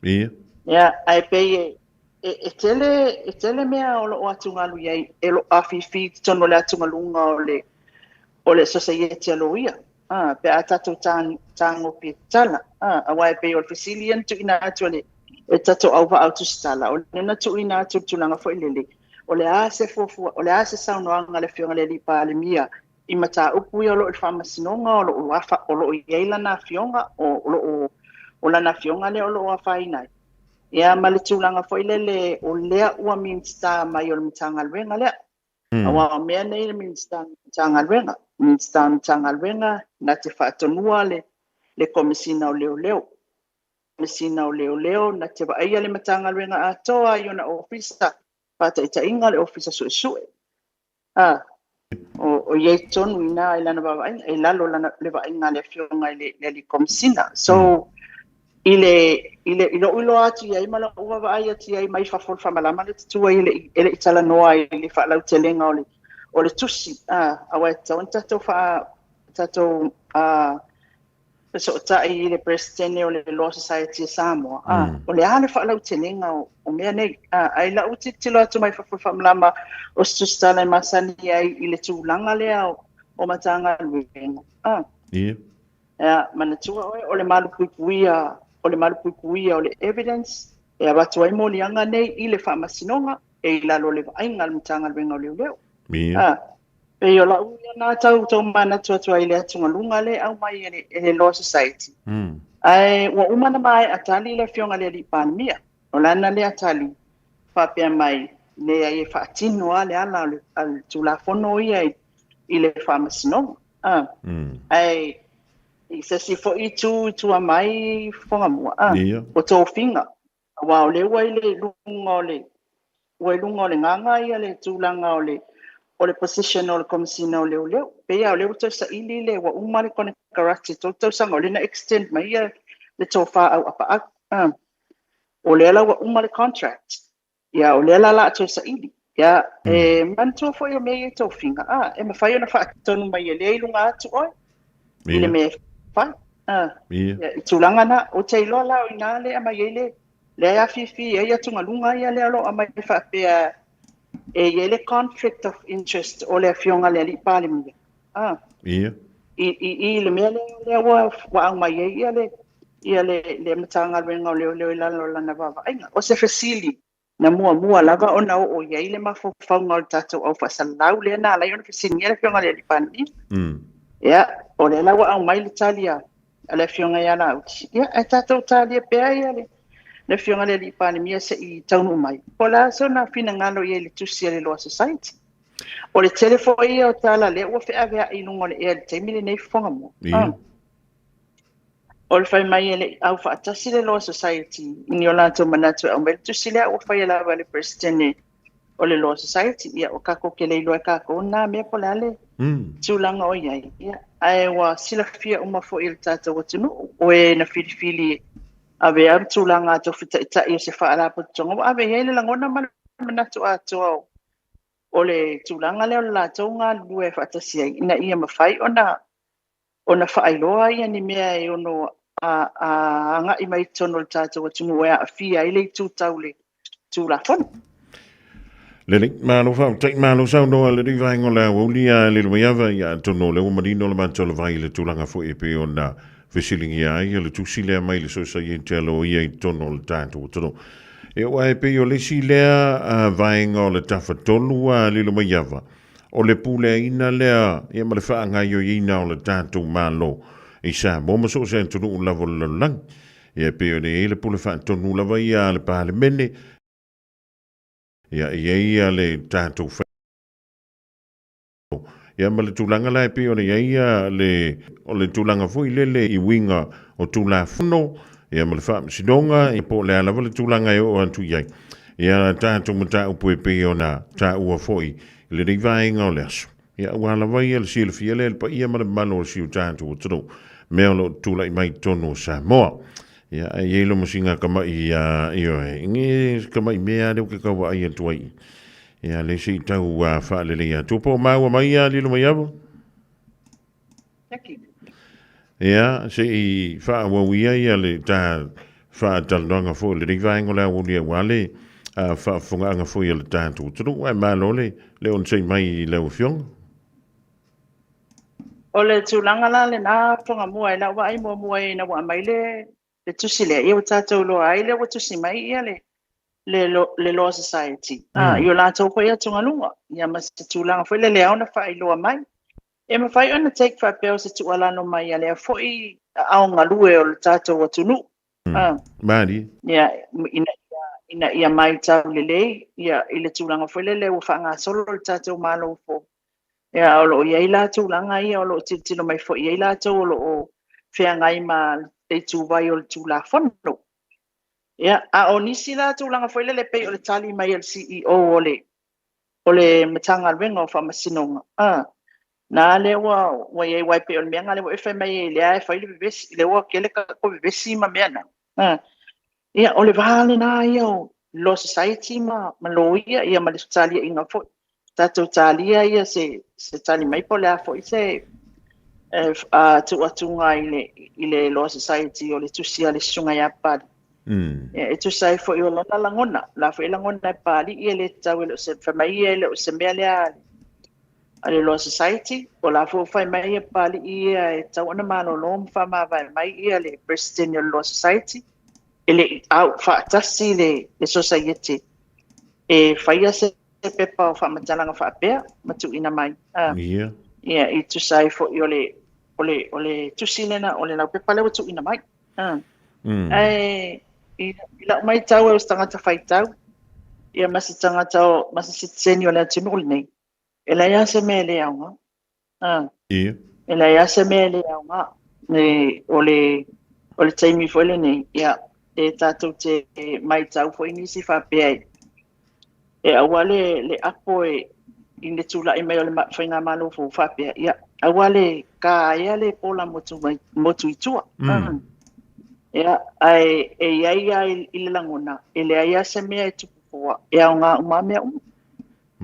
Ia, ae pei e, e, e tele, e tele mea o lo o atugalu i ai, e lo afifi i totonu o le atugaluga o le, o le sosaiete a loia. Ah, pe a tatou tagofi e tala. Ah, aua e pei o le fesili ia na tuuina atu e le, e tatou auvaa o Tusitala, o lea na tuuina atu le tulaga foi lele, o le a se fuafua, o le a se saunoaga a le Afioga i le Alii Palemia i mataupu ia o lo o i le Faamasinoga, o lo o afa, o lo o i ai lana afioga, o, o lo o, o lana afioga lea o lo o afaina ai. Ia ma le tulaga foi lele o lea ua Minisita mai o le Matagaluega lea. Aua o mea nei le Minisita o le Matagaluega. Minisita o le Matagaluega na te faatonua le, le Komesina o Leoleo. Komesina o Leoleo na te vaaia le Matagaluega atoa i ona ofisa, faataitaiga le Ofisa Suesue. A, o i ai tonu i ina i lana vaavaaiga, i lalo o lana, le vaaiga a le Afioga i le, le Alii Komesina. So, I le, i le, i lo'u iloa atu i ai ma la'u vaavaai atu i ai mai fafo o le faamalama le tutu ai e le'i, e le'i talanoa i le fa'alautelega o le, o le tusi, a, aua e tatau ona tatou fa'a, tatou, a, fesoota'i i le Peresetene o le Law Society a Samoa, a, o le a le fa'alautelega o, o mea nei, a, ae i la'u tilotilo atu mai fafo o le faamalama o se tusitala e masani ai i le tulaga lea o, o Matagaluega, a. Ia. Ia, manatua oe, o le malupuipuia, o le malupuipuia o le evidence e avatu ai moliaga nei i le Faamasinoga e i lalo o le vaaiga a le Matagaluega o Leoleo. Ia. A, pei o la'u ia na tau taumanatu atu ai i le atugaluga lea e aumai e le, e le Law Society. Ae ua uma ona mae'a tali le Afioga i le Alii Palemia. O lana lea tali, faapea mai, leai e faatino lava le ala o le, a le Tulafono ia i, i le Faamasinoga. A. Ae i se isi foi itu i tua mai Fofogamua, a, o tofiga, aua o lea ua i le luga o le, ua i luga o le gaga ia le tulaga o le, o le position o le Komesina o Leoleo. Pei lava o lea ua toe saili le, ua uma le konekarate i 3 tausaga, o lea na extend mai ia le tofa auapaau. A. O lea la ua uma le contract. Ia, o lea la la a toe saili. Ia, e manatua foi o mea ia i tofiga, a, e mafai ona faatonu mai e lea i luga atu oe, i le mea e fai. A, ia, i tulaga na, ou te iloa la o i ina lea e aumai ai le, lea e afifi ai atugaluga ia lea o lo o aumai faapea e i ai le conflict of interest o le Afioga i le Alii Palemia. A, i, i, i le mea lea, lea ua, ua aumai ai ia le, ia le, le Matagaluega o Leoleo i lalo o lana vaavaaiga. O se fesili na muamua lava ona oo i ai le mafaufauga o le tatou au faasalalau lea na ala ai ona fesiligia le Afioga i le Alii Palemia. Ia, o lea la ua aumai le tali a, a le Afioga ia Lauti. Ia, ae tatou talia pea ia le, le Afioga i le Alii Palemia se i taunuu mai. Po o le a sona finagalo i ai i le tusi a le Law Society. O le tele foi ia o tala lea ua feaveai i luga o le ea i le taimi lenei Fofogamua. O le fai mai e le i au faatasi le Law Society i ni o latou manatu e aumai le tusi lea ua faia lava e le Peresetene o le Law Society. Ia, ua kākou kele iloa e kākou nā mea po o le a le tulaga o i ai. Ia, ae ua silafia uma foi e le tatou atunuu, o e na filifili e avea le tulaga a tofi taitai o se faalapotopotoga, ua ave i ai le lagona ma le manatu atoa o le tulaga lea o le latou galulue faatasi ai, ina ia mafai ona ona faailoa ia ni mea e ono agai mai i totonu o le tatou atunuu e aafia ai le itu tau le Tulafono. Lelei, malo faafetai, malo saunoa i lenei vaega o le aoauli a Lilomaiava, ia atonu o lea ua manino le matou lavai i le tulaga foi e pei ona fesiligia ai le tusi lea mai le Sosaiete a Loia i totonu o le tatou atunuu. E oo e pei o le isi lea vaega o le Tafatolu a Lilomaiava, o le puleaina lea ia ma le faagaoioiina o le tatou Malo i Samoa ma so o se atunuu lava o le lalolagi. Ia e pei ona i ai le pule faatonu lava ia a le Palemene, ia e i ai ia le tatou ia ma le tulaga la e pei ona i ai ia le o le tulaga foi lele i uiga o Tulafono ia ma le Faamasinoga ia po o le a lava le tulaga e oo atu i ai ia tatou mataupu e pei ona taua foi i lenei vaega o le aso. Ia aua lava ia le silafia lea e le paia ma le mamalu o si o tatou atunuu mea o lo o tulai mai i totonu o Samoa. Ia ae i ai lo masiga kama'i ia ioe nge kama'i mea lea ou te tau vaai atu ai. Ia le se i tau faalelei atu po o maua mai ia Lilomaiava. Ia, se i faaauau ia ia le ta faatalanoaga foi i lenei vaega o le aoauli aua le faafofogaaga foi a le tatou atunuu. Ae malo le le onosai mai i lau Afioga. O le tulaga la lena Togamua i lau vaai muamua ina ua aumai le le tusi lea, ia ua tatou iloa ai lea ua tusi mai ia le le le Law Society i o latou foi atugaluga, ia ma se tulaga foi lele e ao ona faailoa mai. E mafai ona take faapea o se tuualalo mai a lea foi aao galue o le tatou atunuu. Malie. Ia, ina ia, ina ia maitau lelei ia, i le tulaga foi lele ua faagasolo le tatou Malo fou. Ia, o lo o i ai la tulaga ia o lo o tilotilo mai foi i ai latou o lo o feagai ma le ituvai o le Tulafono. Ia, a o nisi la tulaga foi lele pei o le tali mai a le CEO o le o le Matagaluega o Faamasinoga, a, na lea ua, ua i ai, aua e pei o le mea lena lea ua e fai mai ai, lea e fai le vevesi, lea ua tele tatou vevesi ma mea na. Ia, o le va lena ia o Law Society ma loia, ia ma le taliaiga foi. Tatou talia ia se se tali mai po o le a foi se tuuatuga i le Law Society o le tusi a le Susuga ia Papalii. Ia, e tusa ai foi o lona lagona, o la foi e lagona e Papalii e le tatau e le o se, fai mai ia e le o se mea lea a le Law Society, o la foi ua fai mai ia Papalii ia e tatau ona malolo ma faamavae mai ia le President o le Law Society, e le i au faatasi le Sosaiete e faia se pepa o faamatalaga faapea ma tuuina mai. Ia, i tusa ai foi o le, o le, o le tusi lena, o le laupepa lea ua tuuina mai. Ae i lau matau e o se tagata faitau, ia ma se tagata o, ma se sitiseni o le atunuu lenei, e leai lava se mea e le aoga. E leai lava se mea e le aoga. E, o le, o le taimi foi lenei, ia, e tatou te matau foi nisi faapea e, e aua le, le apo e, i le tulai mai o le faigamalo fou faapea, ia, aua le kaea le pola motu, mai, motu i tua. Ia, ae e i ai lava i le lagona, e leai lava se mea e tupu poa, e aoga uma lava mea uma.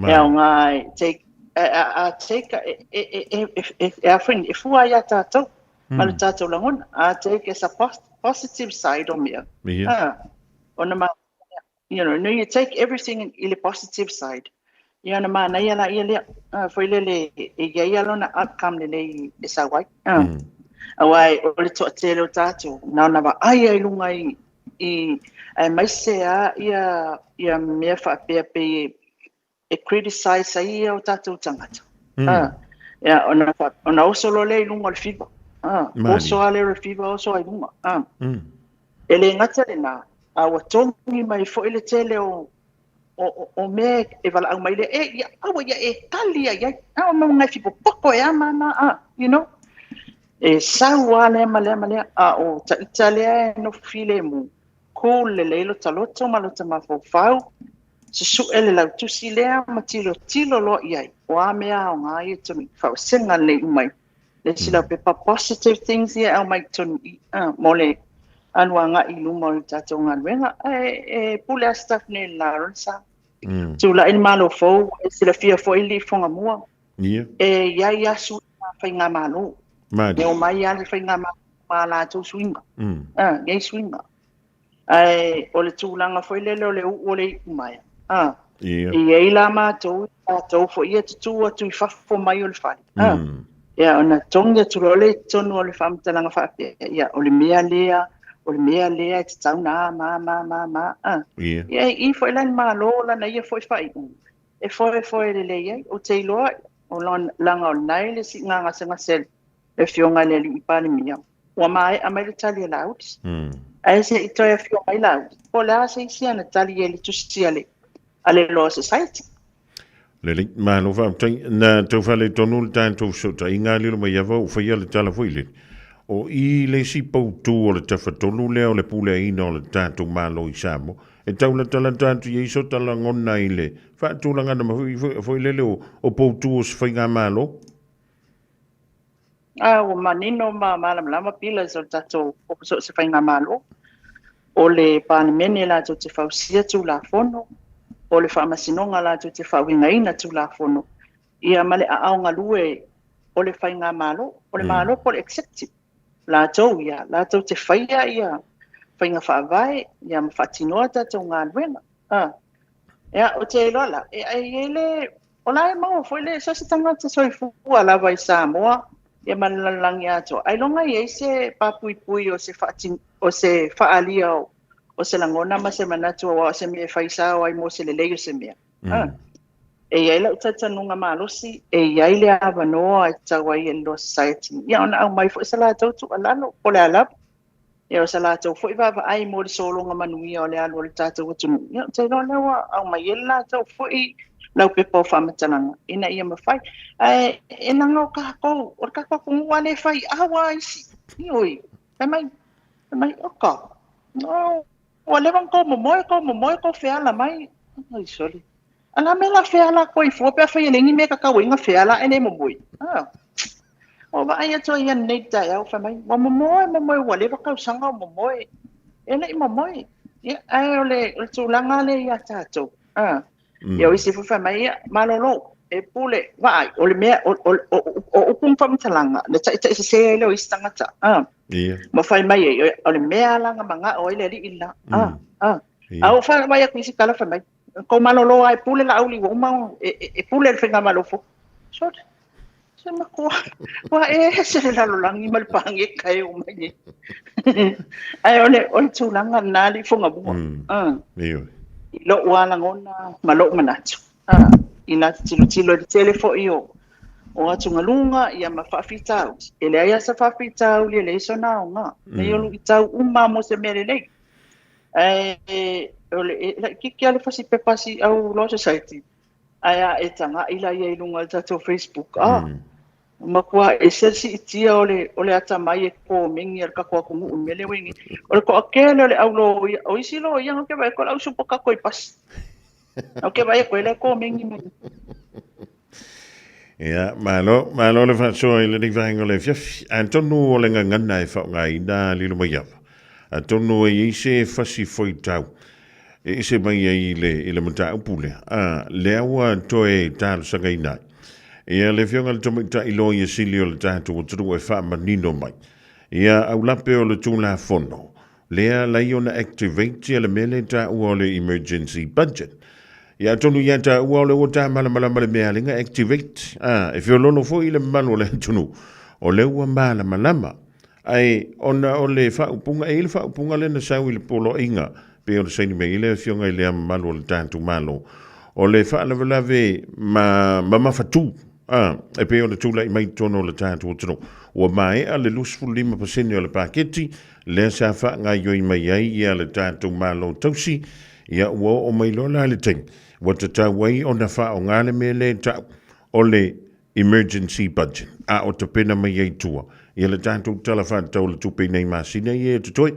E aoga e take, a take, e a foi, e fua ai ia tātou, ma le tātou lagona. A take as a positive side o mea. Ona ma, you know, no, you take everything i le positive side. Ia ona manaia la ia lea. Foi lele e i ai a lona outcome lelei e sau ai. Aua o le toatele o tātou, na ona vaai ai lunga i aemaise a ia mea faapea pei e criticize ai ia o tātou tagata. Ia, ona oso loa lea i luga o le fiva. Oso lava lea o le fiva oso ai luga. E le gata lena, a ua togi mai foi le tele o mea e valaau mai lea, e, ia, aua ia e tali ai ai. A o mau ngai fipopoko e ama ama, a, you know. E sau lava lea ma lea ma lea, a o taita lea e nofo filemu, cool lelei lota loto ma lota mafaufau, susue le lautusi lea ma tilotilo loa i ai, o a mea aoga ia i totonu i faaosega lelei uma i le isi laupepa positive things ia e aumai i totonu i i mo le alu agai i luma o le tatou galuega. Ae e pule lava Staff nei i le Lawrence a. Tulai le Malo fou, e silafia foi le Fogamua. E i ai lava suiga faigamalo. E omai lava le faigamalo ma a latou suiga. E i ai suiga. Ae o le tulaga foi lele o le uu o le iumaea. E i ai la matou, tatou foi ia tutū atu i fafo mai o le fale. Ia, ona togi atu loa lea i totonu o le faamatalaga faapea, ia, o le mea lea, o le mea lea e tatau na ma, ma, ma, ma. Ia, e i foi la i le Malo lana ia foi faaiuga, e foefoe lelei ai. Ou te iloa, o laga o lena e le siiga gasegase le Afioga i le Alii Palemia, ua maea mai le tali a Laauli. Ae se i toe afio mai Laauli, po o le a se isi ana tali i le tusi a le Law Society. Lelei, malo faafetai. Na tau faaletonu le tatou fesootaiga lilo mai ava ua faia le tala foi lele. O i le isi poutu o le tafatolu lea o le puleaina o le tatou Malo i Samoa, e taulatalata atu i ai so ta lagona i le faatulagana ma foi lele o poutu o se faigamalo. A ua manino ma malamalama pillars o le tatou so o se faigamalo. O le Palemene latou te fausia Tulafono, o le Faamasinoga latou te faauigaina Tulafono, ia ma le aao galue o le faigamalo, o le Malo po o le Executive, latou ia, latou te faia ia faiga faavae ia ma faatinoa tatou galuega. Ia, ou te iloa la, e i ai le, o la e maua foi le, so o se tagata soifua lava i Samoa, ia ma le lalolagi atoa, ailoga e i ai se papuipui o se faati, o se faaalia o se lagona ma se manatu aua o se mea e fai sao ai mo se lelei o se mea. E i ai lau talitonuga malosi, e i ai le avanoa e tatau ai e le Law Society ia ona aumai foi se latou tuualalo po o le a lava. Ia o se latou foi vaavaai mo le sologa manuia o le alu o le tatou atunuu. Ia ou te iloa lea ua aumai ai le latou foi laupepa o faamatalaga ina ia mafai. Ae e leaga o tatou, o le tatou atunuu lava lea e faiau lava isi. Ioe, fai mai, fai mai, oka, no, ua leva ona tou momoe, tou momoe, tou feala mai. Ai sole. A o le a mea la feala atu ai fua pe afai e leai ni mea e tatau ai ona feala ae le momoe. Ua vaai atu ai ananei i le taeao fai mai, ua momoe, momoe, ua leva tausaga o momoe. E leʻi momoe. Ia, ae o le, o le tulaga lea iā tatou. A. Ia o isi foi fai mai, ia, malolo, e pule, vaai, o le mea, o, o, o, o upu ma faamatalaga, na taitaisese ai lea o isi tagata. A. Ma fai mai ai, o le mea la na maga'o ai le alii lena. A, a. A ua faavaai atu i isi tala fai mai, kou malolo lava e pule Laauli ua uma e, e, e pule le faigamalo fou. Sole, se matua, ua ese le lalolagi ma le pageka e oo mai nei. Ae o le, o le tulaga lena alii Fugamua. Ioe. I lou lava lagona ma lou manatu. A, ina te tilotilo i le tele foi o, o atugaluga ia ma faafitauli, e leai lava se faafitauli e leai sona aoga. Leai o luitau uma mo se mea lelei. Ae o le, e laitiiti lava le fasi pepa a si au Law Society, ae a e taga'i la ia i luga o le tatou Facebook, a, matua ese le siitia o le, o le atamai e komeni a le tatou atunuu i le mea lea ua i ai nei. O le toatele o le au loia, o isi loia ou te vaai atu o le au supo tatou i pasi. Ou te vaai atu ai la e komeni mai. Ia, malo, malo le faasoa i lenei vaega o le afiafi. Atonu o le gagana e faaaogaina lilo mai ava. Atonu e i ai se fasi faitau e ese mai ai i le, i le mataupu lea, a, lea ua toe talosagaina ai. Ia, le Afioga i le Tamaitai Loia Sili o le tatou atunuu e faamanino mai. Ia, aulape o le Tulafono, lea lai ona activate ia le mea lea e taua o le emergency budget. Ia atonu ia taua o le ua tāmalamalama le mea lenga activate. A, e feololo foi le mamalu o le atunuu, o lea ua malamalama. Ae ona o le faaupuga, e i ai le faaupuga lea na sau i le poloaiga, pei o le saini mai ai le Afioga i le Ao Mamalu o le tatou Malo, o le faalavelave ma mamafatū, a, e pei ona tulai mai i totonu o le tatou atunuu. Ua maea le 25% o le paketi lea sa faagaoioi mai ai ia le tatou Malo tausi, ia ua oo mai loa la le taimi ua tatau ai ona faaaoga le mea lea e tau o le emergency budget, a o tapena mai ai tua ia le tatou Tala Faatatau o le Tupe i nei masina ia e totoe.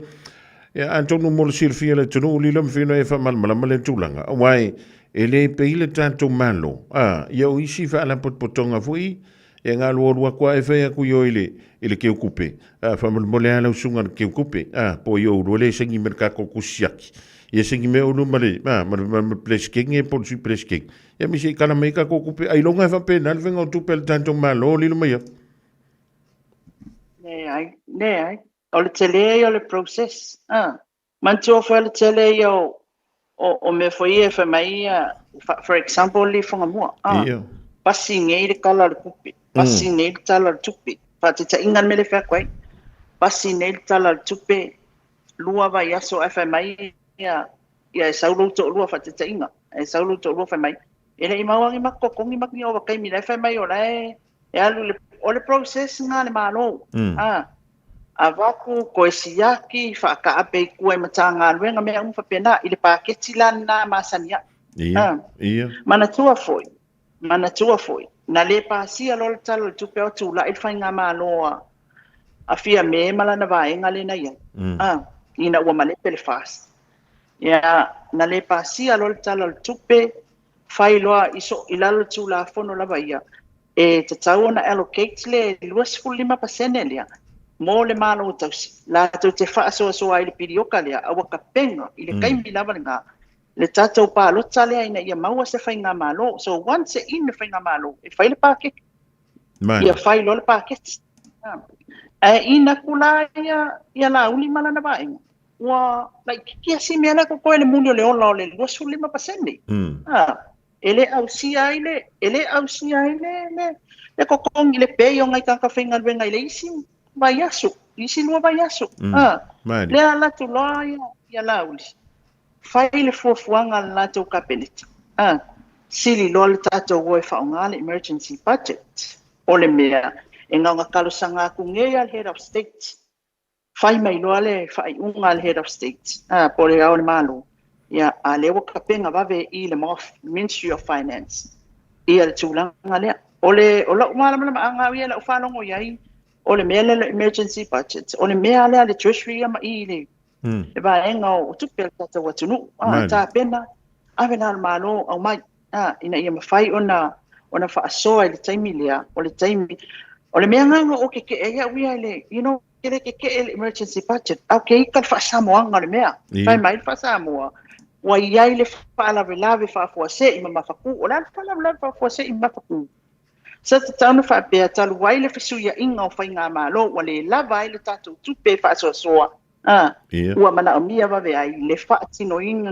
Ia, atonu mo le silafia e le atunuu, lilo ma fino e faamalamalama lea tulaga, aua e le pei le tatou Malo, a, ia o isi faalapotopotoga foi e galualu atu lava e fai atu i o i le, i le keukupe, a, faamolemole lava lau susuga i le keukupe, a, po o i oulua lea e saini mai le tatou tusi siaki, ia saini mai oulua ma le, a, ma le, ma le Peresetene po o le Sui Peresetene. Ia me se i kala mai tatou tupe, ailoga e faapena le faiga o tupe a le tatou Malo, lilo mai atu. Leai, leai. O le tele ia o le process. Ah. Manatua foi o le tele ia o, o, o mea foi ia e fai mai ia, for example, le Fugamua. Ah. Ia. Pasi nei le tala o le tupe. Pasi nei le tala o le tupe. Faataitaiga le mea lea e fai atu ai. Pasi nei le tala o le tupe, 2 vaiaso ae fai mai ia, ia e sau lou toalua faataitaiga. E sau lou toalua fai mai, e le i maua ni matou totogi ma ni ovataimi la e fai mai o la e e alu i le, o le process lena a le Malo. A, avatu, toe siaki, faataape i tua i Matagaluega, mea uma faapena, i le paketi la lena masani ai. Ia, ia. Manatua foi, manatua foi, na le pasia loa le Tala o le Tupe o tulai le Faigamalo a, a Fiame ma lana vaega lea na i ai. A, ina ua malepe le FAST. Ia, na le pasia loa le Tala o le Tupe, fai loa i so, i lalo o le Tulafono lava ia, e tatau ona allocate le 25% lea mo le Malo tausi, latou te faasoasoa ai le pilioka lea, a ua tapena i le taimi lava lena le tatou palota lea ina ia maua se faigamalo. So once e in le faigamalo, e fai le paketi. Ia fai loa le paketi. Ae in atu la ia, ia Laauli ma lana vaega, ua laitiiti lava si mea lea totoe i le muli o le ola o le 25%. E le ausia ai le, e le ausia ai le, le, le totogi, le pay o nai tagata faigaluega i le isi vaiaso, isi 2 vaiaso. Lea alu atu loa ia, ia Laauli, fai le fuafuaga a le latou Kapeneta, sili loa le tatou o e faaaoga le emergency budget. O le mea, e na ona talosaga atu nei lava le Head of State, fai mai loa le faaiuga a le Head of State, po o le Ao o le Malo, ia, a lea ua tapena vave i le MOF, Ministry of Finance, ia le tulaga lea. O le, o lou malamalamaaga au ia i lau faalogo i ai, o le mea lea o le emergency budget, o le mea lea a le Treasury ia ma i i le, le vaega o tupe a le tatou atunuu, a, tapena, ave la le Malo aumai, a, ina ia mafai ona, ona faasoa i le taimi lea, o le taimi, o le mea lena na ou tetee ai au ia i le, you know, te le keke'e le emergency budget, a o ke ika le faasamoaga o le mea. Fai mai le faasamoa, ua i ai le faalavelave faafuase'i ma mafakū. O le a le faalavelave faafuase'i ma mafakū? Sa tatau ona faapea, talu ai le fesuia'iga o faigamalo ua lē lava ai le tatou tupe e faasoasoa, a, ua manaomia vave ai le faatinoina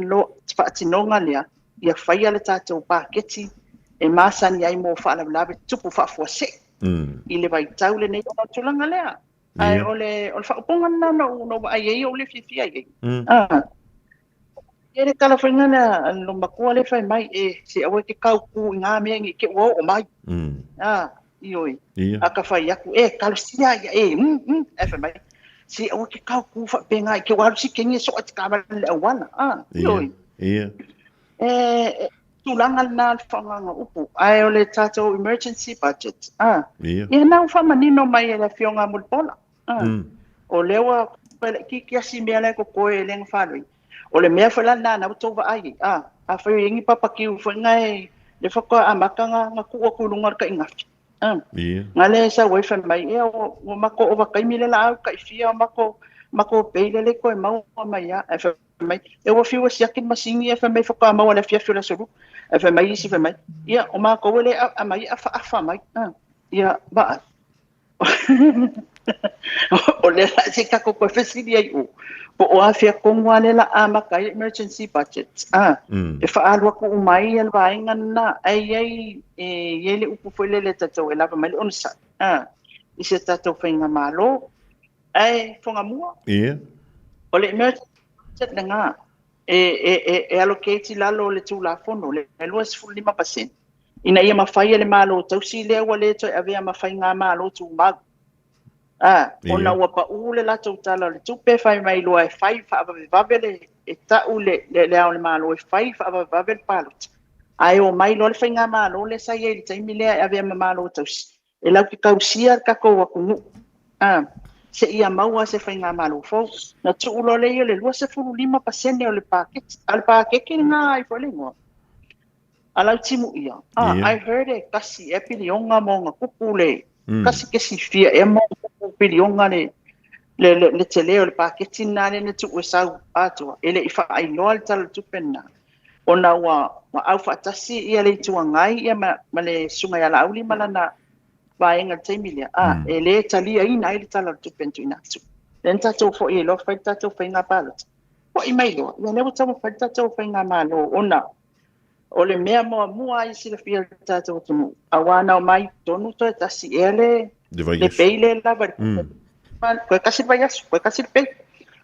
faatinoga lea ia faia le tatou paketi e masani ai mo faalavelave tutupu faafuase'i i le vaitau lenei ona o le tulaga lea. Ae o le o le faaupuga lena na ou na ou vaai ai ou le fiafia i ai. A e le tala foi lea a le matua le fai mai e se aua e te kau ku i ngā mea ngi ke ua oo mai. A ioe. A ka fai atu e talosia ia e ae fai mai se aua e te kau ku faapena i te ua alu si keni e soa te taavale i le auala. A ioe. E tulaga lena o le faaaogaina o upu, ae o le tatou emergency budget, a, ia na ua faamanino mai e le Afioga a Mulipola, a, o lea ua toe laitiiti lava si mea la e totoe e le gafaloi. O le mea foi la lena na ua tou vaai ai, a, afai o i ai ni papakiu foi na e, lea faatoa amata ona tuu atu i luga o le taigafi, a, na lea e sau ai fai mai, ia ua matou ovataimi le laau taifia, o matou pay lea e le toe maua mai lava. Ae fai mai, e ua fiu e siaki le masini ae fai mai faatoa maua i le afiafi o le aso Lua. Ae fai mai isi fai mai, ia o matou e le aumai e afaafa mai. Ia vaai. O lea la se i tatou toe fesili ai o, po o afea tonu lava lea o le a amata ai le emergency budget. E faaalu atu uma ai le vaega lena, ae i ai, e i ai le upu foi lele e tatou e lava mai le onosai i se tatou faigamalo. Ae Fogamua, o le emergency budget lena e, e, e, e allocate i lalo o le Tulafono, le 25%, ina ia mafai e le Malo tausi lea ua le toe avea ma faigamalo tumau. A, ona ua pau le latou tala o le tupe, fai mai loa e fai faavavevave le, e tau le, le, le Ao o le Malo e fai faavavevave le palota. Ae omai loa le faigamalo lea sa i ai i le taimi lea e avea ma Malo tausi, e latou te tausia le tatou atunuu a seia maua se faigamalo fou. Na tuu loa lea i le 25% o le paketi. A o le paketi lena ai foi le igoa? A Lautimuia. A, I heard e tasi ea piliona ma ona tupu le, tasi kesi fia ea ma ona tupu piliona le, le, le, le tele o le paketi lena lea na tuu e sau atoa. E le i faailoa le Tala o le Tupe lena. Ona ua, ua aufaatasi ia le Itu Agai ia ma, ma le Susuga ia Laauli ma lana vaega i le taimi lea, a, e le taliaina ai le Tala o le Tupe na tuuina atu. Lea na tatou foi ai loa fai le tatou faiga palota. Foi mai loa, ia lea ua taumafai le tatou faigamalo ona o le mea muamua lava ia silafia e le tatou atunuu, aua na omai totonu toe tasi ea le, le pay lea lava i le toe tasi le vaiaso, toe tasi le pay,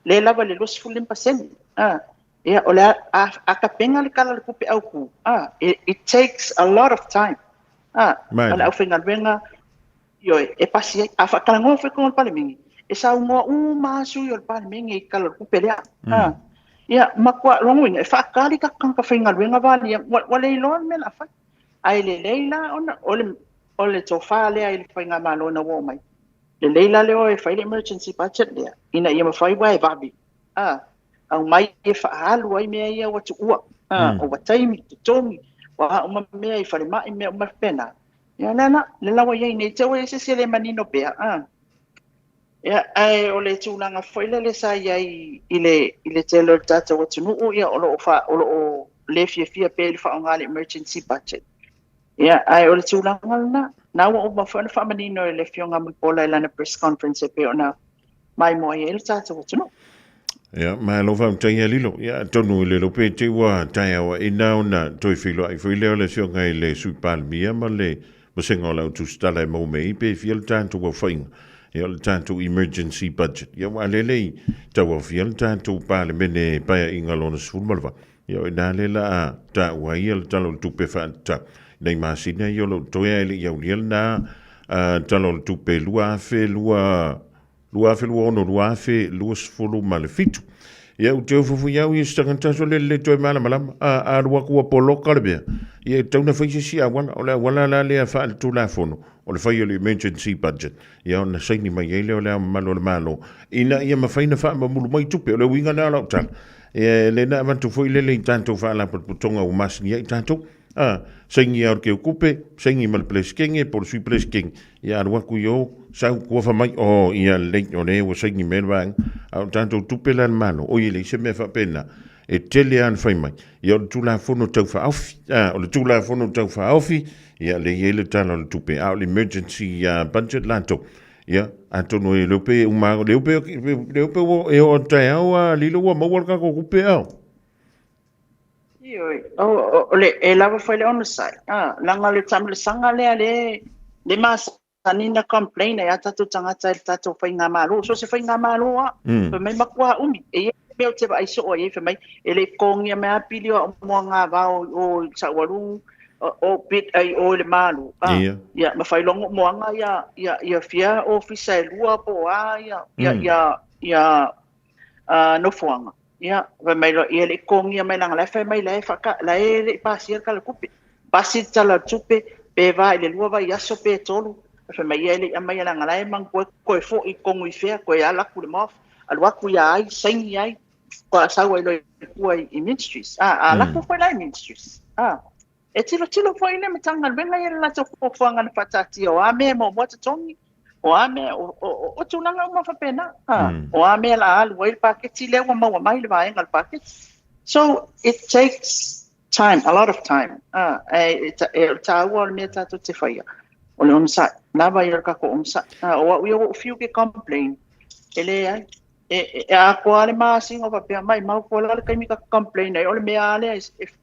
lea lava i le 25%. A, Ia, o le a, a, a tapena le Tala o le Tupe Autu, a, it, it takes a lot of time. A, o le aufaigaluega, ioe, e pasi ai. A faatalanoa foi totonu o le Palemene, e saunoa uma lava sui o le Palemene i le Tala o le Tupe lea. A, ia, matua, lona uiga, e faatali tatou tagata faigaluega valia, ua, ua le iloa le mea o le a fai. Ae lelei la ona, o le, o le tofa lea i le faigamalo ina ua oo mai, lelei la le o e fai le emergency budget lea, ina ia mafai aua e vave. A, aumai e faaalu ai mea ia ua tuua, a, ovataimi, totogi, o a uma mea i falemai, mea uma faapena. Ia, lea la, lea la ua i ai nei, te ua i ai se isi e le manino pea, a. Ia, ae o le tulaga foi lele sa i ai i le, i le tele o le tatou atunuu, ia, o lo o fa, o lo o le fiafia pea i le faaaoga o le emergency budget. Ia, ae o le tulaga lena, na ua uma foi ona faamanino e le Afioga a Mulipola i lana press conference e pei ona maimoa ai le tatou atunuu. Ia, malo faafetai ia Lilo. Ia, atonu i le iloa pe te i ua taeao ina ona toe feiloai foi lea o le Afioga i le Sui Palemia ma le Vasega o le Au Tusitala e maua mai ai pe fia le tatou aofaiga. Ia, o le tatou emergency budget. Ia, aua lele i tauaofia le tatou Palemene Paeaiga Lona 18. Ia, o i ina lea la a taua ai le Tala o le Tupe faatatau. I nai masina ia o lo o totoe ae le i aulia lena Tala o le Tupe 2002 2026, 2027. Ia, ou te ofo foi au ia se tagata so le le toe malamalama. A alu atu ua poloka le mea, ia e tatau ona fai se isi auala. O le auala la lea faaletulafono, o le fai o le emergency budget. Ia ona saini mai ai lea o Le Ao Mamalu o le Malo, ina ia mafai ona faamamulu mai tupe. O le uiga lena o lau tala. Ia, e le na avatu foi lele i tatou faalapotopotoga ua masani ai tatou. A, saini lava o le Keukupe, saini ma le Peresetene po o le Sui Peresetene, ia alu atu i o, sau kuafa mai, oh, ia lelei, o lea ua saini mai le vaega. A o tatou tupe la a le Malo, oi e leai se mea faapena, e tele lava ona fai mai. Ia o le Tulafono Tau Faaofi, a, o le Tulafono Tau Faaofi, ia lea e i ai le Tala o le Tupe, a o le emergency budget latou, ia, atonu e le o pe uma, le o pe, le o pe ua e oo atu taeao a lilo ua maua le tatou tupe ao. Ioe, o le, e lava foi le onosai, a, leaga o le taamilosaga lea le, le masani na complain ai a tatou tagata i le tatou faigamalo, so o se faigamalo lava, fai mai matua umi, e i ai le mea ou te vaai soo ai, fai mai, e le i totogia mai lava pili o au moagavao i o i Saualu, o bid ai o i le Malo, a, ia, ma fai loa moaga ia, ia, ia fia ofisa e lua po o a ia, ia, ia, ia, nofoaga. Ia, fai mai loa, ia e le i totogia mai leaga la e fai mai la e faata, la e le i pasia le Tala o le Tupe. Pasi le Tala o le Tupe, pe va i le lua vaiaso pe tolu, ae fai mai, ia e le i aumaia leaga la e manatua e toe foi i totonu i fea, toe ala atu i le MOF, alu atu ia ai, saini ai, faatoa sau ai loa i tua i Ministries. A, a alu atu foi la i Ministries. A, e tilotilo foi le Matagaluega ia i le latou fuafuaga na faataatia o a mea e muamua totogi, o a mea, o tulaga uma faapena. O a mea o le a alu ai le paketi lea ua maua mai le vaega o le paketi. So, it takes time, a lot of time. E o le taua o le mea tatou te faia, o le onosai, lava ia o le tatou onosai. O au ia ua ou fiu ke complain, e leai. E atoa lava le masina o faapea mai, mau koe la le taimi ta te complain ai, o le mea lava lea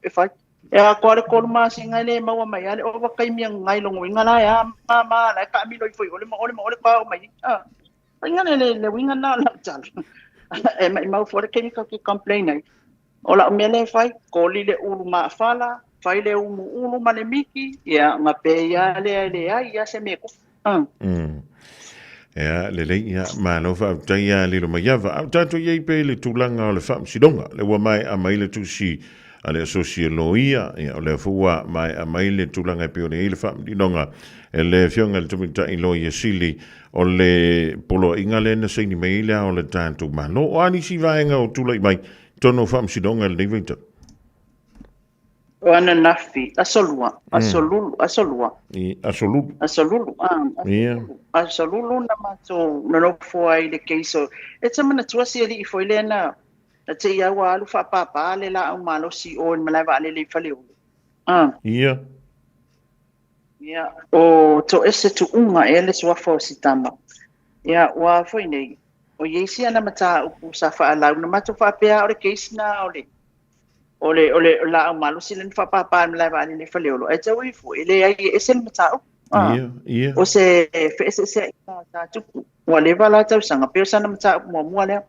e fai. E atoa le tolu masina e le maua mai a le ovataimi a nai logoina la e a ma ma la e taamilo ifo i ole ma ole ma ole pa o mai a faiga le le le uiga na o lau tala e maimau foi le taimi tatou te complain ai o lau mea lea e fai koli le ulu maafala fai le umu ulu ma le miki ia ona pei lava lea e leai a se mea e tupu. Ea, lelei, ia, malo faafetai ia Lilo Maiava. A o tatou i ai pea i le tulaga o le faamasinoga, lea ua maea mai le tusi a le Asosi Loia, ia, o lea foi ua maea mai le tulaga e pei ona i ai le faamaninoga e le Afioga i le Tamaitai Loia Sili o le poloaiga lea na saini mai ai le ao o le tatou Malo. O a nisi vaega o tulai mai i totonu o faamasinoga i lenei vaitau? O ananafi, aso lua, aso lulu, aso lua. I, aso lulu. Aso lulu, ah, aso lulu. Aso lulu na matou nonofo ai i le case o, e te manatua si alii foi lea na, na te i au a alu faapāpā le laau malosi i o i le malae vaalele i Faleolo. Ah. Ia. Ia, o Toese Tuuga ea le suafa o si tama. Ia, ua foi nei, o i ai si ana mataupu sa faalau, na matou faapea o le case na o le, o le, o le laau malosi lea na faapāpā i le malae vaalele i Faleolo, ae tau ifo, e leai e ese le mataupu. Ah, Ia, ia. O se feeseeseaiga sa tupu. Ua leva la tausaga, pei o sana mataupu muamua lea.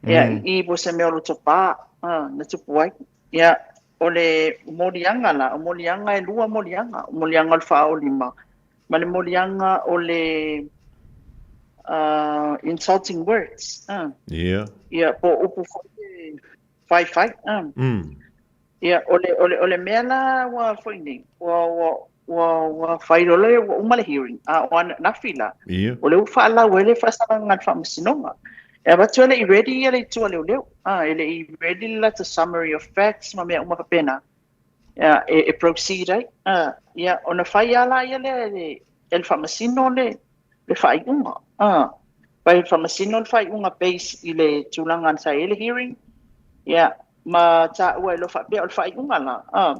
Ia, i po o se mea o Lotopa, ah, na tupu ai. Ia, o le moliaga la, o moliaga e lua moliaga. O moliaga o le faaolima, ma le moliaga o le insulting words. Ah. Ia. Ia, po o upu foi e faifai. Ah. Ia, o le, o le, o le mea la ua foi nei, ua, ua, ua, ua fai loa le, ua uma le hearing, a o ananafi la, Ia. o lea ua faalau ai le faasalaga a le Faamasinoga. E avatu e le i ready ia le itu a leoleo. Ah, e le i ready le latou summary of facts ma mea uma faapena. Ia, e, e proceed ai. Ah, ia, ona fai lava la ia lea e le, e le Faamasino le, le faaiuga. Ah, fai e le Faamasino le faaiuga base i le tulaga sa i ai le hearing, ia, ma taua ai loa faapea o le faaiuga la, ah,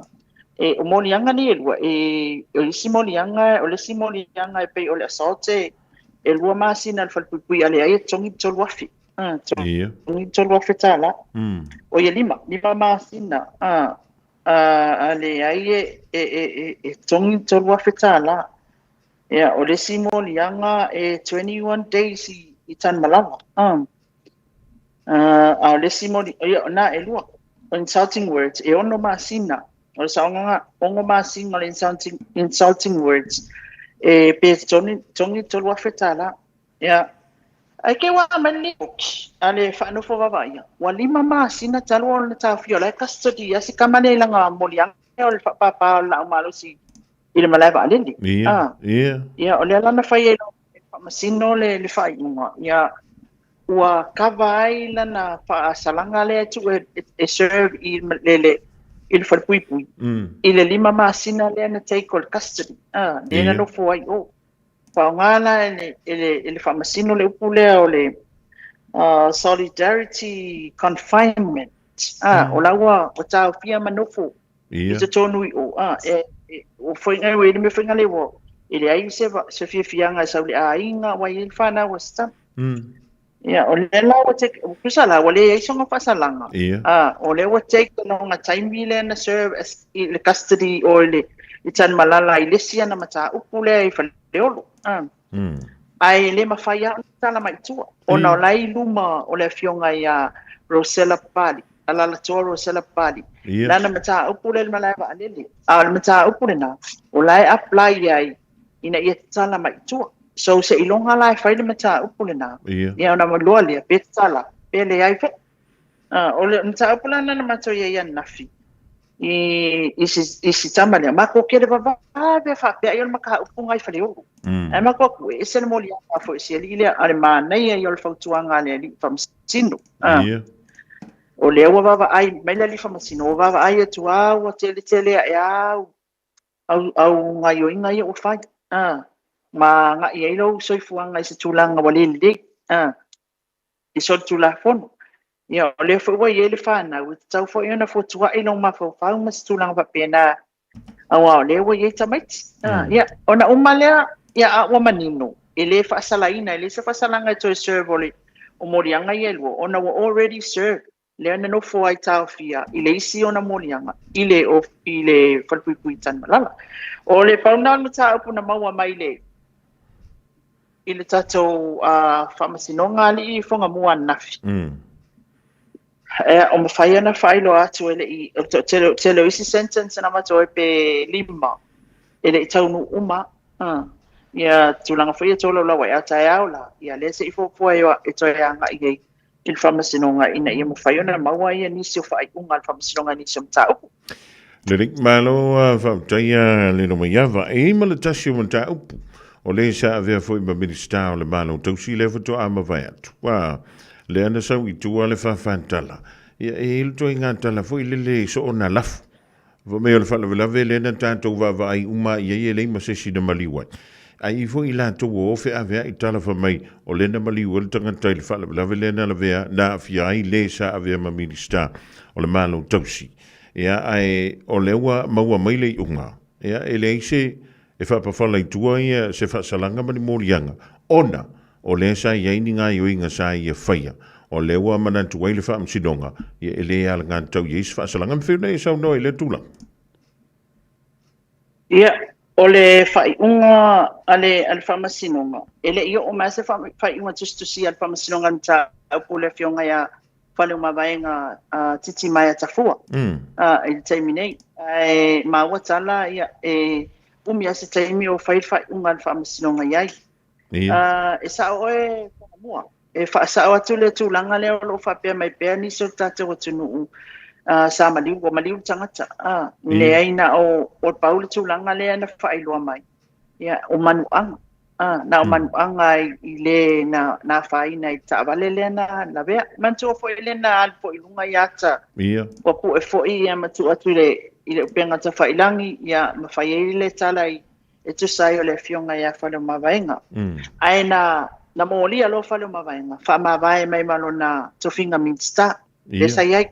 e, o moliaga nei e lua, e, o isi moliaga, o le isi moliaga e pei o le assault e, e lua masina i le falepuipui a leai e totogi le $3,000. Ah, totogi le $3,000. O ia lima, lima masina, ah, a leai e, e, e, e, e totogi le $3,000. Ia, o le isi moliaga e 21 days i, i Tanumalala. Ah. A o le isi moli, ia, na, e lua. O insulting words, e ono masina. O le saoga, ono masina o le insulting, insulting words. E pe totogi, totogi $3,000. Ia, ai ke ua aumai le lipoti a le faanofo vaavaaia, ua lima masina talu ona taofia o la e custody lava si tama lea i lana moliaga o le faapāpā o le laau malosi i le malae vaalele. Ia, Ah. ia. Ia, o lea la na fai ai loa e le faamasino le, le faaiuga. Ia, ua kava ai lana faasalaga lea e tuu e, e, e serve i le, le, i le falepuipui i le 5 masina lea na take o le custody, lea na nofo ai o. Faaaoga la e le faamasino le upu lea o le solidarity confinement, o la ua taofia ma nofo i totonu i o, o foi ua i le mea foi le ua e leai se fiafiaga e sau le aiga ua i ai le fanau a se tama. Ia, o lea la ua take, tusa la, ua leai sona faasalaga. O lea ua take lona taimi lea na serve as i le custody o le i Tanumalala i le isi ana mataupu lea i Faleolo. Ae le mafai lava ona tala mai i tua, ona o la e i luma o le afioga ia Rosella Papalii, Alalatoa Rosella Papalii. Lana mataupu lea i le malae vaalele. A o le mataupu lena, o la e apply ai ina ia tatala mai i tua. So seiloga la e fai le mataupu lena. Ia ona iloa lea pe tatala pe leai foi. O le mataupu la lena na matou i ai ananafi i si tama lea. Matou kele vavave faapea ai o le mataupu nai Faleolo. Ae matou atu e ese le moliaga foi si alii lea, a le manaia ia o le fautuaga a le alii faamasino. O lea ua vaavaai mai le alii faamasino, ua vaavaai atu lava ua tele tele ae au au gaoioiga ia ua fai, ma agai ai lou soifuaga i se tulaga ua le lelei, i solitulafono. Ia, o lea foi ua i ai le fanau, e tatau foi ona fotuai lou mafaufau ma se tulaga faapena, aua o lea ua i ai tamaiti. Ia, ona uma lea, ia, a ua manino, e le faasalaina, e leai se faasalaga e toe serve o le o moliaga ia e lua, ona ua already serve, lea na nofo ai taofia i le isi ona moliaga i le i le falepuipui i Tanumalala. O le pau lena o le mataupu na maua mai i le tatou faamasinoga alii Fogamua ananafi. O mafai ona faailoa atu e le i, o le tele o isi sentence na avatu ai pe 5 e le i taunuu uma. Ia tulaga foi ia tolaulau ai a taeao la, ia lea se i fuafua e toe agai ai i le faamasinoga ina ia mafai ona maua ia nisi o faaiuga a le faamasinoga i nisi o mataupu. Lelei, malo faafetai Lilomaiava. E i ai ma le tasi o mataupu o lea sa avea foi ma Minisita o le Malo Tausi lea faatoa mavae atu. Ua lea na sau i tua le faafatala. Ia e i ai le ituaiga tala foi lele soona lafu. Fai mai o le faalavelave lea na tatou vaavaai uma i ai e leai ma se isi na maliu ai. Ae i ai foi i latou ua o feaveai tala fai mai o lea na maliu ai le tagata i le faalavelave lea na lavea na aafia ai le sa avea ma Minisita o le Malo Tausi. Ia ae o lea ua maua mai le iuga, ia e leai se e faapafala i tua ia se faasalaga ma ni moliaga ona O lea sa i ai ni gaoioiga sa ia faia, o lea ua manatu ai le Faamasinoga, ia e le alagatatau i ai se faasalaga. Ma feunai e saunoa i lea tulaga. Ia, o le faaiuga a le, a le Faamasinoga, e le i oo mai se faaiuga tusitusia a le Faamasinoga i le mataupu le Afioga ia Faleomavaega Titimaea Tafua i le taimi nei. Ae maua tala, ia, e umi lava se taimi o fai le faaiuga a le Faamasinoga i ai. E sao oe Fagamua, e faasao atu le tulaga lea o lo o faapea mai pea nisi o le tatou atunuu sa maliu, ua maliu le tagata. Leai na o pau le tulaga lea na faailoa mai, ia, o manuaga. Na o manuaga i le na afaina i le taavale lea na lavea. Manatua foi lea na alu foi i luga ia ata, ua pue foi ia ma tuu atu i le upega tafailagi, ia, ma fai ai le tala i e tusa ai o le afioga ia Faleomavaega. Ae na molia loa Faleomavaega, faamavae mai ma lona tofiga Minisita, lea sa i ai.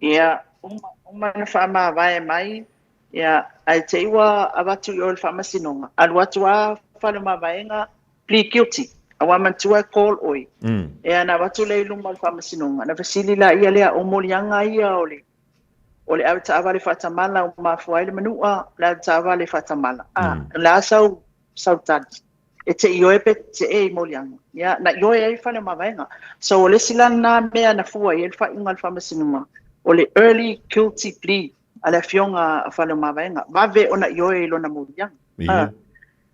Ia, uma ona faamavae mai, ia, ae te i ua avatu i o i le faamasinoga, alu atu lava Faleomavaega, plead guilty, aua manatua e call oe. Ia, na avatu lea i luma o le faamasinoga, na fesili laia lea, o moliaga ia o le o le avetaavale faatamala ua mafua ai le manua, o le avetaavale faatamala. A, o le a sau, sau tali? E te ioe pe te e i moliaga. Ia, na ioe ai Faleomavaega. So, o le isi la lena mea na fua i ai le faaiuga a le Faamasinoga, o le early guilty plea a le Afioga a Faleomavaega, vave ona ioe i lona moliaga. A,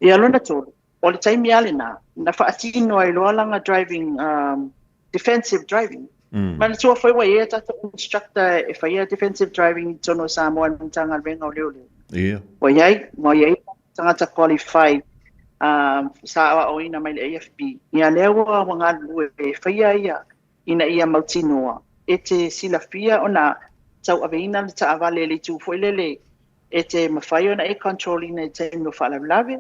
ia, lona tolu, o le taimi lava lena, na faatino ai loa lana driving, defensive driving. Manatua foi ua i ai a tatou instructor e faia defensive driving i totonu o Samoa i le Matagaluega o Leoleo. Ua i ai, ua i ai tagata qualified sa aoaoina mai le AFP. Ia lea ua galulue e faia ia ina ia mautinoa e te silafia ona tauaveina le taavale i le itu foi lele e te mafai ona e control ina i taimi o faalavelave,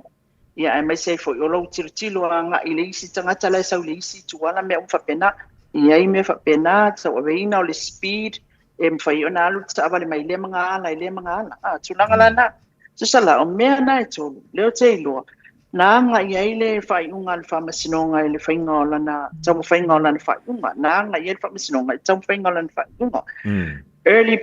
ia aemaise ai foi o lou tilotilo agai i le isi tagata la e sau i le isi itu ala, mea uma faapena. E i ai mea faapena, tauaveina o le speed e mafai ona alu le taavale mai lea magaala i lea magaala. A, tulaga la na. Tusa la, o mea na e tolu, lea ou te iloa, na aga i ai le faaiuga a le Faamasinoga i le faiga o lana taumafaiga o lana faaiuga. Na aga i ai le Faamasinoga i le taumafaiga o lana faaiuga. Early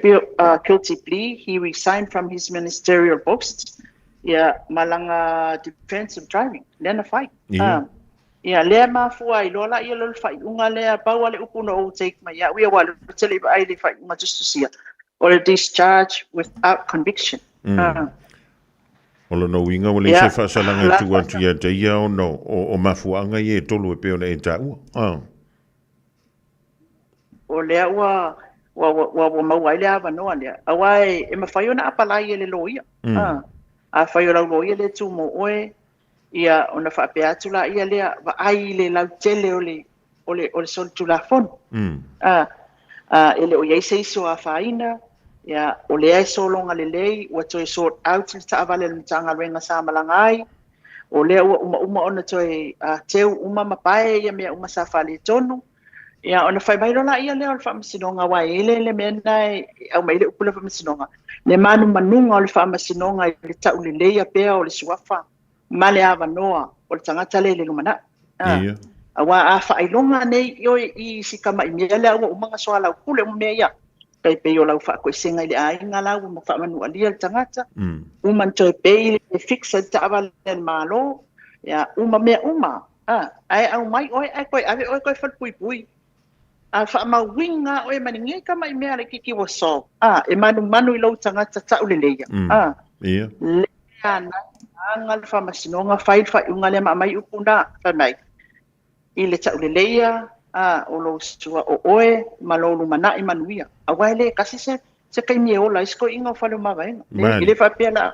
guilty plea, he resigned from his ministerial post, ia, ma lana defense of driving, lea na fai. Ia, lea e mafua ai loa la ia le faaiuga lea, pau lava le upu na ou take mai au ia, aua o lea ou te le i vaai i le faaiuga tusitusia, o le discharge without conviction. O lona uiga ua leai se faasalaga e tuu atu ia te ia ona o mafuaaga ia e tolu e pei ona e taua. O lea ua ua ua ua maua ai le avanoa lea, aua e mafai ona apalai e le loia. Afai o lau loia lea e tu mo oe, ia ona faapea atu laia lea, vaai i le lautele o le o le o le solitulafono. E le o i ai se isi o afaina, ia, o lea e sologa lelei, ua toe sort out le taavale a le Matagaluega sa malaga ai, o lea ua umauma ona toe teu uma ma pae ia mea uma sa faaletonu. Ia, ona fai mai loa laia lea o le Faamasinoga, aua e i ai le mea lena e aumai ai le upu lea Faamasinoga, le manumanuga o le Faamasinoga i le tauleleia pea o le suafa ma le avanoa o le tagata lea i le lumanai. Aua a faailoga nei i oe i si tamai mea lea ua uma ona soalaupule uma mea ia, tai pei o lau faakoesega i le aiga la ua faamanualia le tagata, uma ona toe pay le fix ai le taavale a le Malo, ia, uma mea uma. Ae aumai oe ae toe ave oe toe falepuipui. A faamauina oe ma lenei tamai mea laitiiti ua solve, e manumanu i lou tagata tauleleia. Lea na aga le Faamasinoga fai le faaiuga lea ma aumai upu na, fai mai, i le tauleleia o lou sua o oe ma lou lumanai manuia. Aua e le tasi se taimi e ola ai se toeaina o fale o mavaega. E le faapea la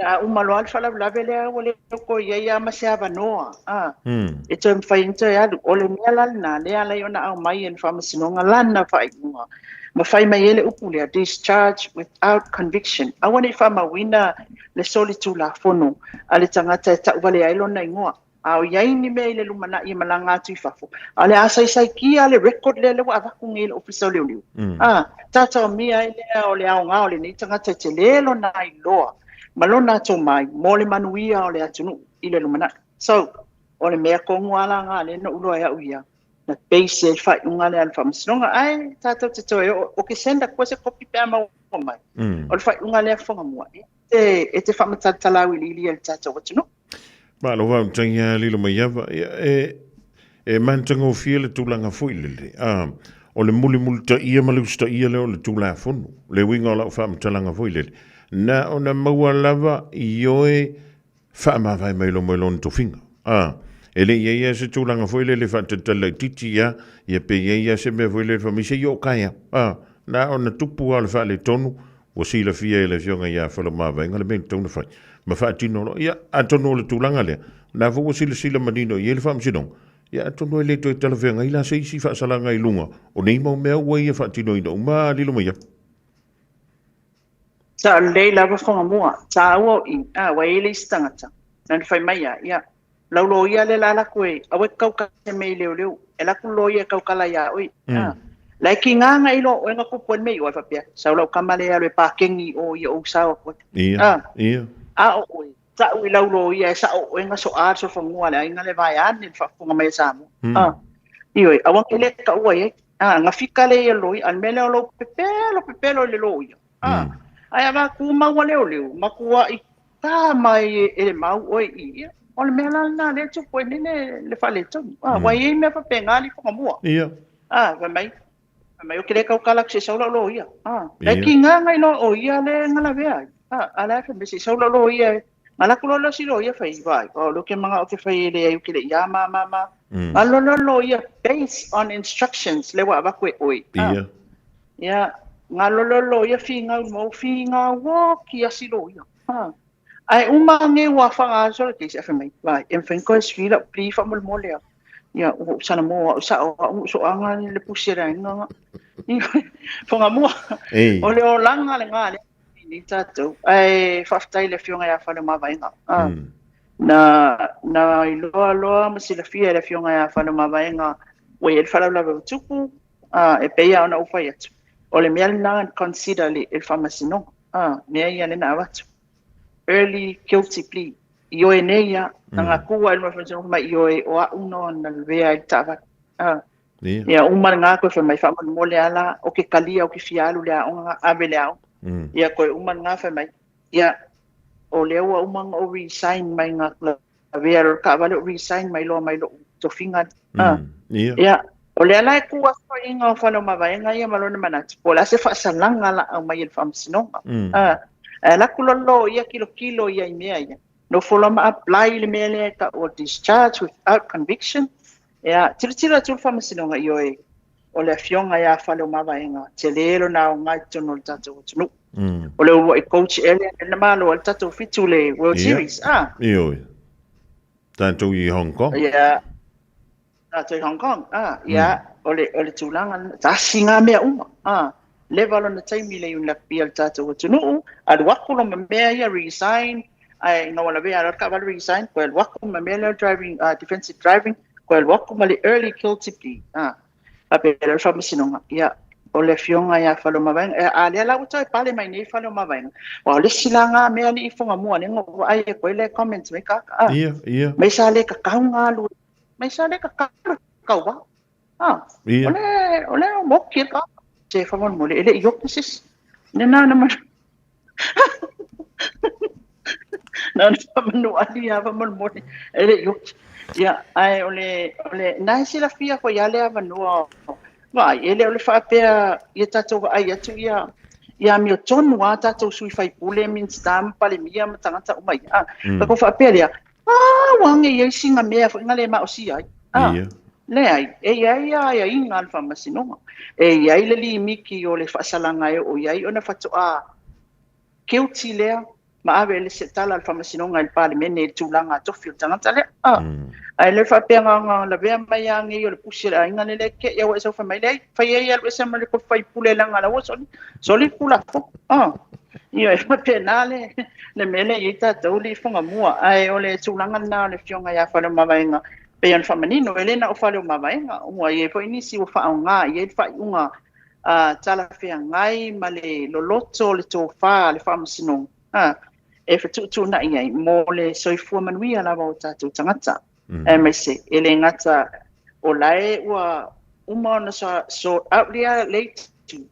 a uma loa le faalavelave lea ua le toe i ai lava ma se avanoa e toe mafai ai ona toe alu. O le mea la lena lea e ala ai ona aumai e le Faamasinoga lana faaiuga ma fai mai ai le upu lea, discharge without conviction. Aua ne i faamauina le solitulafono a le tagata e tauvalea ai lona igoa. A o i ai ni mea i le lumanai e malaga atu i fafo, a o le a saisaitia le record lea lea ua avatu nei e le Ofisa o Leoleo. A, taotaomia ai lea o le aoga o lenei tagata e tele lona ailoa ma lona tomai mo le manuia o le atunuu i le lumanai. So, o le mea tonu lava la na lea na ou iloa ai au ia, na base ai le faaiuga lea a le Faamasinoga. Ae tatou te toe oo, ou te send atua se kopi pe a maua mai. O le faaiuga lea Fogamua, e te faamatalatala auiliili ai le tatou atunuu. Malo faafetai ia lilo mai ava. Ia, e, e matagofie le tulaga foi lele. A, o le mulimulitaia ma le usitaia lea o le Tulafono. Le uiga o lau faamatalaga foi lele, na ona maua lava i oe faamavae mai loa mai lona tofiga. A, e le i ai lava se tulaga foi lele faatalitali laitiiti ia, ia pe i ai lava se mea foi lele fai mai se i oo kaea. A, na ona tupu lava o le faaletonu, Ua silafia e le Afioga ia Faleomavaega le mea e tatau ona fai ma faatino loa. Ia, atonu o le tulaga lea, o lena foi ua silasila manino i ai le Faamasinoga, ia atonu e le toe talafeagai la se isi faasalaga i luga o nei mau mea ua ia faatinoina uma lilo mai ai. Sa lelei lava Fagamua, taua o i, a, ua i ai le isi tagata, na ona fai mai a, ia, lau loia lea la alu atu e, aua e te tautala i se mea i leoleo, e alu atu le loia e tautala ia oe, a, la e tiga na iloa o oe na tupu ai le mea i o, ae faapea, sau lau tama lea e alu e pakeni i o ia ou sao atu ai, a, a o oe, tau i lau loia e sao o oe na soa le solofanua a le aiga lea vaeane le faafofoga mai a Samoa, a, ioe, aua ne i le taua i ai, a, na fika lea ia loia, a o le mea lea o lou pepelo pepelo i le loia, a, ae avatu maua leoleo, matuai Tā mai e le mau oe i ia. O le mea la lena lea e tupu ai nei le faaletonu. Ah, ua i ai mea faapena alii Fagamua. Ia. Ah, fai mai, fai mai, ou te le tautala atu se i sau lau loia. Ah, la e tiga na iloa o ia lea e galavea ai. Ah, a la e fai mai se i sau lau loia e. Alu atu loa le isi loia fai, vaai, o lea ou te manao ou te fai e leai ou te le i a ma ma ma. Alu loa le loia based on instructions lea ua avatu e oe. Ah. Ia. Ia, galo loa le loia finau i mau finau oki asi loia. Ha. Ae uma nei ua faagasolo le case ae fai mai, vai, e mafai ona toe sui lau plea faamolemole a. Ia, ua ou salamo au, sao au, ua soaga le pusi a le aiga. Fogamua. O le olaga lena lea nei tatou. Ae faafetai i le Afioga ia Faleomavaega. Ah. Na, na iloa loa ma silafia e le Afioga ia Faleomavaega ua i ai le faalavelave ua tupu, ah, e pei lava ona ou fai atu, o le mea lena na consider e le Faamasinoga. Ah, mea ia lea na avatu. Early guilty plea. Ioe nei ia, na gaku ai le Faamasinoga mai ioe o au no na lavea ai le taavale. Ah. Ia uma lena koe fai mai faamolemole a la o ke kalia o ke fia alu le aoga ave le aoga. Ia koe uma lena fai mai ia o lea ua uma ona ou resign mai ga lavea loa le taavale ou resign mai loa mai lou tofiga. Ah. Ia o lea la e tu asoaiga o Faleomavaega ia ma lona manatu po o le a se faasalaga la aumai e le Faamasinoga. Ah. Ae alu atu loa le loia tilotilo ia i mea ia. Nofo loa ma apply le mea lea e tau o discharge without conviction. Ia, tilotilo atu le Faamasinoga, ioe, o le Afioga ia Faleomavaega, tele lona aoga i totonu o le tatou atunuu. O le uluai coach ea lea na malo ai le tatou fitu le World Series. Ah. Ioe. Tatou i Hong Kong. Ia. Tatou i Hong Kong. Ah, ia, o le o le tulaga lena, tasi ngā mea uma. Ah. Leva lona taimi le iuni rugby a le tatou atunuu, alu atu loa ma mea ia resign, ae ina ua lavea loa le taavale resign, toe alu atu ma mea lea o le driving, defensive driving, toe alu atu ma le early guilty plea. Faapea lea le faamasinoga, ia, o le afioga ia Faleomavaega, a lea la ua toe pale mai nei Faleomavaega, aua o le isi la na mea alii Fugamua lea na ou vaai atu ai le comment mai kaka, mai sa le tatau ona alu, mai sa le tatau le tauva. Ah, o le, o le moki e ka. Se faamolemole, e le i oki se isi. Le na na manu. Na ona faamanuali lava faamolemole, e le i oki. Ia, ae o le, o le, na e silafia foi lava le avanoa, vaai, e le o le faapea ia tatou vaai atu ia, ia amiotonu lava tatou sui faipule, Minisita ma Palemia ma tagata uma ia. Ah, tatou faapea lea, ah, ua age i ai sina mea foi na le maosia ai. Ah, Leai, e i ai aiaiga a le Faamasinoga. E i ai le limiti o le faasalaga e oo i ai ona faatoa guilty lea ma ave le se tala a le Faamasinoga i le Palemene i le tulaga tofi o le tagata lea. Ae le faapea na ona lavea mai lava nei o le pusi a le aiga lea ke ia ua e sau fai mai, leai, fai ai alu ese ma le tofi faipule leaga la ua soli, soli le Tulafono. Ia, e faapena le, le mea lea e i ai tatou le Fugamua. Ae o le tulaga lena o le Afioga ia Faleomavaega, pei ona faamanino, e le na o Faleomavaega, ua i ai foi nisi ua faaaoga i ai le faaiuga talafeagai ma le loloto o le tofa a le Faamasinoga e fetuutuunai ai mo le soifua manuia lava o tatou tagata. Aemaise, e le gata o la e ua uma ona sort out lea le itu,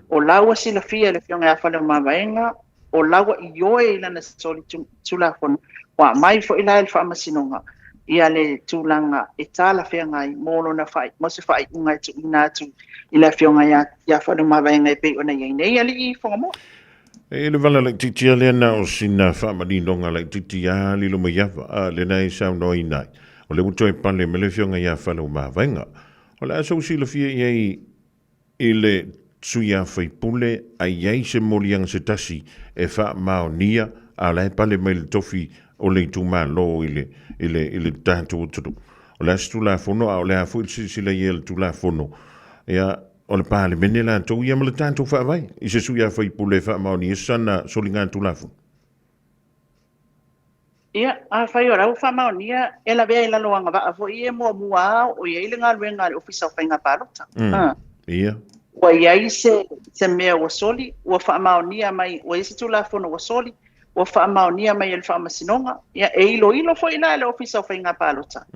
o la ua silafia e le Afioga ia Faleomavaega, o la ua ioe i lana solitulafono, ua aumai foi la e le Faamasinoga ia le tulaga e talafeagai mo lona mo se faaiuga e tuuina atu i le Afioga ia Faleomavaega e pei ona i ai nei alii Fugamua. E le vala laitiiti a lea na o sina faamaninoga laitiiti a lilo mai ava a lena e saunoaina ai. O lea ua toe pale mai le Afioga ia Faleomavaega. O le a sou silafia i ai i le sui a faipule a i ai se moliaga se tasi e faamaonia a o la e pale mai le tofi o le itumalo i le, i le, i le tatou atunuu. O le a se Tulafono a o le a foi le silasila i ai a le Tulafono, ia, o le Palemene latou ia ma le tatou Faavae i se sui a faipule e faamaonia sana soligatulafono. Ia, afai o la ua faamaonia, e lavea i lalo o agavaa foi ia e muamua a oo i ai le galuega a le Ofisa o Faiga Palota. Ia. Ua i ai se, se mea ua soli, ua faamaonia mai, ua i ai se Tulafono ua soli, ua faamaonia mai e le Faamasinoga, ia, e iloilo foi la e le Ofisa o Faiga Palota.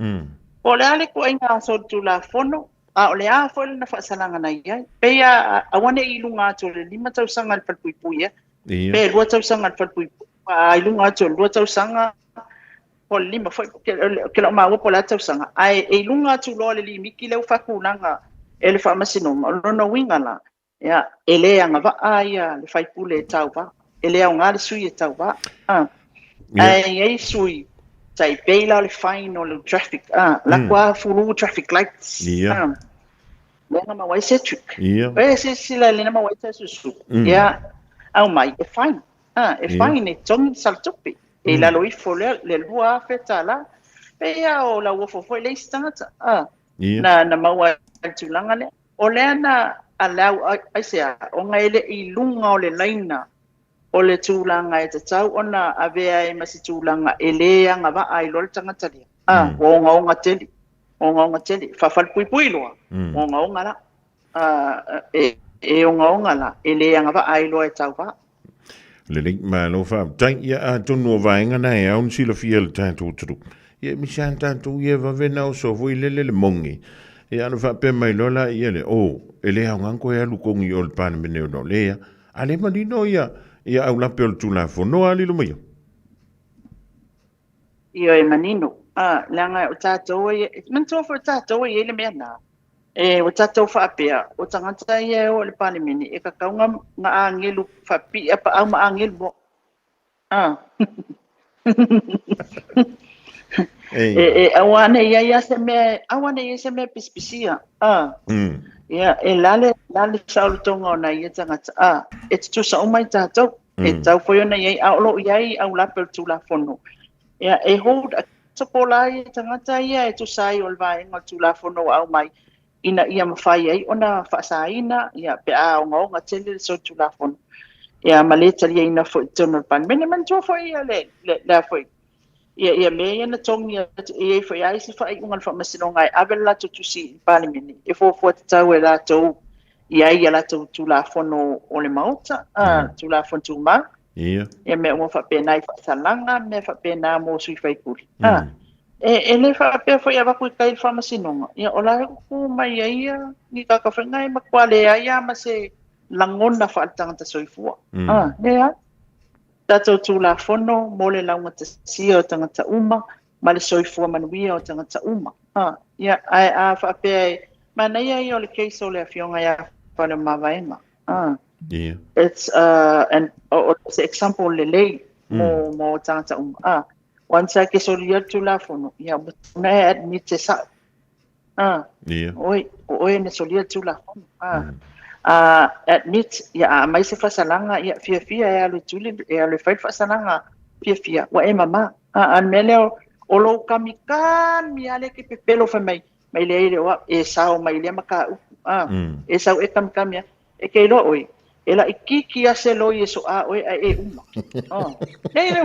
Po o le a le ituaiga solitulafono, a o le a foi lona faasalaga na i ai. Pei a, aua ne i i luga atu o le 5 tausaga i le falepuipui ea. Pe 2 tausaga i le falepuipui, a i luga atu o le 2 tausaga, po o le 5 foi, ke la'u maua po o le a tausaga, ae e i luga atu loa o le limiti lea ua faatulaga e le Faamasinoga, o lona uiga la, ia, e le agavaa ia le faipule e tauva, e le aoga le sui e tauva. Ae i ai sui, tai pei la o le fine o le traffic, la kua fulu traffic lights. Lea na maua ai Cedric. E silasila lea na maua ai Tasusu. Ia, aumai, e fine. E fine, e togi le salatupe. E i lalo ifo lea, le $2,000. Pei lava o Lauofo foi le isi tagata. Na maua ai le tulaga lea. O lea na Allow aisea? Ona e le i luga o le laina o le tulaga e tatau ona avea ai ma se tulaga e le agavaa ai loa le tagata lea. A, ua ogaoga tele, ogaoga tele, faafalepuipui loa, ogaoga la. A, e ogaoga la, e le agavaa ai loa e tauva. Lelei, malo faafetai. Ia, atonu o vaega na e ao ona silafia e le tatou atunuu. Ia, e misi lava tatou ia e vave ona oso foi lele le moni. Ia, ona faapea mai loa laia lea, oh, e le aoga ona toe alu kogi i o i le Palemene ona o lea. A le manino ia, ia aulape o le Tulafono a lilo mai. Ioe manino. A, leaga o tatou e, manatua foi o tatou e i ai le mea lena. E, ua tatou faapea, o tagata ia e o i le Palemene, e tatau ona na agelu faapipii apaau ma agelu loa. A. E, e aua ne i ai lava se mea, aua ne i ai se mea pisipisia. A. Ia, e lale, lale saolotoga o nai ia tagata. A, e tutusa uma i tatou. E tatau foi ona i ai, a o lo o i ai aulape o le Tulafono. Ia, e hold accountable lava ia tagata ia e tusa ai o le vaega o le Tulafono ua aumai, ina ia mafai ai ona faasaina, ia, pe a ogaoga tele le solitulafono. Ia, ma le taliaina foi i totonu o le Palemene. Manatua foi ia le, le, le a foi, ia, ia mea ia na togi atu, e i ai foi lava isi faaiuga a le Faamasinoga e ave le latou tusi i le Palemene, e fuafua tatau e latou i ai ia latou Tulafono o le Maota, Tulafono Tumau. Ia mea uma faapena i faasalaga, mea faapena mo sui faipule. E le faapea foi e avatu i tai i le Faamasinoga, ia o la e tu mai ai ia ni tagata foi na e matua leai lava ma se lagona faaletagata soifua. Leai. Tatou Tulafono mo le laugatasia o tagata uma ma le soifua manuia o tagata uma. Ia, ae a faapea e manaia ia o le case o le Afioga ia Faleomavaega. It's an, o se example lelei mo, mo tagata uma. Once a ke solia le Tulafono, ia, ua na e admit e sa'o. Oi, o oe na solia le Tulafono. Admit, ia, a aumai se faasalaga, ia, fiafia e alu e tuli, e alu e fai le faasalaga, fiafia, ua e mama. A o le mea lea, o lou kamikami lava lea e te pepelo fai mai, mai leai le o au, e sao mai lea mataupu. E sau e kamikami lava. E ke iloa ʻoe, e laʻikiki a se loi e soʻā ʻoe ae e uma. Nei le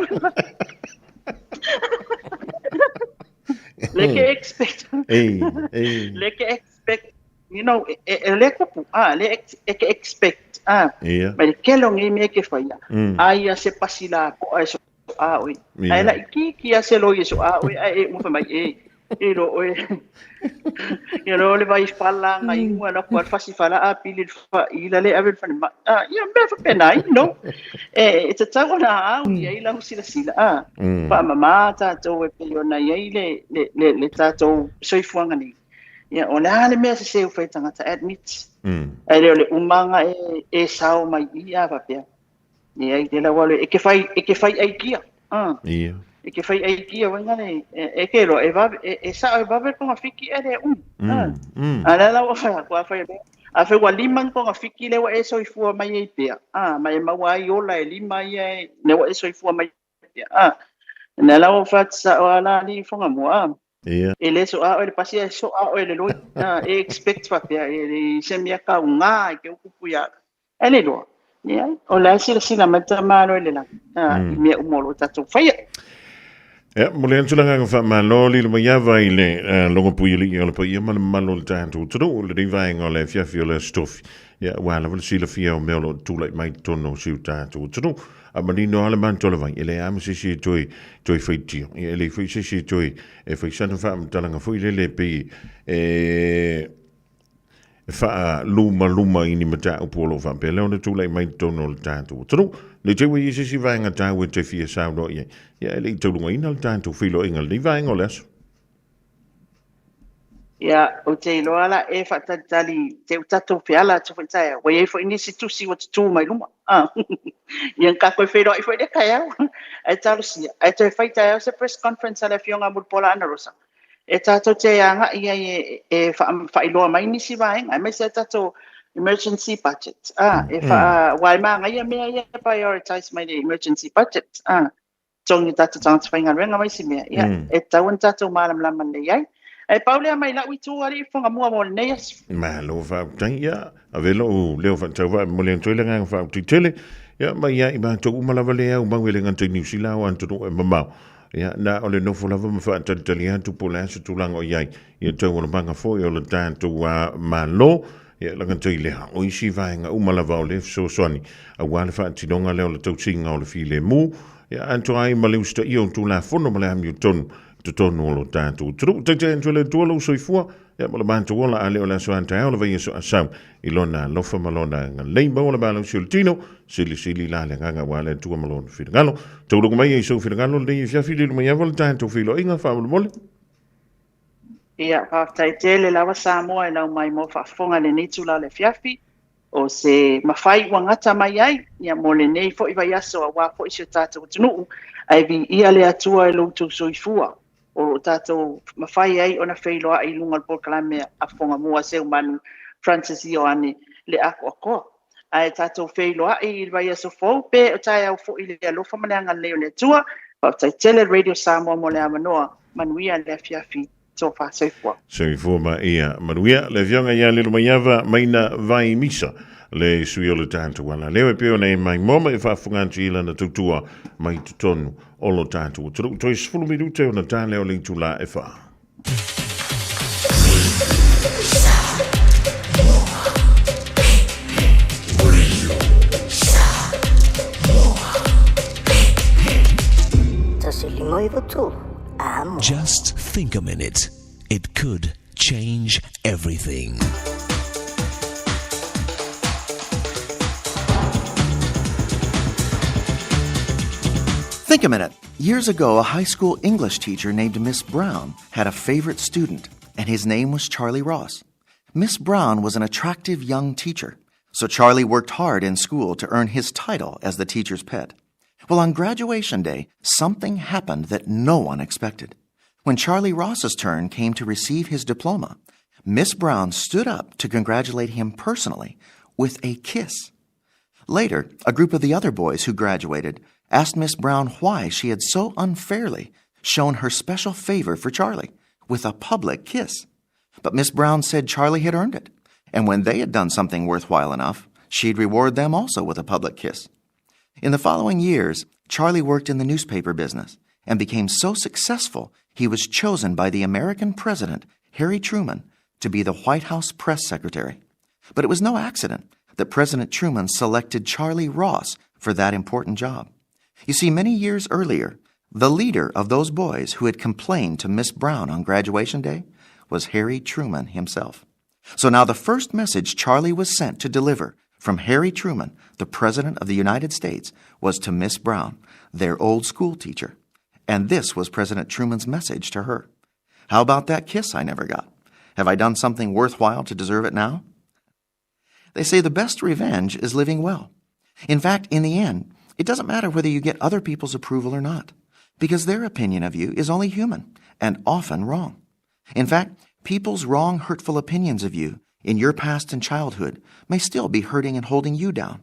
Le ke expect. Ei, ei. Le ke expect. You know, e le kupu, le e ke expect. Ia. Mai le kele o nei mea e ke whaia. Aia se pasi la poa e soʻā ʻoe. Ae laʻikiki a se loi e soʻā ʻoe ae e uma fai mai e. E lo oe. Ia lo le vai fala nga ingoa la kua fasi fala a pili le fa i la le ave le fale mai. Ah, ia mea faapena, you know. E tatau ona au i ai lau silasila. Ah, faamama tatou e pei ona i ai le tatou soifuaga nei. Ia, o le a le mea sese ua fai tagata, admit. Ae le o le umaga e sao mai i a faapea. Ia, i te lau e ke whai, e ke whai ai kia. Ia. E ke whai ai kia, wai ngare, e ke roa, e vave, e sao e vave konga fiki e le umi. A la lau whai aku, a whai, a whai wa lima konga fiki le wa e soifua mai ei pea. Ma e maua ai ola e lima ia e, ne wa e soifua mai ei pea. Na lau whai sa o ala li whanga mua. Ia. E le soʻā oe le pasi ae soʻā oe le loi. E expect faapea, e le se mea kauga i ke upu ia. Ae le iloa. Leai, o la e silasila mai le tamāloa i le lagi, i mea uma o lo o tatou faia. Ia, momoli atu le agaga faamalo lilo mai ava i le logo puialii o le paia ma le mamalu o le tatou atunuu i lenei vaega o le afiafi o le Aso Tofi. Ia, aua lava le silafia o mea o lo o tulai mai i totonu o si o tatou atunuu. A manino lava le matou le vai, e leai lava ma se isi e toe, toe faitio. Ia, e leai foi se isi e toe e fai sana faamatalaga foi lele e pei e faalumaluma i ni mataupu o lo o faapea lea ona tulai mai i totonu o le tatou atunuu. Ne i te i ua i ai se isi vaega taua e te fia saunoa i ai, ia e le i taulugaina le tatou feiloaiga i lenei vaega o le aso. Ia, ou te iloa la e faatalitali te u tatou feala atu foi taeao. Ua i ai foi nisi tusi ua tutū mai luma. Ah. Ia na tatou feiloai foi lea taeao. Ae talosia, ae toe fai taeao se press conference a le Afioga a Mulipola Anarosa. E tatou te agai ai e faailoa mai nisi vaega, aemaise a tatou emergency budget. Ah, e wha, aua e māngaia mea ia e prioritize mai le emergency budget. Ah. Totogi o tatou tagata faigaluega ma isi mea, ia, e tatau ona tatou malamalama lelei ai. Ae pau lea mai la'u itu alii Fagamua mo lenei aso. Malo faafetai. Ia, ave lou leo faatauvaa e momoli atu ai le agaga faafetai tele, ia, mai ia i matou uma lava lea au mau e le gata i Niu Sila o atunuu e mamao. Ia, na o le nofo lava ma faatalitali atu po o le a se tulaga o i ai ia taualumaga foi o le tatou Malo. Ia, le gata i lea, o isi vaega uma lava o le fesoasoani aua le faatinoga lea o le tausiga o le filemu, ia, atoa ai ma le usitaia o Tulafono ma le amiotonu i totonu o lo tatou atunuu. Taitai atu e le Atua lou soifua, ia, ma lo matou ola, a le o le aso a taeao le vaiaso a sau i Lona alofa ma Lona agalelei. Maua le malosi o le tino, silisili la le agaga aua le Atua ma Lona finagalo. Taulaga mai ai sou finagalo lenei afiafi, lilo mai ava le tatou feiloaiga, faamolemole. Ia, faafetai tele lava Samoa i lau maimoa faafofoga i lenei itula o le afiafi. O se mafai ua gata mai ai ia mo lenei foi vaiaso aua foi si o tatou atunuu, ae viia le Atua i lo outou soifua o lo o tatou mafai ai ona feiloai i luga o le polokalame a Fogamua Seumanu Francis Ioane le Akoakoa. Ae tatou feiloai i le vaiaso fou pe o taeao foi i le alofa ma le agalelei o le Atua. Faafetai tele Radio Samoa mo le avanoa. Manuia le afiafi. Tofa soifua. Soifua ma ia manuia. Le Afioga ia Lilomaiava Maina Vaimisa, le sui o le tatou alaleo e pei ona e maimoa ma e faafofoga atu i lana tautua mai totonu o lo tatou atunuu. Toe 10 minute ona ta lea o le itula e 4. Just think a minute. It could change everything. Think a minute. Years ago, a high school English teacher named Miss Brown had a favorite student, and his name was Charlie Ross. Miss Brown was an attractive young teacher, so Charlie worked hard in school to earn his title as the teacher's pet. Well, on graduation day, something happened that no one expected. When Charlie Ross's turn came to receive his diploma, Miss Brown stood up to congratulate him personally with a kiss. Later, a group of the other boys who graduated asked Miss Brown why she had so unfairly shown her special favor for Charlie with a public kiss. But Miss Brown said Charlie had earned it, and when they had done something worthwhile enough, she'd reward them also with a public kiss. In the following years, Charlie worked in the newspaper business and became so successful he was chosen by the American president, Harry Truman, to be the White House press secretary. But it was no accident that President Truman selected Charlie Ross for that important job. You see, many years earlier, the leader of those boys who had complained to Miss Brown on graduation day was Harry Truman himself. So now the first message Charlie was sent to deliver from Harry Truman, the President of the United States, was to Miss Brown, their old school teacher. And this was President Truman's message to her. How about that kiss I never got? Have I done something worthwhile to deserve it now? They say the best revenge is living well. In fact, in the end, it doesn't matter whether you get other people's approval or not, because their opinion of you is only human and often wrong. In fact, people's wrong, hurtful opinions of you in your past and childhood may still be hurting and holding you down.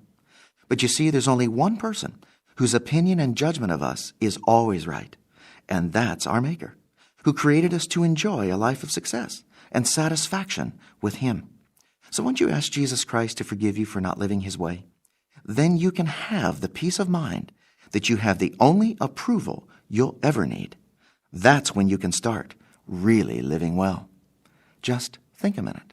But you see, there's only one person whose opinion and judgment of us is always right, and that's our Maker, who created us to enjoy a life of success and satisfaction with Him. So won't you ask Jesus Christ to forgive you for not living His way? Then you can have the peace of mind that you have the only approval you'll ever need. That's when you can start really living well. Just think a minute.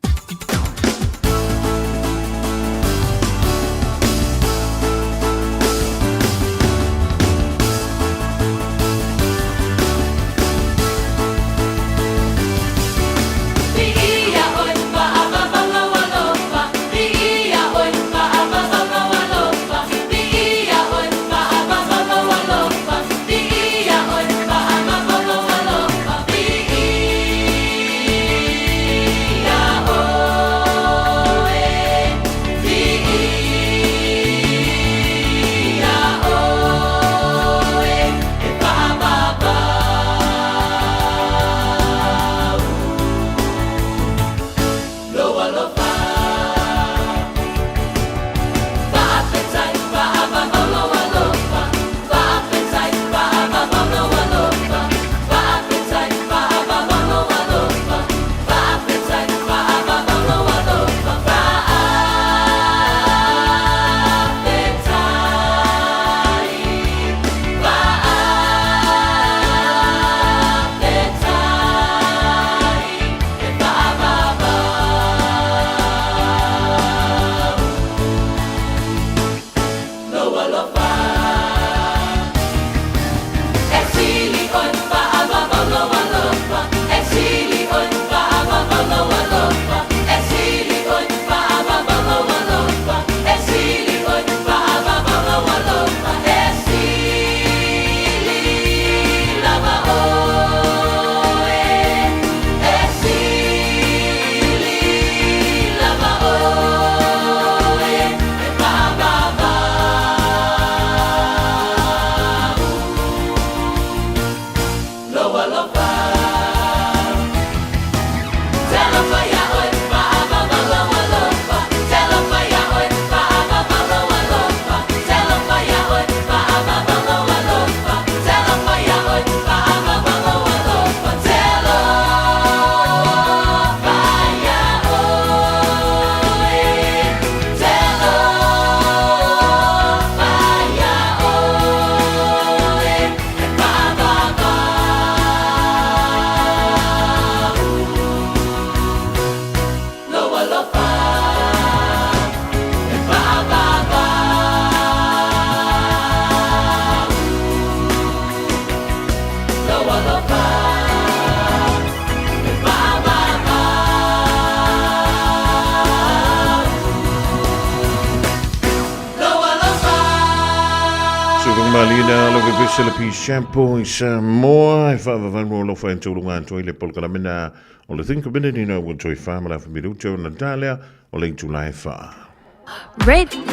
Malina lo pepese le Peace Chapel i Samoa e whaavavalu o lofa e tūlunga atu ai le polokalame o le Think Community na ua toe wha ma la whamiruta o Natalia o le itula e wha.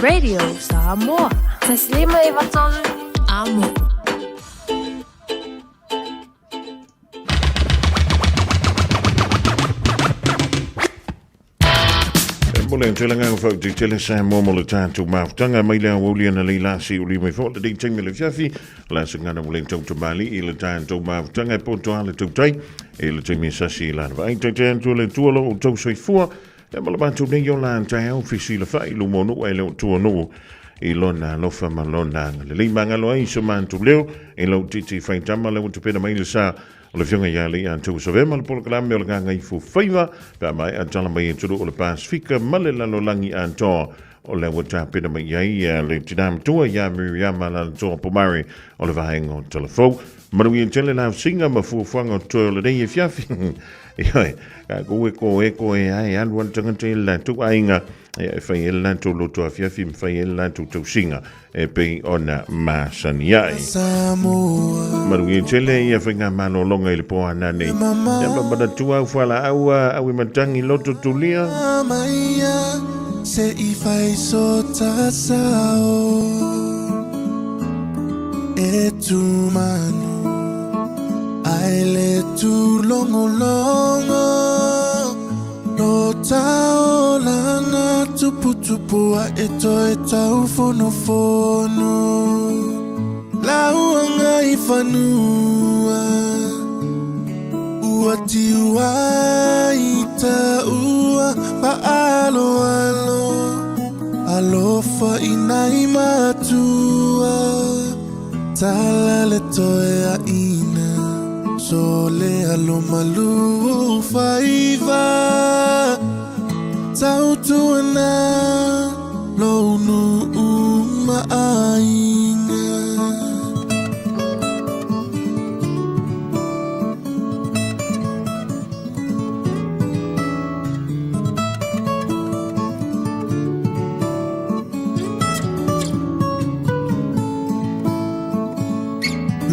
Radio Samoa. 153 Amo. E mo le tele ngā whau te tele sa mo mo le tātou mafutanga mai le awauli ana lei lasi o mai fo le dei taimi le fiafi la se ngana mo le tau tamali i le tātou mafutanga e poto a le tautai e le taimi sasi i lana vai te te atu le tualo o tau soifua e ma le mātou nei o la tai au fisi le whai lu monu e le o tua nuu i lona alofa ma lona le lei mangalo ai so mātou leo e lau titi whaitama le utu pena mai le sa o le fionga ia le ia tau save ma le polokalame o le gagaifo faiva pe a mai a tala mai e tulu o le Pasifika ma le lalolagi atoa o le ua tapena mai ai ia le tinā matua ia Miriama Lalatoa Pomare o le vaega o Talafou. Manuia tele la singa ma fuafuaga o toe o lenei e fiafi. Ioe, tatou e ko e ko e ai alu alu tagata i le latou aiga e fai ai le latou loto afiafi ma fai ai le latou tausiga e pei ona masani ai. Manuia tele ia faiga malologa i le po ana nei. Ia ma manatua au fualaau au i matangi loto tulia. Se i fai so tasao E tumanu Ai le tu longo longo Lo taolanga tupu tupu a e toe tau fono fono Lauanga i fanua Ua tiua i ta ua Paalo alo Alofa i nai matua Tala le toe a ina So le alo malu faiva Tautuana Lo nu maaiga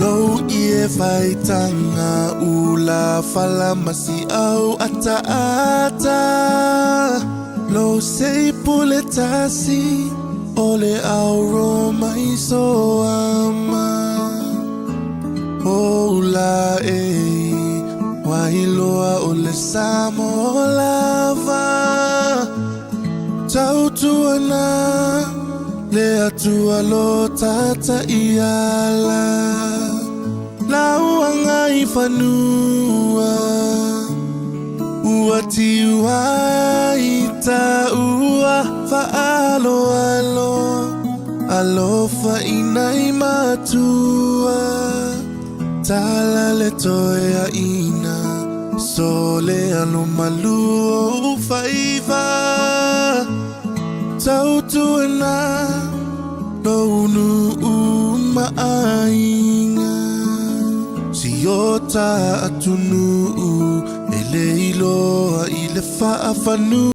Lou ie faitanga ula fala masi au ata ata Lou sei pule tasi ole au ro mai so ama O ula e wailoa o le samo lava Tautuana le atua lo tata iala Lauanga i fanua Ua tiua i ta ua Faalo alo Alofa i nai matua Tala le toe a ina So le alo malu o faiva Tautuana Lo nu maaiga Si o ta atunu E le iloa i le faafanu.